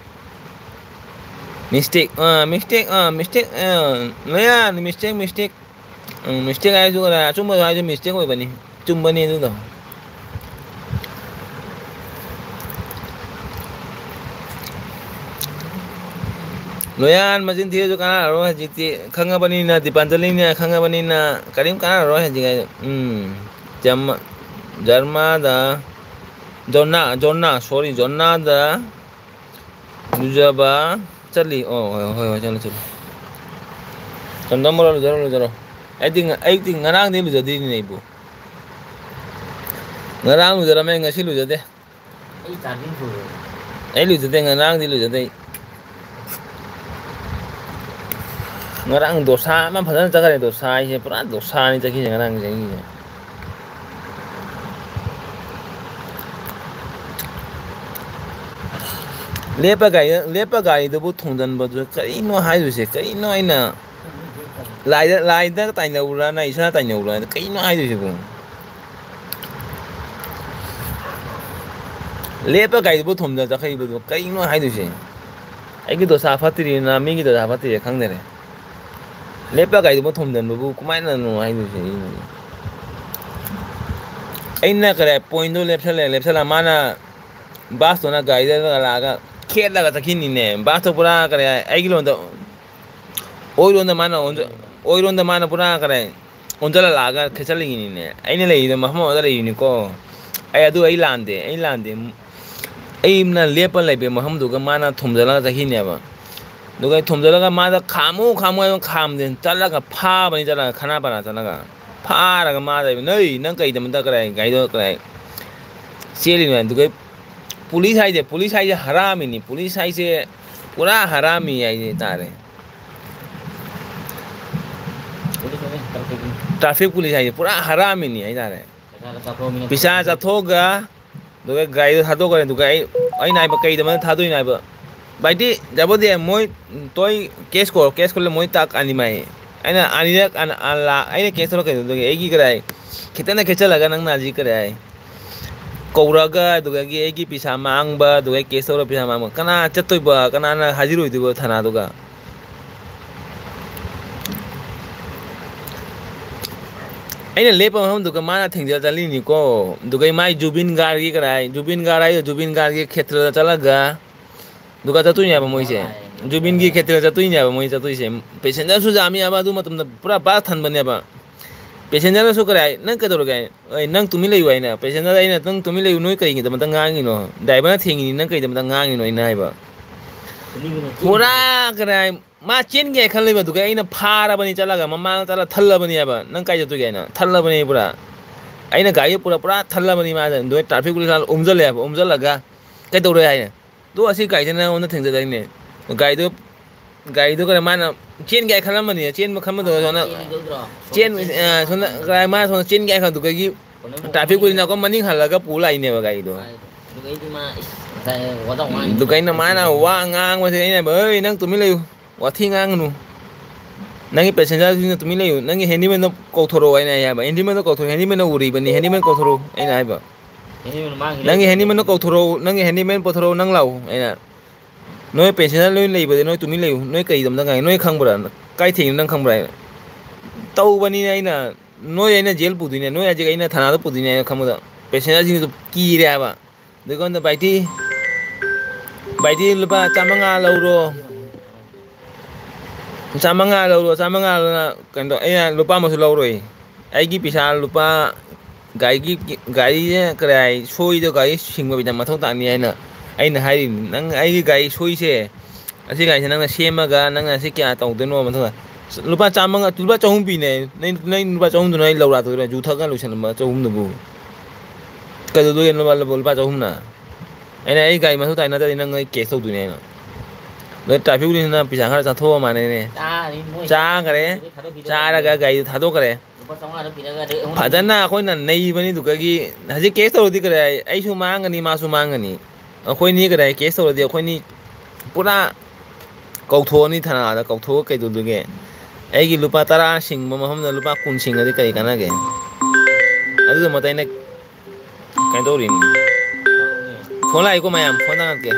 ꯃꯤꯁꯇꯦꯛ, ꯑꯥ, ꯃꯤꯁꯇꯦꯛ, ꯑꯥ, ꯃꯤꯁꯇꯦꯛ, ꯑꯥ, ꯂꯣꯌꯥꯟ, ꯃꯤꯁꯇꯦꯛ, ꯃꯤꯁꯇꯦꯛ꯫ ꯎꯝ, ꯃꯤꯁꯇꯦꯛ ꯍꯥꯏꯔꯁꯨ ꯀꯅꯥ ꯑꯆꯨꯝꯕ ꯍꯥꯏꯔꯁꯨ ꯃꯤꯁꯇꯦꯛ ꯑꯣꯏꯕꯅꯤ꯫ ꯆꯨꯝꯕꯅꯤ ꯑꯗꯨꯗꯣ꯫ ꯂꯣꯌꯥꯟ ꯃꯆꯤꯟ ꯊꯤꯔꯁꯨ ꯀꯥꯟꯅꯔꯔꯣꯏ ꯍꯧꯖꯤꯛꯇꯤ꯫ ꯈꯪꯉꯕꯅꯤꯅ, ꯗꯤꯄꯥꯟꯖꯂꯤꯅ ꯈꯪꯉꯕꯅꯤꯅ ꯀꯔꯤꯝ ꯀꯥꯟꯅꯔꯔꯣꯏ ꯍꯧꯖꯤꯛ꯫ ꯎꯝ, ꯖꯔꯃ-, ꯖꯔꯃꯥꯗ, ꯖꯣꯅꯥ, ꯖꯣꯅꯥ, sorry, ꯖꯣꯅꯥꯗ ꯂꯨꯖꯕ ꯆꯠꯂꯤ꯫ ꯑꯣ, ꯍꯣꯏ, ꯍꯣꯏ, ꯍꯣꯏ, ꯆꯠꯂꯣ, ꯆꯠꯂꯣ꯫ ꯆꯟꯗꯝ ꯕꯣꯔꯥ ꯂꯨꯖꯔꯣ, ꯂꯨꯖꯔꯣ꯫ ꯑꯩꯗꯤ ꯉ-, ꯑꯩꯗꯤ ꯉꯔꯥꯡꯗꯩ ꯂꯨꯖꯗ꯭ꯔꯤꯅꯤꯅꯦ ꯑꯩꯕꯨ꯫ ꯉꯔꯥꯡ ꯂꯨꯖꯔꯝꯃꯦ, ꯉꯁꯤ ꯂꯨꯖꯗꯦ꯫ ꯑꯩ ꯆꯥꯔꯖꯤꯡ ꯐꯨꯜ ꯑꯣꯏꯔꯦ꯫ ꯑꯩ ꯂꯨꯖꯗꯦ, ꯉꯔꯥꯡꯗꯤ ꯂꯨꯖꯗꯦ ꯑꯩ꯫ ꯉꯔꯥꯡ ꯗꯣꯁꯥ ꯑꯃ ꯐꯖꯅ ꯆꯠꯈ꯭ꯔꯦ, ꯗꯣꯁꯥ ꯍꯥꯏꯁꯦ ꯄꯨꯔꯥ ꯗꯣꯁꯥꯅꯤ ꯆꯠꯈꯤꯁꯦ ꯉꯔꯥꯡ ꯆꯠꯈꯤꯁꯦ꯫ ꯂꯦꯞꯄ ꯒꯥꯔꯤ, ꯂꯦꯞꯄ ꯒꯥꯔꯤꯗꯨꯕꯨ ꯊꯣꯡꯖꯤꯟꯕꯗꯨ ꯀꯔꯤꯅꯣ ꯍꯥꯏꯗꯣꯏꯁꯦ? ꯀꯔꯤꯅꯣ ꯑꯩꯅ ꯂꯥꯏꯗ, ꯂꯥꯏꯗ ꯇꯥꯏꯅꯧꯔꯅ ꯏꯁꯥ ꯇꯥꯏꯅꯧꯔꯅ ꯀꯔꯤꯅꯣ ꯍꯥꯏꯗꯣꯏꯁꯤꯕꯨ? ꯂꯦꯞꯄ ꯒꯥꯔꯤꯗꯨꯕꯨ ꯊꯣꯝꯗ ꯆꯠꯈ꯭ꯔꯤꯕꯗꯨ ꯀꯩꯅꯣ ꯍꯥꯏꯗꯣꯏꯁꯦ? ꯑꯩꯒꯤ ꯗꯣꯁꯥ ꯐꯠꯇ꯭ꯔꯤꯔ ꯃꯤꯒꯤ ꯗꯣꯁꯥ ꯐꯠꯇ꯭ꯔꯤꯔ ꯈꯪꯗꯔꯦ꯫ ꯂꯦꯞꯄ ꯒꯥꯔꯤꯗꯨꯕꯨ ꯊꯣꯝꯖꯤꯟꯕꯕꯨ ꯀꯃꯥꯏꯅꯅꯣ ꯍꯥꯏꯗꯣꯏꯁꯦ? ꯑꯩꯅ ꯀꯔꯤ ꯄꯣꯏꯟꯗꯣ ꯂꯦꯞꯁꯜꯂꯦ, ꯂꯦꯞꯁꯜꯂ ꯃꯥꯅ ꯕꯥꯁꯇꯨꯅ ꯒꯥꯔꯤꯗ ꯂꯥꯛꯑꯒ ꯈꯦꯠꯂꯒ ꯆꯠꯈꯤꯅꯤꯅꯦ꯫ ꯕꯥꯁꯇꯣ ꯄꯨꯔꯥ ꯀꯔꯤ ꯑꯩꯒꯤ ꯂꯣꯟꯗ ꯑꯣꯏꯔꯣꯟꯗ ꯃꯥꯅ ꯑꯣꯟꯖ-, ꯑꯣꯏꯔꯣꯟꯗ ꯃꯥꯅ ꯄꯨꯔꯥ ꯀꯔꯤ ꯑꯣꯟꯖꯜꯂ ꯂꯥꯛꯑꯒ ꯈꯦꯠꯆꯜꯂꯤꯅꯤꯅꯦ꯫ ꯑꯩꯅ ꯂꯩꯔꯤꯗꯣ ꯃꯐꯝ ꯑꯃꯗ ꯂꯩꯔꯤꯅꯤꯀꯣ꯫ ꯑꯩ ꯑꯗꯨ ꯑꯩ ꯂꯥꯟꯗꯦ, ꯑꯩ ꯂꯥꯟꯗꯦ꯫ ꯑꯩꯅ ꯂꯦꯞꯄ ꯂꯩꯕ ꯃꯐꯝꯗꯨꯒ ꯃꯥꯅ ꯊꯣꯝꯖꯤꯜꯂꯒ ꯆꯠꯈꯤꯅꯦꯕ꯫ ꯑꯗꯨꯒ ꯑꯩ ꯊꯣꯝꯖꯤꯜꯂꯒ ꯃꯥꯗ ꯈꯥꯝꯃꯨ, ꯈꯥꯝꯃꯨ ꯍꯥꯏꯕ ꯈꯥꯝꯗꯦ꯫ ꯆꯠꯂꯒ ꯐꯥꯕꯅꯤ, ꯆꯠꯂꯒ ꯈꯅꯥꯄꯥꯔꯥ ꯆꯠꯂꯒ ꯐꯥꯔꯒ ꯃꯥꯗ, "ꯅꯣꯏ, ꯅꯪ ꯀꯩꯗꯃꯛꯇ ꯀꯔꯥꯏ ꯒꯥꯔꯤꯗꯣ ꯀꯔꯥꯏ ꯆꯦꯜꯂꯤꯅꯣ?" ꯑꯗꯨꯒ ꯄꯨꯂꯤꯁ ꯍꯥꯏꯁꯦ, ꯄꯨꯂꯤꯁ ꯍꯥꯏꯁꯦ ꯍꯔꯥꯃꯤꯅꯤ꯫ ꯄꯨꯂꯤꯁ ꯍꯥꯏꯁꯦ ꯄꯨꯔꯥ ꯍꯔꯥꯃꯤ ꯍꯥꯏꯁꯦ ꯇꯥꯔꯦ꯫ ꯄꯨꯂꯤꯁ ꯍꯥꯏꯁꯦ ꯇ꯭ꯔꯥꯐꯤꯛ ꯄꯨꯂꯤꯁ ꯍꯥꯏꯁꯦ ꯄꯨꯔꯥ ꯍꯔꯥꯃꯤꯅꯤ ꯍꯥꯏꯇꯥꯔꯦ꯫ ꯄꯩꯁꯥ ꯆꯥꯊꯣꯛꯑꯃꯤꯅ ꯄꯩꯁꯥ ꯆꯥꯊꯣꯛꯑꯒ ꯑꯗꯨꯒ ꯒꯥꯔꯤꯗꯣ ꯊꯥꯗꯣꯛꯈ꯭ꯔꯦ꯫ ꯑꯗꯨꯒ ꯑꯩ, ꯑꯩꯅ ꯍꯥꯏꯕ ꯀꯩꯗꯃꯛꯇ ꯊꯥꯗꯣꯛꯏꯅꯣ ꯍꯥꯏꯕ? ꯚꯥꯏꯇꯤ, ꯖꯕꯣꯗꯤ, ꯃꯣꯏ ꯇꯣꯏ ꯀꯦꯁ ꯀꯣ, ꯀꯦꯁ ꯀꯣꯜꯂꯦ ꯃꯣꯏ ꯇꯥꯛ ꯑꯅꯤ ꯃꯥꯏ꯫ ꯑꯩꯅ ꯑꯅꯤꯔꯛ ꯑꯅ-, ꯑ-, ꯂꯥꯛ-, ꯑꯩꯅ ꯀꯦꯁ ꯇꯧꯔꯛꯀꯦ ꯑꯗꯨꯒꯤ ꯑꯩꯒꯤ ꯀꯗꯥꯏ? ꯈꯤꯇꯪꯅ ꯈꯦꯠꯆꯜꯂꯒ ꯅꯪꯅ ꯍꯧꯖꯤꯛ ꯀꯗꯥꯏ? ꯀꯧꯔꯒ ꯑꯗꯨꯗꯒꯤ ꯑꯩꯒꯤ ꯄꯩꯁꯥ ꯃꯥꯡꯕ, ꯑꯗꯨꯒ ꯑꯩ ꯀꯦꯁ ꯇꯧꯔ ꯄꯩꯁꯥ ꯃꯥꯡꯕ꯫ ꯀꯅꯥ ꯆꯠꯇꯣꯏꯕ? ꯀꯅꯥꯅ ꯍꯥꯏꯖꯤꯔꯣꯏꯗꯣꯏꯕ ꯊꯅꯥꯗꯨꯒ? ꯑꯩꯅ ꯂꯦꯞꯄ ꯃꯐꯝꯗꯨꯒ ꯃꯥꯅ ꯊꯦꯡꯖꯤꯜꯂ ꯆꯠꯂꯤꯅꯤꯀꯣ꯫ ꯑꯗꯨꯒ ꯃꯥꯏ ꯖꯨꯕꯤꯟ ꯒꯥꯔꯒꯤ ꯀꯗꯥꯏ? ꯖꯨꯕꯤꯟ ꯒꯥꯔ ꯍꯥꯏꯗꯣ ꯖꯨꯕꯤꯟ ꯒꯥꯔꯒꯤ ꯈꯦꯇ꯭ꯔꯗ ꯆꯠꯂꯒ ꯑꯗꯨꯒ ꯆꯠꯇꯣꯏꯅꯦꯕ ꯃꯣꯏꯁꯦ꯫ ꯖꯨꯕꯤꯟꯒꯤ ꯈꯦꯇ꯭ꯔ ꯆꯠꯇꯣꯏꯅꯦꯕ ꯃꯣꯏ ꯆꯠꯇꯣꯏꯁꯦ꯫ ꯄꯦꯁꯦꯟꯖꯔꯁꯨ ꯌꯥꯝꯃꯤ ꯍꯥꯏꯕ ꯑꯗꯨ ꯃꯇꯝꯗ ꯄꯨꯔꯥ ꯕꯁ ꯊꯟꯕꯅꯦꯕ꯫ ꯄꯦꯁꯦꯟꯖꯔꯅꯁꯨ ꯀꯔꯤ ꯍꯥꯏ? "ꯅꯪ ꯀꯩꯗꯧꯔꯒꯦ?" ꯍꯥꯏ꯫ "ꯑꯩ ꯅꯪ ꯇꯨꯃꯤꯟ ꯂꯩꯌꯨ" ꯍꯥꯏꯅ꯫ ꯄꯦꯁꯦꯟꯖꯔꯗ ꯑꯩꯅ, "ꯅꯪ ꯇꯨꯃꯤꯟ ꯂꯩꯌꯨ, ꯅꯣꯏ ꯀꯔꯤꯒꯤꯗꯃꯛꯇ ꯉꯥꯡꯉꯤꯅꯣ? ꯗ꯭ꯔꯥꯏꯚꯔꯅ ꯊꯦꯡꯉꯤꯅꯤ, ꯅꯪ ꯀꯔꯤꯗꯃꯛꯇ ꯉꯥꯡꯉꯤꯅꯣ?" ꯑꯩꯅ ꯍꯥꯏꯕ꯫ ꯄꯨꯔꯥ ꯀꯔꯤ ꯍꯥꯏ? ꯃꯥ ꯆꯦꯟꯒꯦ ꯍꯥꯏ ꯈꯜꯂꯤꯕ, ꯑꯗꯨꯒ ꯑꯩꯅ ꯐꯥꯔꯕꯅꯤ ꯆꯠꯂꯒ, ꯃꯃꯥꯡꯗ ꯆꯠꯂꯒ ꯊꯜꯂꯕꯅꯦꯕ꯫ "ꯅꯪ ꯀꯥꯏ ꯆꯠꯇꯣꯏꯒꯦ?" ꯍꯥꯏꯅ ꯊꯜꯂꯕꯅꯦ ꯄꯨꯔꯥ꯫ ꯑꯩꯅ ꯒꯥꯔꯤꯗ ꯄꯨꯔꯥ, ꯄꯨꯔꯥ ꯊꯜꯂꯕꯅꯤ ꯃꯥꯁꯦ꯫ ꯑꯗꯨꯒ ꯇ꯭ꯔꯥꯐꯤꯛ ꯄꯨꯂꯤꯁ ꯂꯥꯛꯑꯒ ꯎꯝꯁꯤꯜꯂꯦꯕ, ꯎꯝꯁꯤꯜꯂꯒ, "ꯀꯩꯗꯧꯔꯦ?" ꯍꯥꯏꯅ꯫ "ꯑꯗꯣ ꯑꯁꯤ ꯒꯥꯔꯤꯁꯦ ꯅꯉꯣꯟꯗ ꯊꯦꯡꯖꯗꯣꯏꯅꯦ꯫" ꯒꯥꯔꯤꯗꯣ, ꯒꯥꯔꯤꯗꯣ ꯀꯩꯅꯣ ꯃꯥꯅ ꯆꯦꯟꯒꯦ ꯍꯥꯏ ꯈꯜꯂꯝꯕꯅꯤ, ꯆꯦꯟꯕ ꯈꯟꯕꯗꯣ ꯁꯣꯝꯗ ꯆꯦꯟ-, ꯑ, ꯁꯣꯝꯗ ꯃꯥꯅ ꯁꯣꯝꯗ ꯆꯦꯟꯒꯦ ꯍꯥꯏ ꯈꯟꯗꯨꯒꯤ ꯇ꯭ꯔꯥꯐꯤꯛ ꯄꯨꯂꯤꯁꯅ ꯑꯩꯈꯣꯏ ꯃꯅꯤꯡ ꯍꯜꯂꯒ ꯄꯨ ꯂꯥꯛꯏꯅꯦꯕ ꯒꯥꯔꯤꯗꯣ꯫ ꯑꯗꯨꯒ ꯑꯩꯅ ꯃꯥꯅ ꯋꯥ ꯉꯥꯡꯕꯁꯦ ꯑꯩꯅ ꯍꯥꯏꯕ, "ꯍꯩ, ꯅꯪ ꯇꯨꯃꯤꯟ ꯂꯩꯌꯨ, ꯋꯥꯊꯤ ꯉꯥꯡꯒꯅꯨ, ꯅꯪꯒꯤ ꯄꯦꯁꯦꯟꯖꯔꯁꯤꯡꯅ ꯇꯨꯃꯤꯟ ꯂꯩꯌꯨ, ꯅꯪꯒꯤ ꯍꯦꯟꯗꯤꯃꯦꯟꯗꯣ ꯀꯧꯊꯣꯔꯛꯑꯣ" ꯍꯥꯏꯅ ꯍꯥꯏꯕ꯫ "ꯍꯦꯟꯗꯤꯃꯦꯟꯗꯣ ꯀꯧꯊꯣꯔꯛꯑꯣ, ꯍꯦꯟꯗꯤꯃꯦꯟꯅ ꯎꯔꯤꯕꯅꯤ, ꯍꯦꯟꯗꯤꯃꯦꯟ ꯀꯧꯊꯣꯔꯛꯑꯣ" ꯑꯩꯅ ꯍꯥꯏꯕ꯫ "ꯅꯪꯒꯤ ꯍꯦꯟꯗꯤꯃꯦꯟꯗꯣ ꯀꯧꯊꯣꯔꯛꯑꯣ, ꯅꯪꯒꯤ ꯍꯦꯟꯗꯤꯃꯦꯟ ꯄꯨꯊꯣꯔꯛꯑꯣ, ꯅꯪ ꯂꯥꯛꯎ" ꯑꯩꯅ꯫ "ꯅꯣꯏ ꯄꯦꯁꯦꯟꯖꯔ ꯂꯣꯏ ꯂꯩꯕꯗꯤ ꯅꯣꯏ ꯇꯨꯃꯤꯟ ꯂꯩꯌꯨ, ꯅꯣꯏ ꯀꯩꯗꯝꯗ ꯉꯥꯏ, ꯅꯣꯏ ꯈꯪꯕ꯭ꯔꯥ? ꯀꯥꯏ ꯊꯦꯡꯉꯤꯅꯣ ꯅꯪ ꯈꯪꯕ꯭ꯔꯥ?" ꯍꯥꯏꯅ ꯇꯧꯕꯅꯤꯅ ꯑꯩꯅ, "ꯅꯣꯏ ꯑꯩꯅ ꯖꯦꯜ ꯄꯨꯗꯣꯏꯅꯦ, ꯅꯣꯏ ꯍꯧꯖꯤꯛ ꯑꯩꯅ ꯊꯅꯥꯗ ꯄꯨꯗꯣꯏꯅꯦ" ꯍꯥꯏꯅ ꯈꯪꯕꯗ, ꯄꯦꯁꯦꯟꯖꯔꯁꯤꯡꯗꯨ ꯀꯤꯔꯦ ꯍꯥꯏꯕ꯫ ꯑꯗꯨꯒ "ꯚꯥꯏꯇꯤ, ꯚꯥꯏꯇꯤ ꯂꯨꯄꯥ ꯆꯥꯝꯃꯉꯥ ꯂꯧꯔꯣ, ꯆꯥꯝꯃꯉꯥ ꯂꯧꯔꯣ, ꯆꯥꯝꯃꯉꯥ ꯂꯧꯔꯣꯅ" ꯀꯩꯅꯣ ꯇꯧ-, ꯑꯩꯅ ꯂꯨꯄꯥ ꯑꯃꯁꯨ ꯂꯧꯔꯣꯏ꯫ ꯑꯩꯒꯤ ꯄꯩꯁꯥ ꯂꯨꯄꯥ, ꯒꯥꯔꯤꯒꯤ, ꯒꯥꯔꯤꯁꯦ ꯀꯔꯤ ꯍꯥꯏ, ꯁꯣꯏꯗꯣ ꯒꯥꯔꯤ ꯁꯤꯡꯕ ꯄꯩꯁꯥ ꯃꯊꯧ ꯇꯥꯅꯤ ꯍꯥꯏꯅ ꯑꯩꯅ ꯍꯥꯏꯔꯤꯅꯤ꯫ "ꯅꯪ ꯑꯩꯒꯤ ꯒꯥꯔꯤ ꯁꯣꯏꯁꯦ, ꯑꯁꯤ ꯒꯥꯔꯤꯁꯦ ꯅꯪꯅ ꯁꯦꯝꯃꯒ ꯅꯪꯅ ꯑꯁꯤ ꯀꯌꯥ ꯇꯧꯗꯣꯏꯅꯣ ꯃꯊꯪꯗ?" ꯂꯨꯄꯥ ꯆꯥꯝꯃꯉꯥ, ꯂꯨꯄꯥ ꯆꯍꯨꯝ ꯄꯤꯅꯦ꯫ ꯅꯪ, ꯅꯪ ꯂꯨꯄꯥ ꯆꯍꯨꯝꯗꯨꯅ ꯑꯩ ꯂꯧꯔꯥꯛꯇꯣꯏꯔꯥ? ꯌꯨ ꯊꯛꯑꯒ ꯂꯣꯏꯁꯤꯜꯂꯝꯕ ꯆꯍꯨꯝꯗꯨꯕꯨ꯫ ꯀꯩꯗꯧꯗꯣꯏꯅꯣ ꯂꯨꯄꯥ, ꯂꯨꯄꯥ ꯆꯍꯨꯝꯅ? ꯑꯩꯅ ꯑꯩ ꯒꯥꯔꯤ ꯃꯊꯧ ꯇꯥꯏ, ꯅꯠꯇ꯭ꯔꯗꯤ ꯅꯪ ꯑꯩ ꯀꯦꯁ ꯇꯧꯗꯣꯏꯅꯦ ꯑꯩꯅ꯫ ꯅꯣꯏ ꯇ꯭ꯔꯥꯐꯤꯛ ꯄꯨꯂꯤꯁꯅ ꯄꯩꯁꯥ ꯈꯔ ꯆꯥꯊꯣꯛꯑ ꯃꯥꯜꯂꯦꯅꯦ꯫ ꯆꯥꯔꯅꯤ ꯃꯣꯏ꯫ ꯆꯥꯈꯔꯦ꯫ ꯊꯥꯗꯣꯛꯈꯤꯗꯣꯏꯔꯣ? ꯆꯥꯔꯒ ꯒꯥꯔꯤꯗꯣ ꯊꯥꯗꯣꯛꯈ꯭ꯔꯦ꯫ ꯂꯨꯄꯥ ꯆꯥꯝꯃꯉꯥꯗꯣ ꯄꯤꯔꯒ ꯑꯗꯩ ꯑꯩꯉꯣꯟꯗ ꯐꯖꯅ ꯑꯩꯈꯣꯏꯅ ꯅꯩꯕꯅꯤ꯫ ꯑꯗꯨꯒꯤ ꯍꯧꯖꯤꯛ ꯀꯦꯁ ꯇꯧꯔꯗꯤ ꯀꯔꯤ ꯍꯥꯏ? ꯑꯩꯁꯨ ꯃꯥꯡꯒꯅꯤ, ꯃꯥꯁꯨ ꯃꯥꯡꯒꯅꯤ꯫ ꯑꯩꯈꯣꯏꯅꯤ ꯀꯔꯤ ꯍꯥꯏ? ꯀꯦꯁ ꯇꯧꯔꯗꯤ ꯑꯩꯈꯣꯏꯅꯤ ꯄꯨꯔꯥ ꯀꯧꯊꯣꯛꯑꯅꯤ, ꯊꯅꯥꯗ ꯀꯧꯊꯣꯛꯑꯒ ꯀꯩꯗꯧꯗꯣꯏꯒꯦ? ꯑꯩꯒꯤ ꯂꯨꯄꯥ ꯇꯔꯥ ꯁꯤꯡꯕ ꯃꯐꯝꯗ ꯂꯨꯄꯥ ꯀꯨꯟ ꯁꯤꯡꯉꯗꯤ ꯀꯔꯤ ꯀꯥꯟꯅꯒꯦ? ꯑꯗꯨꯗ ꯃꯇꯩꯅ ꯀꯩꯅꯣ ꯇꯧꯔꯤꯅꯤ꯫ ꯐꯣꯟ ꯂꯥꯛꯏꯀꯣ ꯃꯌꯥꯝ, ꯐꯣꯟ ꯊꯥꯡꯒꯠꯀꯦ꯫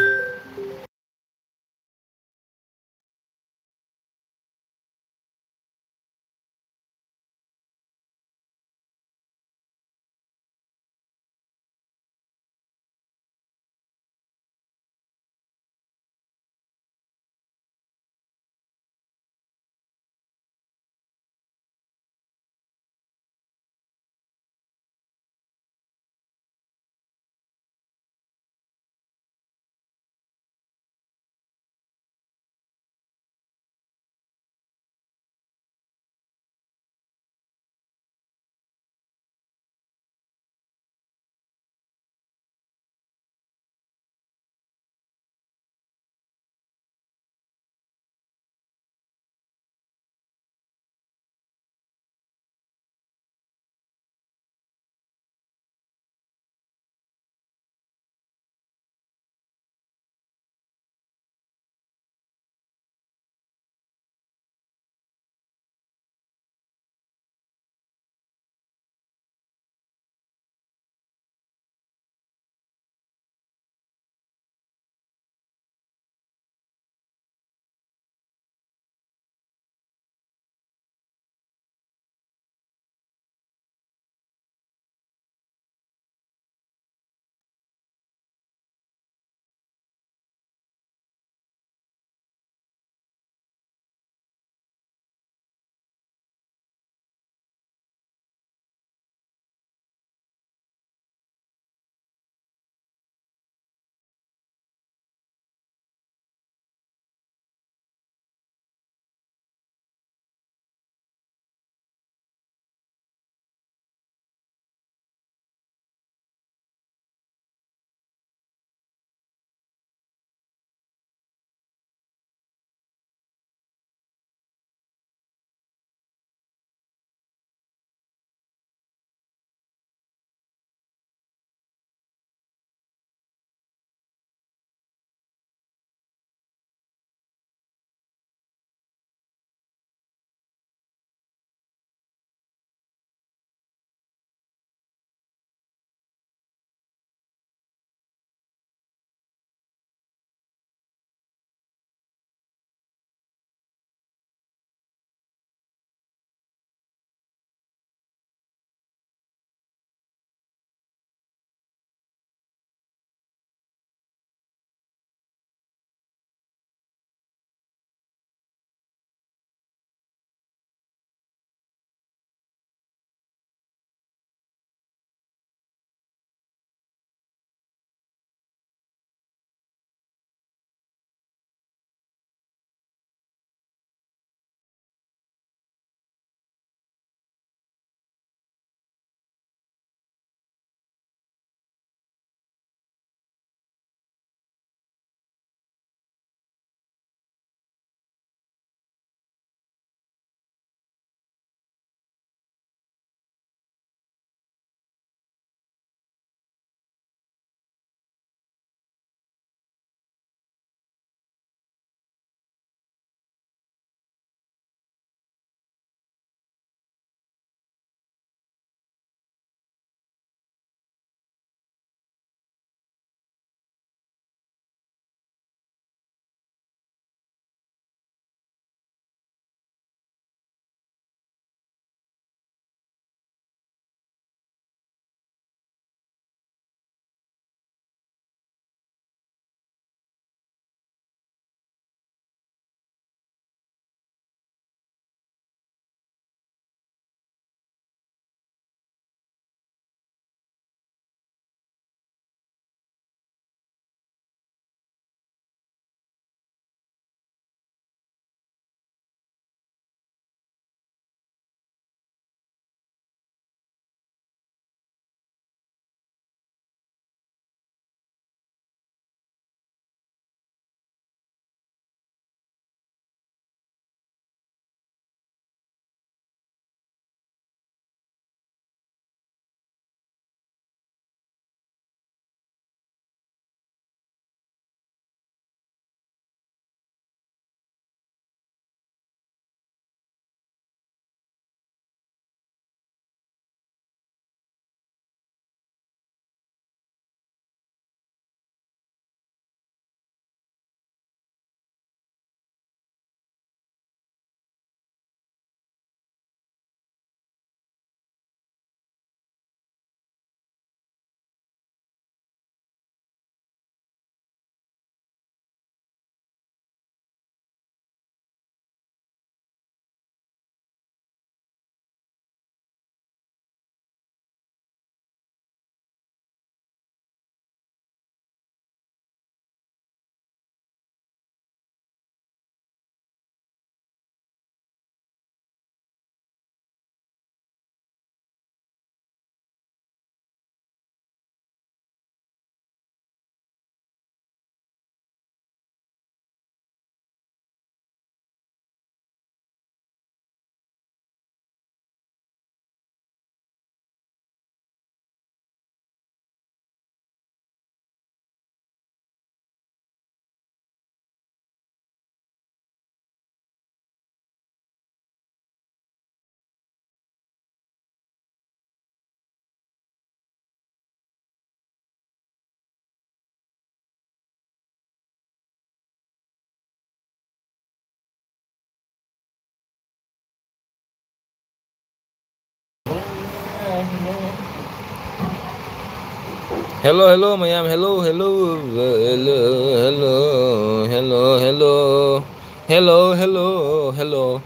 Hello, hello, ꯃꯌꯥꯝ, hello, hello, hello, hello, hello, hello, hello, hello, hello, hello.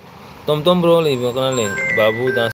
ꯇꯣꯝ ꯇꯣꯝ bro ꯂꯩꯕ꯭ꯔꯣ? ꯀꯅꯥ ꯂꯩ? ꯕꯥꯕꯨ dance